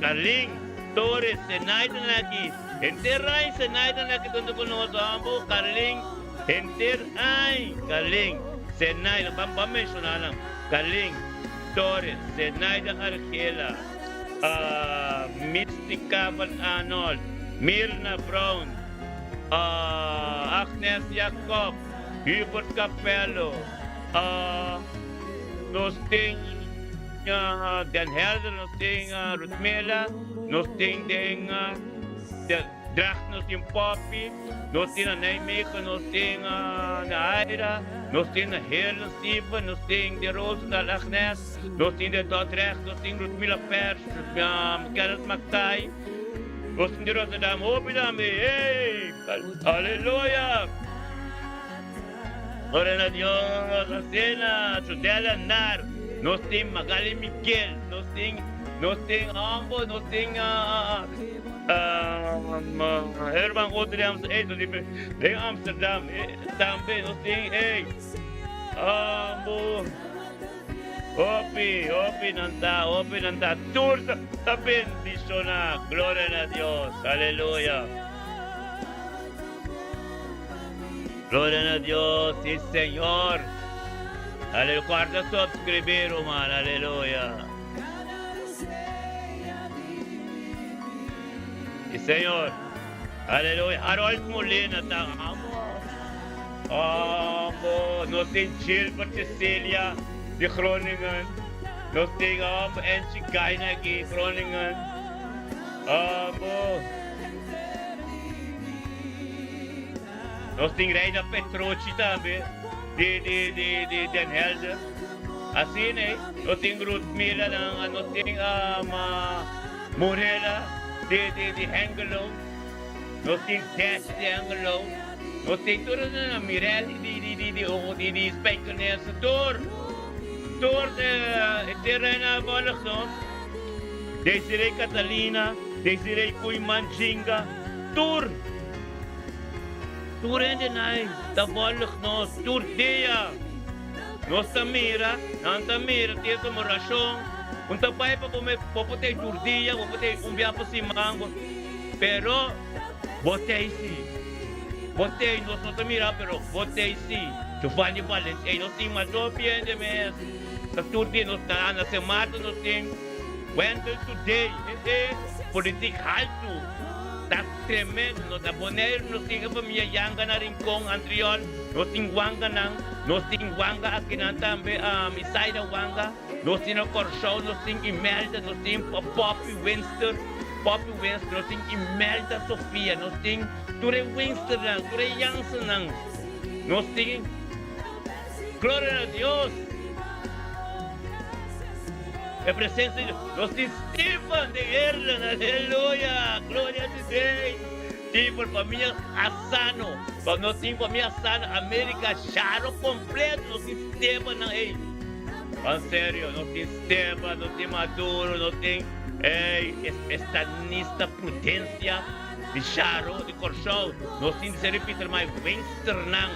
Carlin Torres Zenaida nan aki henter ai Zenaida nan aki tantu ku nos ambo Carlin henter ai Carlin Zenaida ban ban menshoná nan Carlin Torres Zenaida Argela. Mistica van Arnold, Mirna Brown, Agnes Jacob, Hubert Capello, nos tin Den Helder, nos tin Ruthmela, nos tin den Dracht, nos tin Poppy, nos tin na Nijmegen, nos tin na Aira, nos tin na Heerlen Steven, nos tin den Roosendaal Agnes. Nos tin de Dordrecht, nos tin Ludmila Pers, Kenneth Mackay, nos tin di Rotterdam hopi tambe. Hey! Aleluya! Gloria na Dios! Asina, Judela Nar, nos tin Magali Miguel, nos tin, nos tin Ambo, nos tin Herman Otriams, hey, den Amsterdam tambe nos tin, hey, Ambo. Hopi, hopi nan ta, hopi nan ta, tur ta bendiciona, gloria na Dios, aleluya. Gloria na Dios, si Señor. Aleluya, guarda subscribir, ruman, aleluya. Si Señor, aleluya. Harold Molina ta, amo. Amo, nos tin Gilbert Cecilia di Groningen. Nos tin amo Angie Gaina aki Groningen. Amo. Nos tin Reina Petrochi tambe di di di di Den Helder. Asina eh, nos tin Ruth Mila nan, nos tin ama Morela di di di Hengelo. Nos tin Dash di Hengelo. Nos tin tur esnan Mirel di di di di di di Spijkenisse tur tur e terena volg nos. Desiree Catalina, Desiree Koeiman Jinga, tur tur hende nai ta volg nos tur dia. Nos ta mira, nan ta mira tin e orashon. Un ta bai pa bo bo por tei tur dia, bo por tei un bia pa siman, pero Bo tei si. Bo tei, nos no ta mira pero bo tei si. Giovanni Valent, ey nos tin mas hopi hende mes. Ta tur dia nos ta na Sint Maarten nos tin Wendell Today, e politiek haltu. Ta tremendo. Nos na Bonaire nos tin e famia Yanga na Rincon, Antriol. Nos tin Wanganan, nos tin Wanga akinan tambe, Isaida Wanga. Nos tin na Kòrsou, nos tin Imelda, nos tin Poppy Winster, Poppy Winster, nos tin Imelda Sofia, nos tin tur e Winsternan, tur e Jansennan, nos tin. Gloria na Dios! E presencia di Dios. Nos tin Stephen den Heerlen, aleluya! Gloria di Dios! Tin por famia Asano, nos tin famia Asano, America, Sharo completo, nos tin Stephennan ey. En serio, nos tin Esteban, nos tin Maduro, nos tin ey, estanista Prudencia di Sharo, di Kòrsou, nos tin di Seri Pietermaai Wingsternan,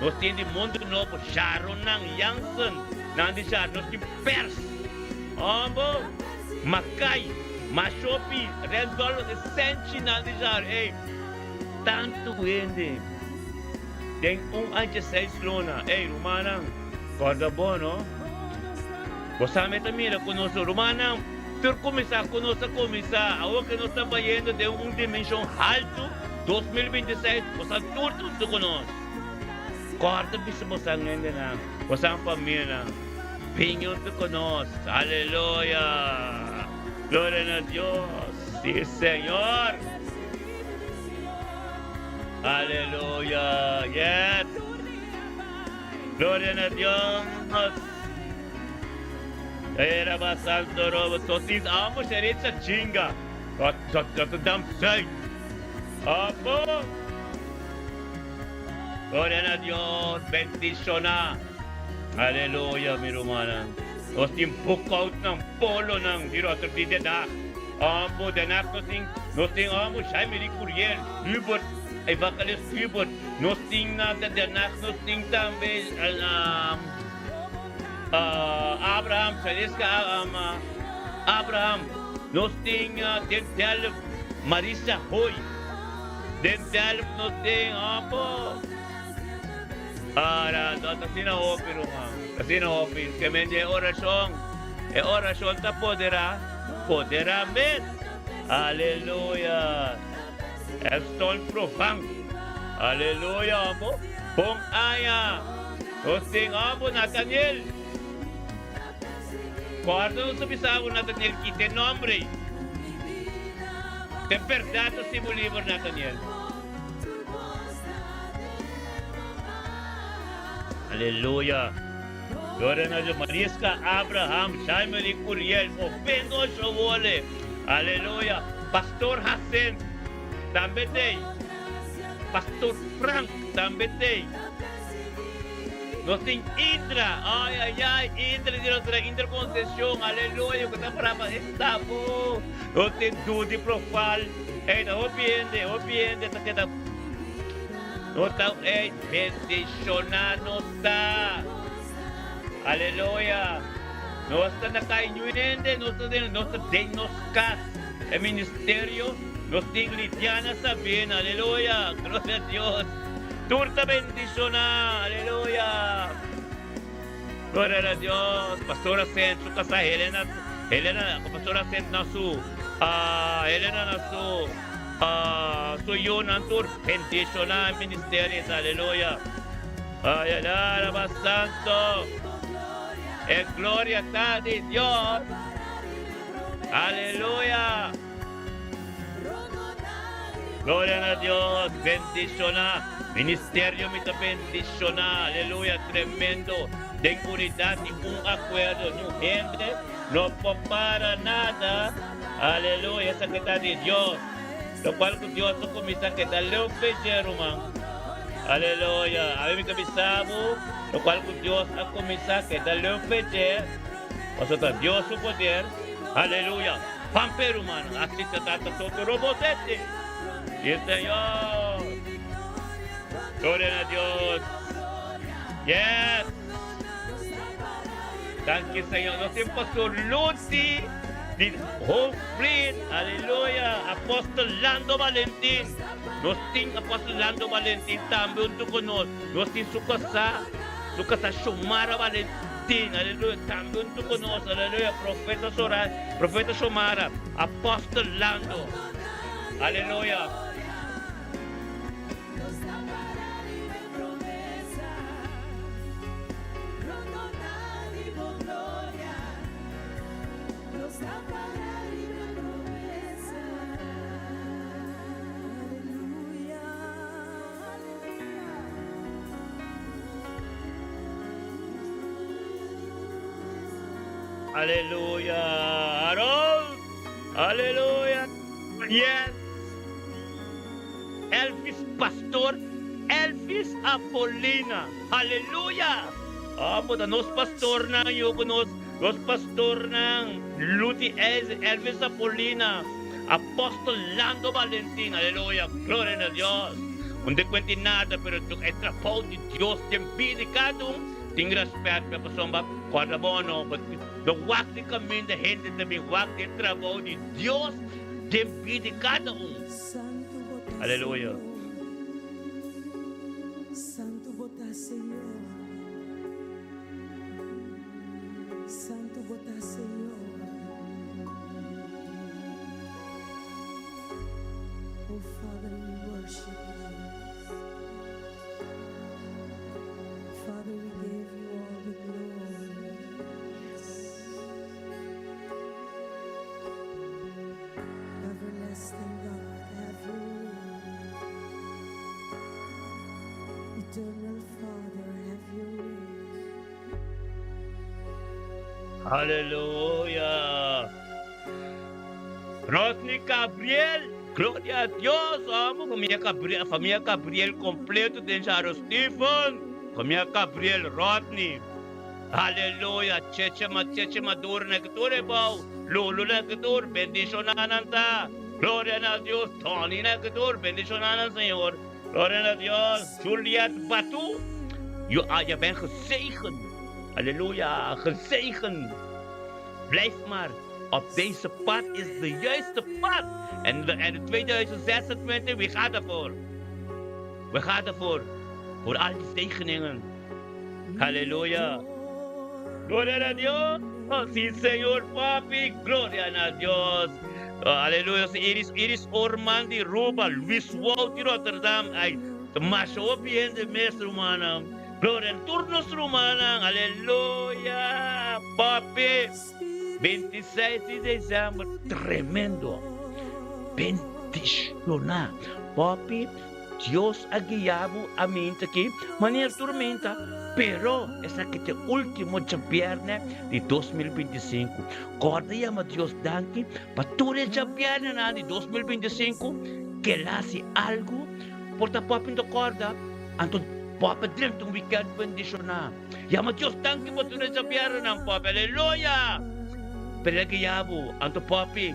nos tin di Mundu Nobo Sharonan, Jansen, nan di Sharo, nos tin Pers, Hombo, Makai, Mashopi, Rendolfo, e Senchinan di Sharo, ey, tantu hende den un ancha seis luna, ey, rumannan. Kòrda bo, no? Bo sa mi ta mira ku nos rumannan tur kuminsá ku nos a kuminsá. Awor ku nos ta bayendo den un dimenshon haltu, 2026, bo sa tur ta huntu ku nos. Kòrda bisa bosan hendenan, bosan famianan, bini huntu ku nos. Aleluya! Gloria na Dios! Sí, Señor! Aleluya! Yes! Gloria na Dios! Era ba santo robo totis amo xeritsa chinga. Rotterdam Zuid. Apo. Gloria na Dios, bendiciona. Aleluya, mi rumannan. Nos tin boekhoudnan, polonan di Rotterdam Den Haag. Amo, Den Haag nos tin, nos tin amo Jaime di Curiel, Hubert, Evangelist Hubert. Nos tin na Den Haag, nos tin tambe Abraham, Sariska Abraham. Nos tin den Delft, Marisa Hoy. Den Delft nos tin amo. Ara, no ta asina hopi, ruman. Ta asina hopi. Ke men di e orashon. E orashon ta poderá. Poderá mes. Aleluya. Eston Profan. Aleluya, amo. Bon aña. Nos tin amo, Nathaniel. Kòrda nos a bisa bo, Nathaniel, kita e nòmber ei. Den bèrdat ta sibu liber, Nathaniel. Aleluya. Gloria na Dios. Mariska, Abraham, Jaime Curiel, Ofendo Oshowole. Aleluya. Pastor Hacent, tambe tei. Pastor Frank, tambe tei. Nos tin Indra. Ay, ay, ay. Indra di nos Indra Concesión. Aleluya. Ku ta para pa estabo. Nos tin Dudi Profal. Ey, ta hopi hende, hopi hende ta keda. Nos ta ey, bendiciona nos ta. Aleluya. Nos ta na kai ñu hende, nos ta den, nos ta den nos cas. E ministerio, nos tin Lidiana Sabina, aleluya. Gloria a Dios. Tur ta bendiciona, aleluya. Gloria a Dios. Pastora Sent, su casa Helena, Helena, Pastora Sent na su, ah, Helena na su, ah, su yunan tur bendiciona e ministerio, aleluya. Ay, ay, ay, santo. E gloria ta di Dios. Aleluya. Gloria na Dios. Bendiciona. Ministerio mi ta bendiciona. Aleluya. Tremendo. Den unidad y un acuerdo. Ni un hende no por para nada. Aleluya. Esa que ta di Dios. Lo cual cu Dios a cuminsa keda leu feche, ruman. Aleluya. Awe mi ta bisa bo, lo cual cu Dios a cuminsa keda leu feche. Pasobra ta Dios su poder. Aleluya. Pampe, rumannan. Asi ta trata soto robotete. Sí, Señor. Gloria na Dios. Yes. Danki, Señor. Nos tin Pastor Lucy di Hoofdvliet. Aleluya. Apóstol Lando Valentín. Nos tin Apóstol Lando Valentín tambe hunto con nos. Nos tin su casá, su casá Shomara Valentín. Aleluya. Tambe hunto con nos. Aleluya. Profeta Soraya, Profeta Shomara, Apóstol Lando. Aleluya. Aleluya. Harold. Aleluya. Yes. Elvis Pastor Elvis Apolina. Aleluya. Ah, bo ta nos pastornan yo ku nos nos pastornan Luti Elvis Apolina, Apóstol Lando Valentin. Aleluya. Gloria na Dios. Un te cuenti nada, pero e trabou di Dios den bida di cada un tin respet pa e pasobra corda bo no, no wak di caminda hende ta bin wak di e trabou di Dios den bida di cada un. Santu bo ta Aleluya. Señor. Santu bo ta Señor. Santu bo ta Señor. Oh Father, we worship you. Aleluya! Rodney Gabriel, gloria a Dios, amo famia Gabriel, famia Gabriel completo den Jaro Stephen, famia Gabriel Rodney. Aleluya, Cheche ma Cheche Maduro na tur e bou, Lulu na tur, bendiciona nan ta. Gloria na Dios, Tony na tur, bendiciona nan Señor. Gloria na Dios, Juliet Batu, je, ah, je bent gezegend. Halleluja, gezegend. Blijf maar op deze pad is de juiste pad. En 2026, wie gaat ervoor? We gaan ervoor. Voor al die zegeningen. Halleluja. Gloria na Dios. Oh, sí, Señor, papi. Gloria na Dios. Oh, aleluya. Iris, Iris Orman di Ruba, Luis Wout di Rotterdam. Ay, masha hopi hende mes, rumannan. Gloria na tur nos rumannan. Aleluya. Papi. 26 di december. Tremendo. Bendiciona. Papi. Dios a guia bo a minta aki manera tur minta, pero esaki ta e ultimo djabierne di 2025. Corda yama Dios danki pa tur e djabiernenan di 2025 ke el a hasi algu por ta papia no ta corda, anto papia drenta un weekend bendiciona. Yama Dios danki pa tur e djabiernenan papia, aleluya! Pero el a guia bo, anto papia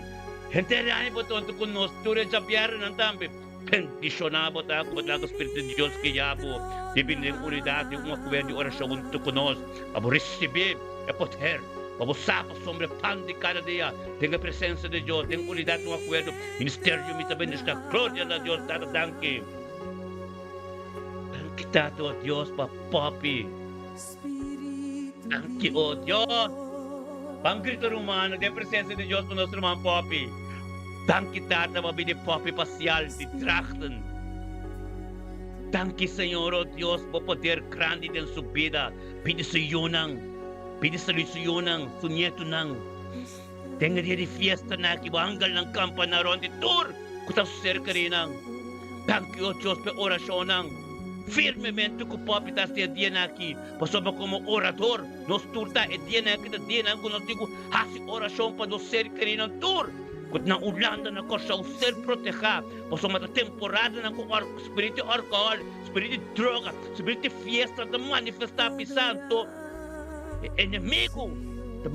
henter e aña bo ta hunto cu nos tur e djabiernenan tambe. Bendishoná bo ta ku bo ta laga Spiritu di Dios guia bo di bini den unidat di un akuerdo di orashon huntu ku nos pa bo risibí e poder pa bo sa pasobra e pan di kada dia den e presensia di Dios den unidat di un akuerdo. Ministerio mi ta bendishoná. Gloria na Dios Tata danki. Danki Tata o Dios pa Poppy. Danki o Dios. Ban grita rumannan den presensia di Dios pa nos ruman Poppy. Danki Tata pa bini Poppy Pasial di Drachten. Danki Señor o Dios bo poder grandi den su bida. Bini su yunan, bini salud su yunan, su nietunan. Den e dia di fiestanan aki bo angelnan kampa na rond di tur ku ta su ser kerinan. Danki o Dios pa e orashonnan firmemente ku Poppy ta hasi e dianan aki, pasobra komo orador nos tur ta e dianan aki ta dianan ku nos tin ku hasi orashon pa nos ser kerinan tur ku ta na Hulanda, na Kòrsou ser protehá, pasobra ta temporadanan ku spiritu di alkohòl, spiritu di droga, spiritu di fiesta ta manifestá pisanto. E enemigu ta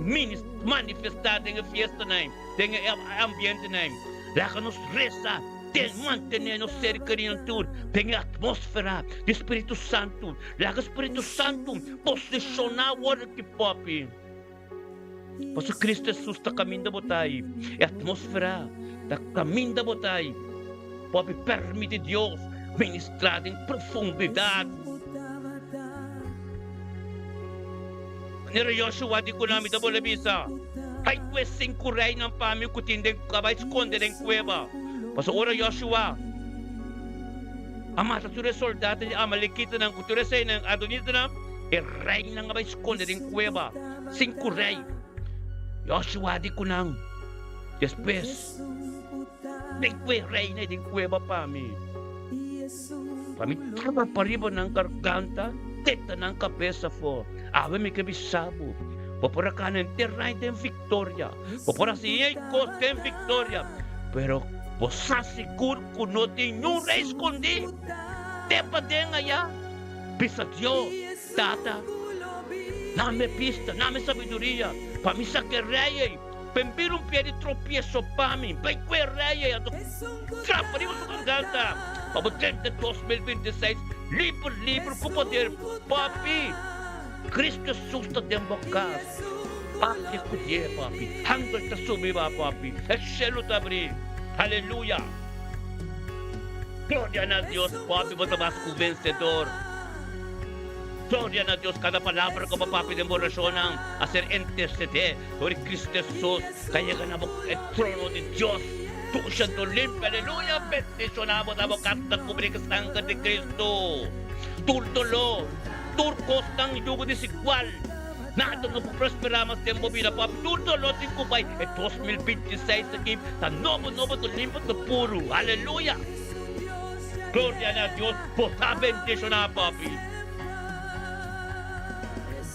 manifestá den e fiestanan, den e ambientenan. Laga nos resa den mantené nos ser kerinan tur den e atmósfera di Spiritu Santu. Laga Spiritu Santu posishoná awor aki, Papi. Pasobra Cristo Hesus ta kaminda bo ta ei. E atmósfera ta kaminda bo ta ei. Papi, permiti Dios ministrá den profundidat. Manera Joshua di ku nan, mi ta bolbe bisa, Bai ku e sinku reinan pa mi ku tin den a bai skonde den kueba. Pasobra ora Joshua a mata tur e soldatnan di amalekitanan ku tur eseinan adonitanan, e reinan a bai skonde den kueba, sinku rei. Joshua di ku nan, Despues, bai ku e reinan den kueba pa mi. Pa mi trapa riba nan garganta, teta nan kabes afó. Awe mi ke bisa bo, bo por a kana henter rai den viktoria, bo por hasi ei kos den viktoria, pero bo sa sigur ku no tin niun rei skondí te paden ayá. Bisa Dios, Tata, name bista, name sabiduria, pa mi sa ke rei ei. Ben bira un pia di tropieso pa mi, bai ku e rei ei, anto trapa riba su garganta pa bo drenta 2026 liber liber ku poder. Papi, Cristo Jesus ta den bo kas. Papia ku dje, papi. Angel ta subi ba, papi. E shelu ta abri. Aleluya! Gloria na Dios, papi, bo ta mas ku vensedor. Gloria na Dios, kada palabra ku bo papia den bo orashonnan a ser intersedé dor di Cristo Jesus ta yega na bo e trono di Dios. Dusha anto limpia, aleluya, bendishoná bo ta bo kas ta kubrí ku sanger di Cristo. Tur doló, tur kosnan yugo desigual, nada no por prosperá mas den bo bida, papi. Tur doló tin ku bai. E 2026 aki ta nobo, nobo, ta limpi, ta puru. Aleluya! Gloria na Dios, bo ta bendishoná, papi.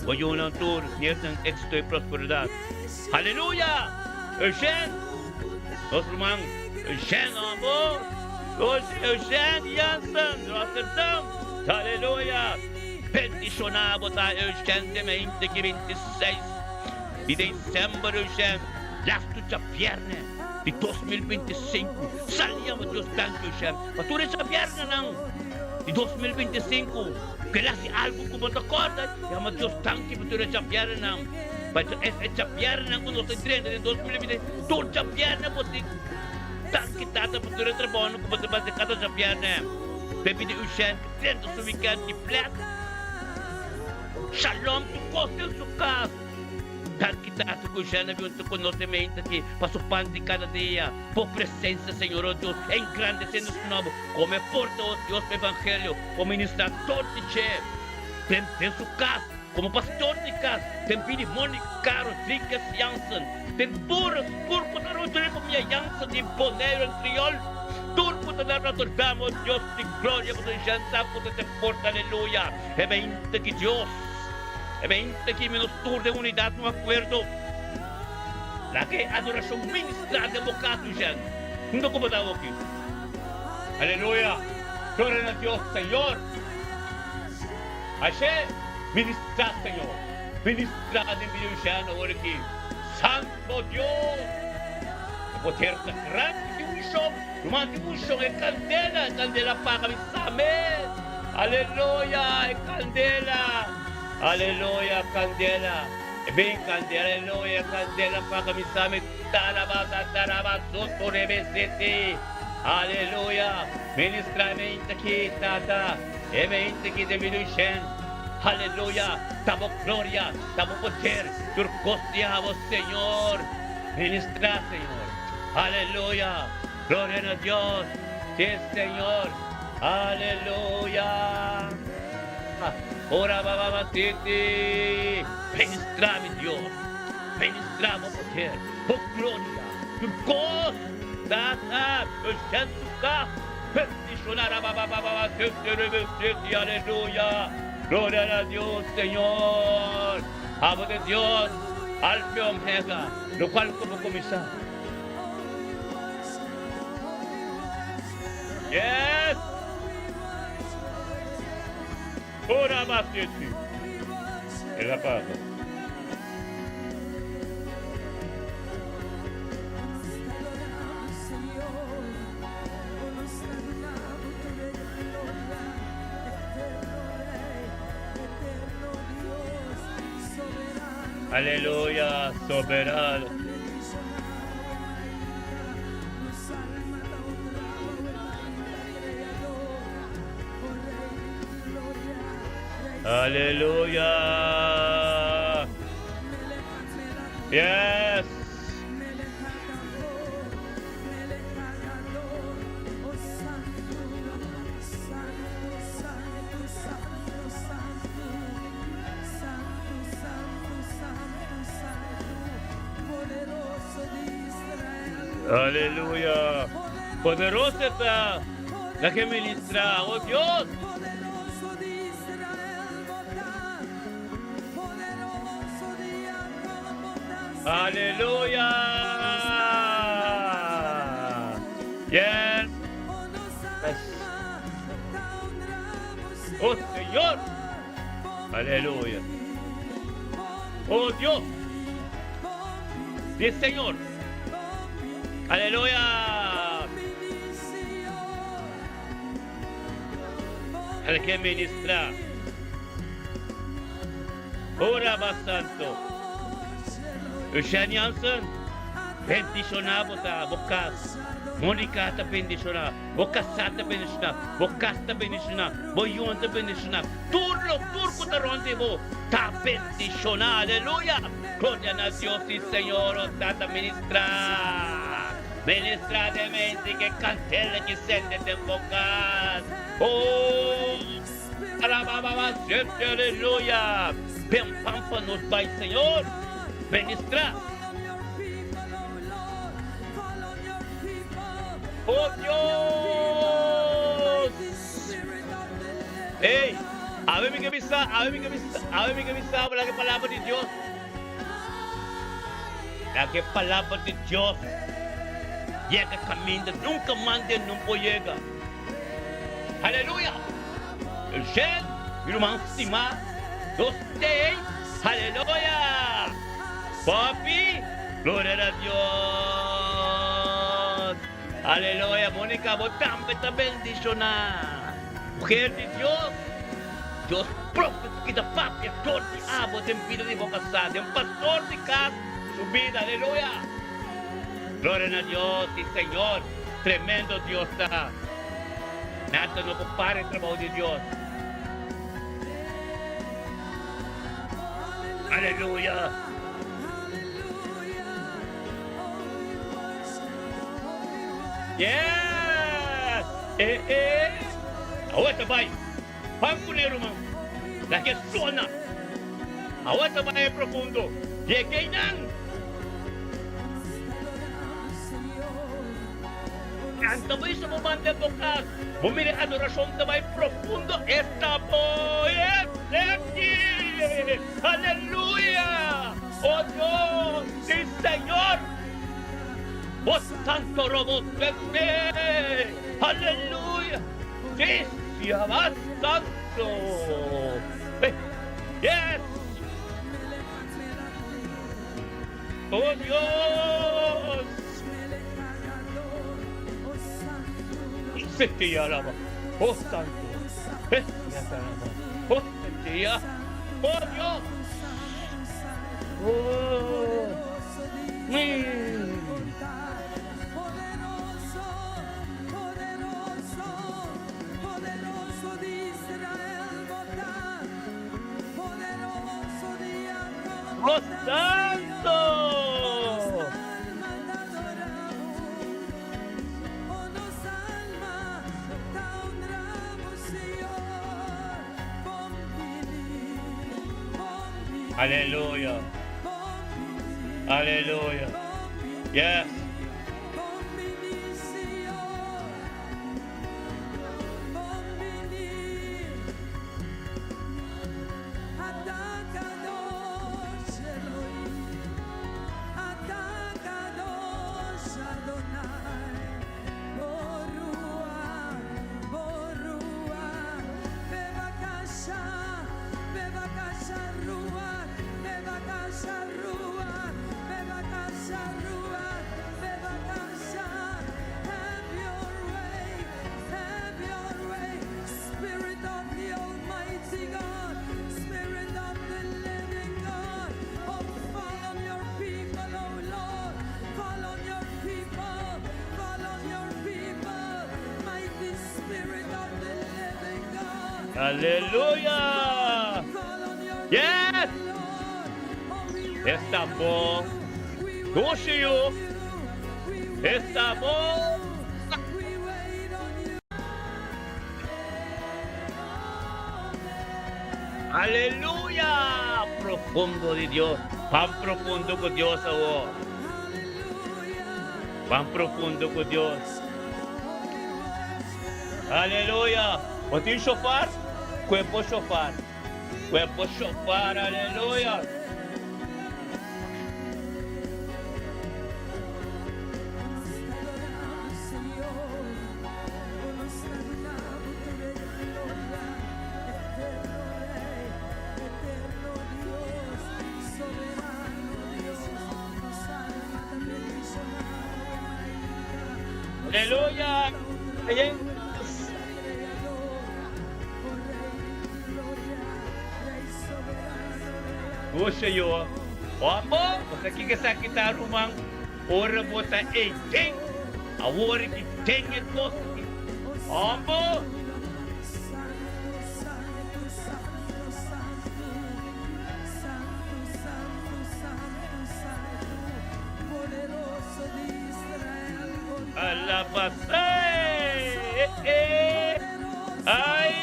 Bo yunan tur nietan éxito y prosperidad. Aleluya! Eugène! Nos ruman Eugène amo! Eugène Jansen, Rotterdam! Aleluya! Bendiciona bo ta Eugène den meinti ki 26 di december Eugène, lastu djabierne di 2025. Sali amo Dios danki Eugène pa tur e djabièrnenan di 2025. Keda si algu ku bo ta kòrda, yama Dios danki pa tur e djabièrnenan. Pasobra es e djabièrnenan ku nos ta drenta den 2026, tur djabièrne bo tin danki Tata pa tur e trabounan ku bo ta base kada djabièrne. P'e bida Eugène ku drenta su wikènt di plèt. Shalom tur kos den su kas. Danki Tata ku Eugène a bin huntu ku nos e meinta aki pa su pan di kada dia. Bo presensia, Señor, o Dios, engrandesé nos nobo. Come porta, o Dios, pa evangelio, pa ministra tur di dje den den su cas, como pastor di cas, den bini Monica Rodriguez Jansen, den tur tur cu ta rondre famia Jansen di Bonaire en Kriol, tur cu ta na Rotterdam, o Dios di gloria, bo ta jenta cu ta te porta, aleluya, e mente ki Dios, e mente ki mi nos tur den unidad, un acuerdo, laga e adoracion ministra den bo cas, Eugène, unda cu bo ta awoki? Aleluya! Gloria na Dios, Señor! Ashe, ministra, Señor. Ministra den bida Eugène awor aki. Santo Dios! E poder ta grandi di unshon. Ruman di unshon, e kandela, e kandela paga mi sa mes. Aleluya! E kandela! Aleluya! Kandela! E bin kandela, aleluya! Kandela paga mi sa mes. Tarabasa, tarabasoto, rebesete. Aleluya! Ministra e mente aki, Tata, e mente aki den mi Luishen. Aleluya! Ta bo gloria, ta bo poder, tur kos di abo, Señor. Ministra, Señor. Aleluya! Gloria na Dios. Si, Señor. Aleluya! Ora baba basiti. Ministra, mi Dios. Ministra bo poder, bo gloria, tur kos. Tata, Eugène Suka, bendiciona rababababa sete aleluya, gloria na Dios Señor, abo ta Dios, Alfa y Omega, locual cu bo cuminsa. Yes! Ora ba sete. El a pasa. Aleluya, soberano. Aleluya. Yes. Aleluya. Poderoso ta la que ministra, oh Dios. Aleluya. Yes. Oh Señor. Aleluya. Oh Dios. Sí, Señor. Aleluya. El que ministra. Ora ba santo. Eugène Jansen, bendishoná bo ta, bo kas. Monica ta bendishoná, bo kasá ta bendishoná, bo kas ta bendishoná, bo yunan ta bendishoná. Tur lo tur ku ta rònt di bo ta bendishoná. Aleluya! Gloria na Dios i Señor, o Tata ministrá. Ministrá den mente ke kandela ki sende den bo kas. Oh! Alababa siete aleluya. Ben pan pa nos bai Señor. Ministra. Oh Dios. Ey. Awe mi ke bisa, awe mi ke bisa, awe mi ke bisa bo laga e palabra di Dios. Laga e palabra di Dios yega kaminda nunka mande no por yega. Aleluya! Eugène, mi ruman stimá, nos t'ei. Aleluya! Papi, gloria na Dios! Aleluya! Monica, bo tambe ta bendishoná. Mujer di Dios, Dios propio ta kita papia dor di abo den bida di bo kasá, den pastor di kas su bida. Aleluya! Gloria na Dios, si Señor, tremendo Dios ta. Nada no por para e trabou di Dios. Aleluya! Yes! Eh eh! Awe ta bai. Pan kuné ruman. Laga e sona. Awe ta bai e profundo. Yega einan. Canta bo isa bo manda bo cas. Bo mira e adoracion ta bai profundo. Esta bo esaki! Aleluya! Oh Dios, si Señor! Bo santo robo bebe! Aleluya! Si, si aba santo! Yes! Oh Dios! Se alaba. Oh Santo. Oh, oh Dios. Oh. Oh Santo! Aleluya! Aleluya! Yes! Aleluya! Yes! Esta bo. Dushi yu. Esta bo. Aleluya! Profundo di Dios. Pan profundo ku Dios awo. Pan profundo ku Dios. Aleluya! Bo tin shofar? Kue bo shofar. Kue bo shofar. Aleluya! Aleluya! Gosa yo. Hombo, bo sa kiko esaki ta ruman? Ora bo ta ei den, awor ki den e kos aki. Hombo! Alabasé! Ay!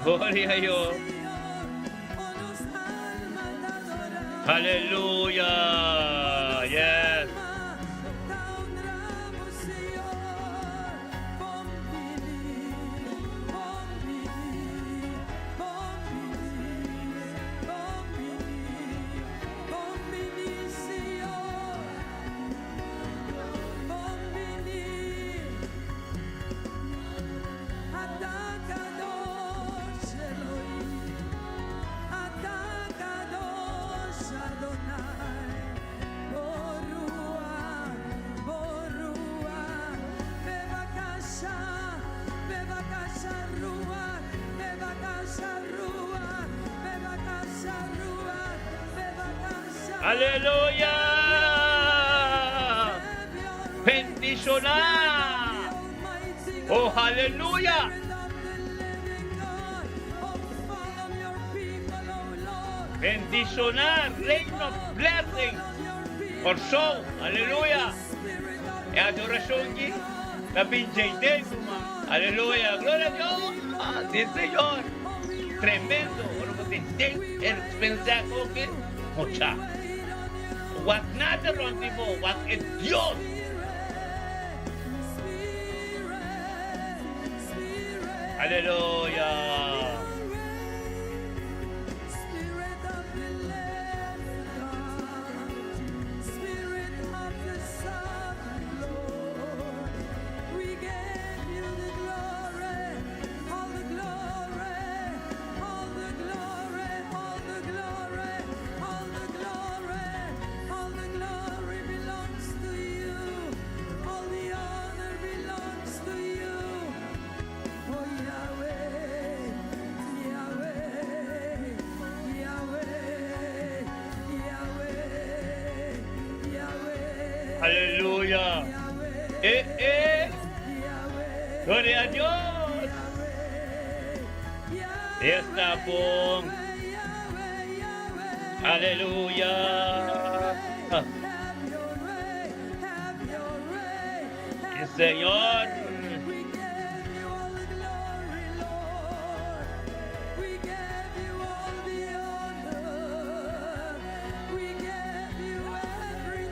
Gloria a Dios. Aleluya. Yes. Aleluya! Bendishoná! Oh, aleluya! Bendishoná, rain of blessing. Kòrsou, aleluya! E adorashon aki ta bin djei den, ruman. Aleluya! Gloria a Dios! Sí, Señor! Tremendo! Ora bo tin den e experiencia aki, mucha. Wak nada rond di bo, wak e Dios. Aleluya! Aleluya! E e! Gloria a Dios! Esta bon! Aleluya! Señor!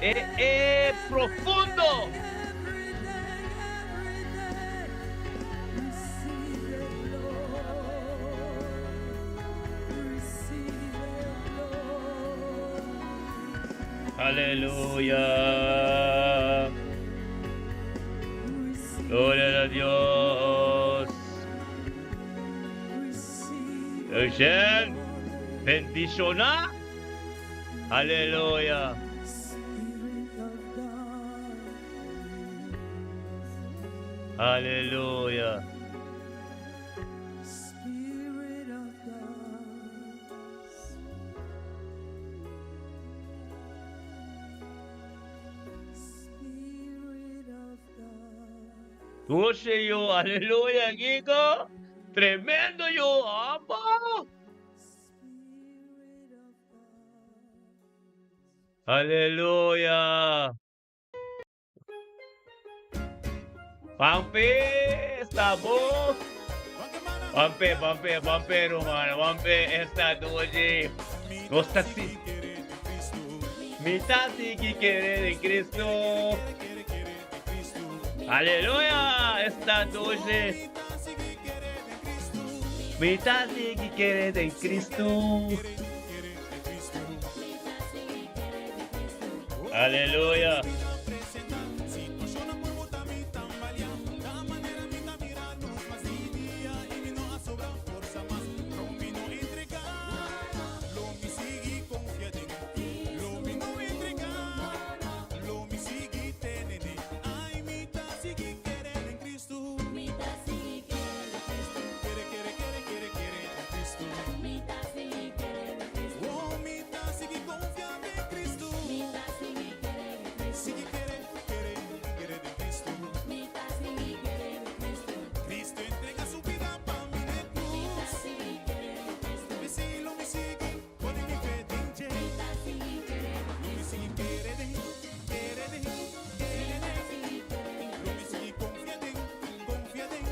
E e profundo! Aleluya! Gloria a Dios! Eugene, bendiciona. Aleluya! Aleluya! Goce yo, aleluya, Kiko. Tremendo yo, amo. Aleluya. Pampe, está bom. Pampe, pampe, pampe, rumano. Pampe, esta doje. Nos ta si. Mi ta sigui kere den Cristo. Aleluya, esta doje. Mi ta sigui kere den Cristo. Aleluya.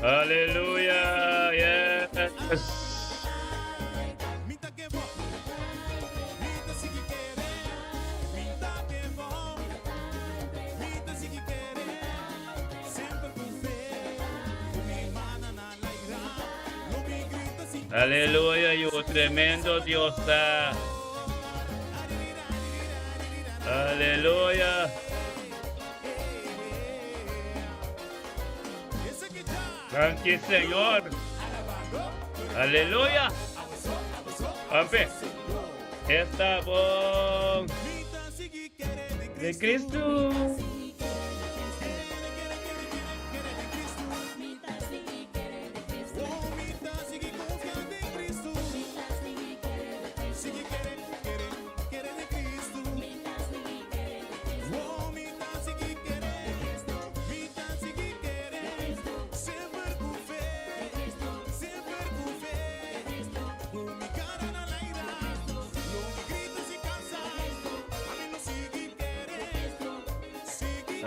Aleluya. Yes. Aleluya, yo tremendo Dios ta. Aleluya. Danki, Señor. Aleluya. Ampe. Esta bon. De Cristo.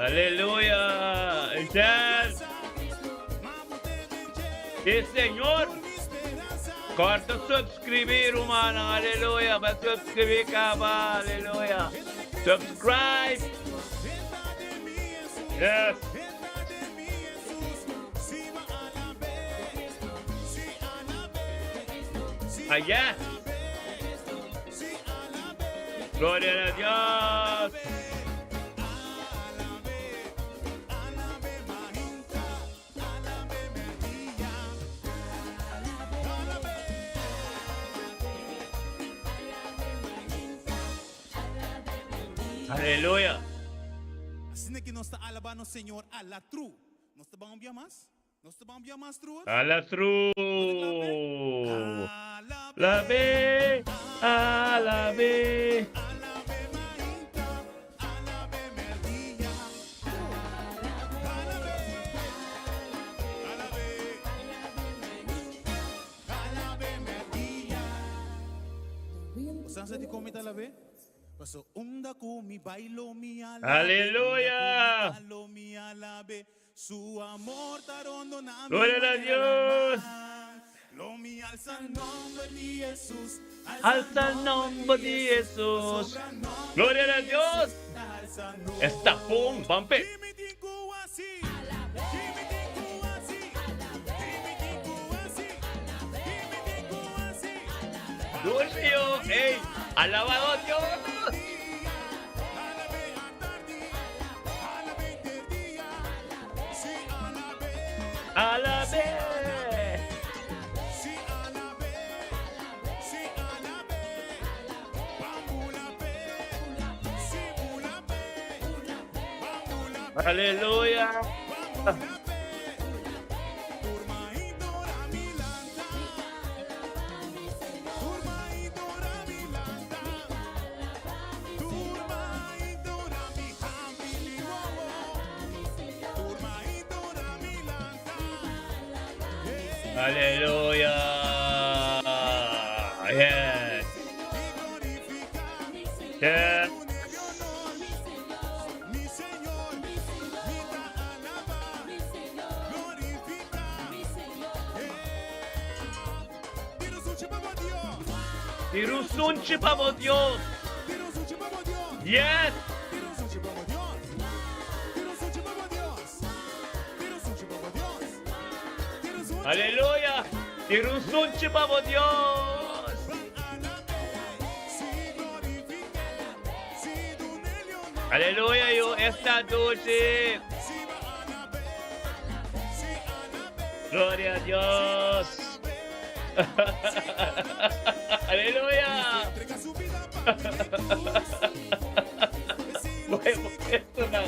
Aleluya! Yes! Sí, Señor! Corta subscribir, rumannan. Aleluya! Ba subscribir caba. Aleluya! Subscribe! Yes! Ah, yes! Gloria a Dios! Aleluya! Asina ki nos ta alabá nos Señor a la tru. Nos ta ban un bia mas? Nos ta ban un bia mas tru? A la tru! Alabé, alabé. Aleluya! Gloria na Dios! Alsa nomber di Jesus. Gloria na Dios! Esta bon, ban p'e. Dulce, ey, alabado Dios. Alabé. Aleluya. Aleluya. Yes. Yes. Tira un sunchi pa bo Dios. Yes. Aleluya. Tira un sunchi pa bo Dios. Aleluya, yo esta dulce. Gloria a Dios. Aleluya. Voy esto na.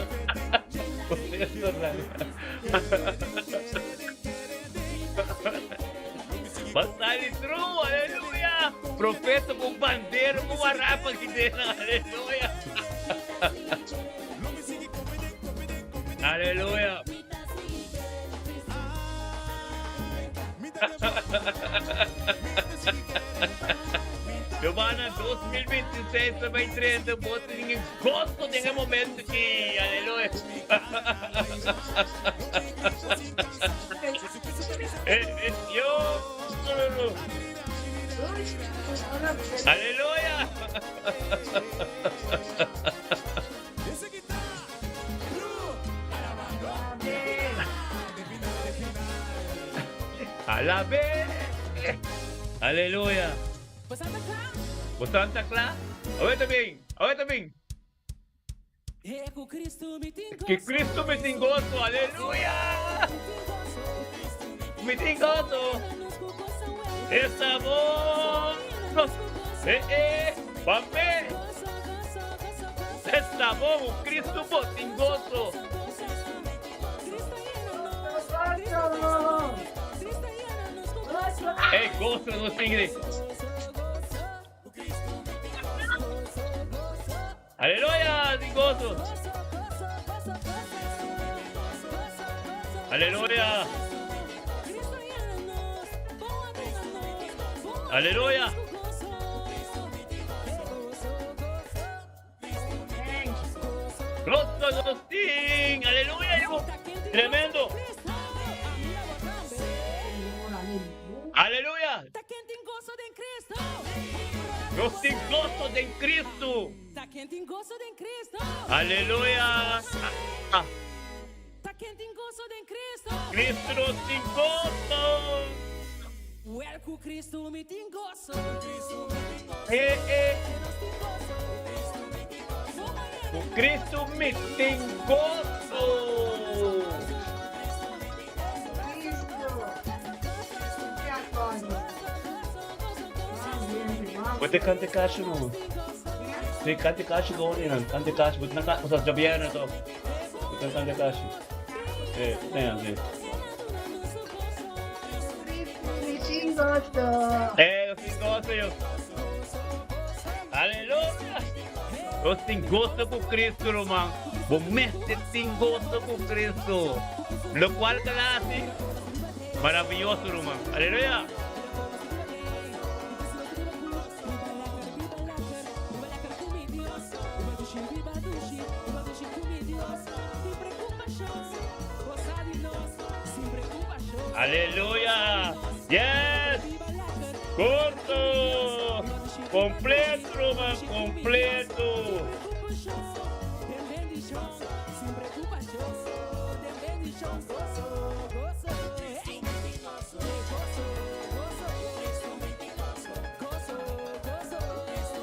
Voy esto na. Bastali true, aleluya. Profeta com bandeira, com harapa aqui dentro, aleluya. Aleluya. Giovanna 2026 ta bay 30 bo tin gosto den e momento aki. Aleluya. Bendición. Aleluya. Alabé. Aleluya. Bo ta kla? Awor ta bin. Awor ta bin. Ku Cristo mi tin goso. Aleluya. Mi tin goso. Esta bon. Eh, eh. Pape. Esta bon. Cristo bo tin goso. Hey, goso nos tin. Aleluya, tin goso. Aleluya. Aleluya. Goso nos tin. algu tremendo. Aleluya! Nos tin goso den Cristo. Aleluya! Cristo nos tin goso. Eh, eh. Ku Cristo mi tin goso. Bo te kante kashi no. Te kante kashi go ni nan. Kante kashi. Bo te na sa jabiana to. Bo te kante kashi. Eh, ten así. Eh, sin gozo yo. Aleluya. Nos tin gozo ku Cristo, ruman. Bo mester tin gozo ku Cristo. Lokual ta hasi maraviyoso, ruman. Aleluya. Aleluya. Yes. Corto. Completo, ruman. Completo.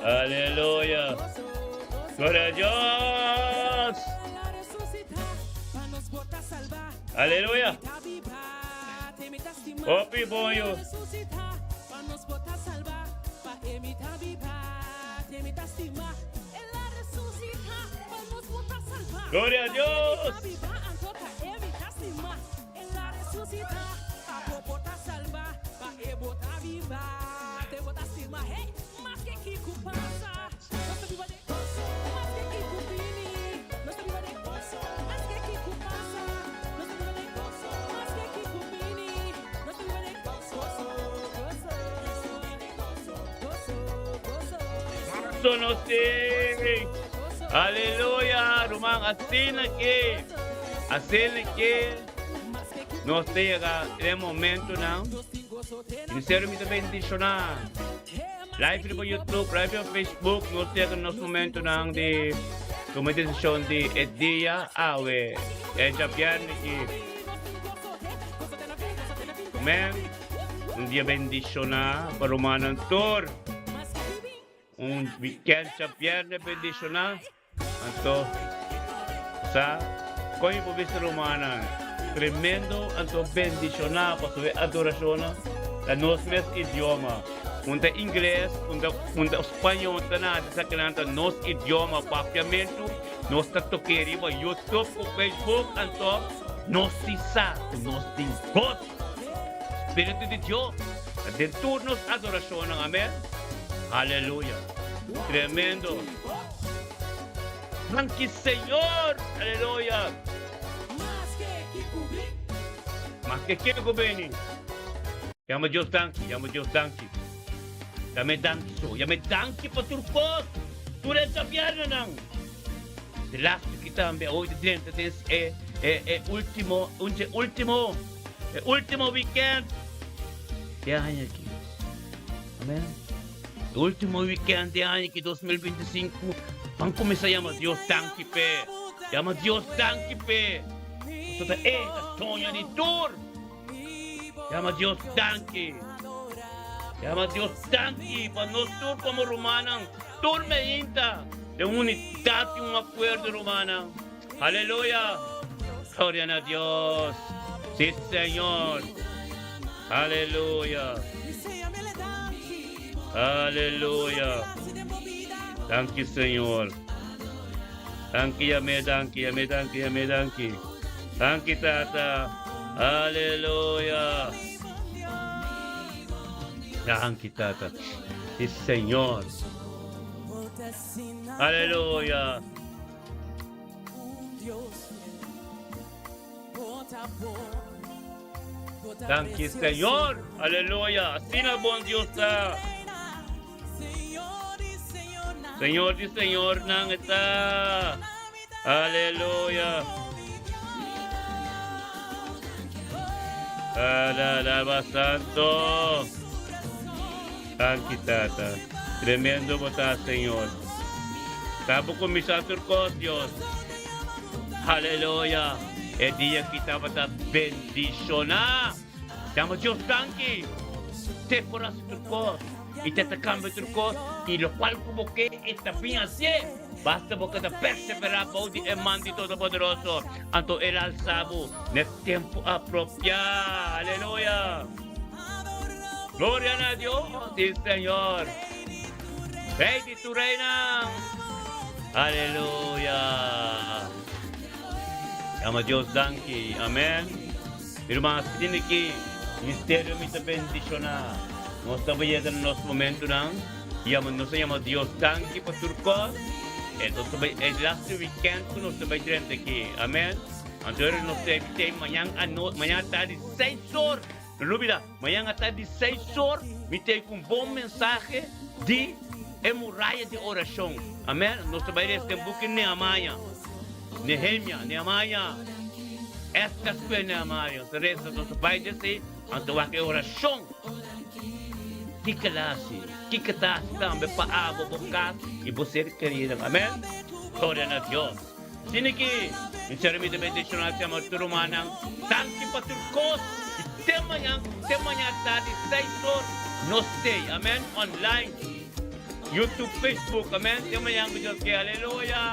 Aleluya. Gloria a Dios. Aleluya. Hopi bon yo. Gloria a Dios. Goso nos tin. Aleluya, ruman, asina ke, asina ke nos ta yega den e momentonan. Sincero mi ta bendiciona. Live riba YouTube, live riba Facebook, nos ta yega nos momentonan di tuma decision di e dia awe, e djabièrnè ki. Amen. Un dia bendiciona pa rumannan tur. Un weekend djabièrnè bendiciona. Anto sa kon mi por bisa rumannan, tremendo anto bendishoná pasobra e adorashonnan ta nos mes idioma. Un ta ingles, un ta un ta spañó, un ta nada, esakinan ta nos idioma papiamentu, nos ta tok'é riba YouTube ku Facebook, anto nos si sa ku nos tin goso. Spiritu di Dios ta den tur nos adorashonnan, amen. Aleluya! Tremendo! Danki Señor! Aleluya! Maske kiko bini, yama Dios danki, yama Dios danki. Yam'é danki so, yam'é danki pa tur kos, tur e djabièrnènan. De lastu ki tambe awoy ta drenta den e e e ultimo, un dje ultimo, e ultimo weekend di aña aki. Amen. E ultimo weekend di aña ki 2025, ban kuminsá yama Dios danki p'e. Yama Dios danki p'e. Pasobra ta E ta doño di tur. Yama Dios danki. Yama Dios danki pa nos tur komo rumannan, tur meinta den unidat i un akuerdo, rumannan. Aleluya! Gloria na Dios! Sí, Señor! Aleluya! Aleluya! Danki, Señor! Danki, yam'é danki, yam'é danki, yam'é danki. Danki, Tata! Aleluya! Danki, Tata! Sí, Señor! Aleluya! Danki Señor, aleluya, asina bon Dios ta. Señor di señornan e ta. Aleluya. Alaba Santo. Danki Tata. Tremendo bo ta, Señor. Ta bo kuminsá tur kos, Dios. Aleluya. E dia ki tabata bendishoná. Yama Dios danki. Te por hasi tur kos. I te ta kambia tur kos. I lokual ku bo ke, e ta bin hasié. Basta bo keda perseverá bou di e man di Todopoderoso, anto El alsa bo n'e tempu apropiá. Aleluya! Gloria na Dios, sí Señor. Rey di tur reynan. Aleluya! Yama Dios danki. Amen. Mi ruman, asina ki ministerio mi ta bendishoná. Nos ta yega na nos momentunan. Yama nos a yama Dios danki pa tur kos. E nos ta bai e laste weekend ku nos ta bai drenta aki. Amen. Anto ora nos ta evit'é mañan ano mañan atardi seis or. No lubida, mañan atardi seis or mi ta ku un bon mensahe di e muraya di orashon. Amen. Nos ta bai resa den buki Nehemia. Nehemia, Nehemia. Esdras ku e Nehemia. Nos ta resa, nos ta bai desei, anto wak e orashon. Kiko el a hasi? Kiko ta hasi tambe pa abo, bo kas i bo ser keridonan? Amen. Gloria na Dios. Asina ki mi ser mi ta bendishoná si ama tur rumannan. Danki pa tur kos i te mañan, te mañan tardi seis or nos stay. Amen. Online, YouTube, Facebook. Amen. Te mañan ku Dios ke. Aleluya.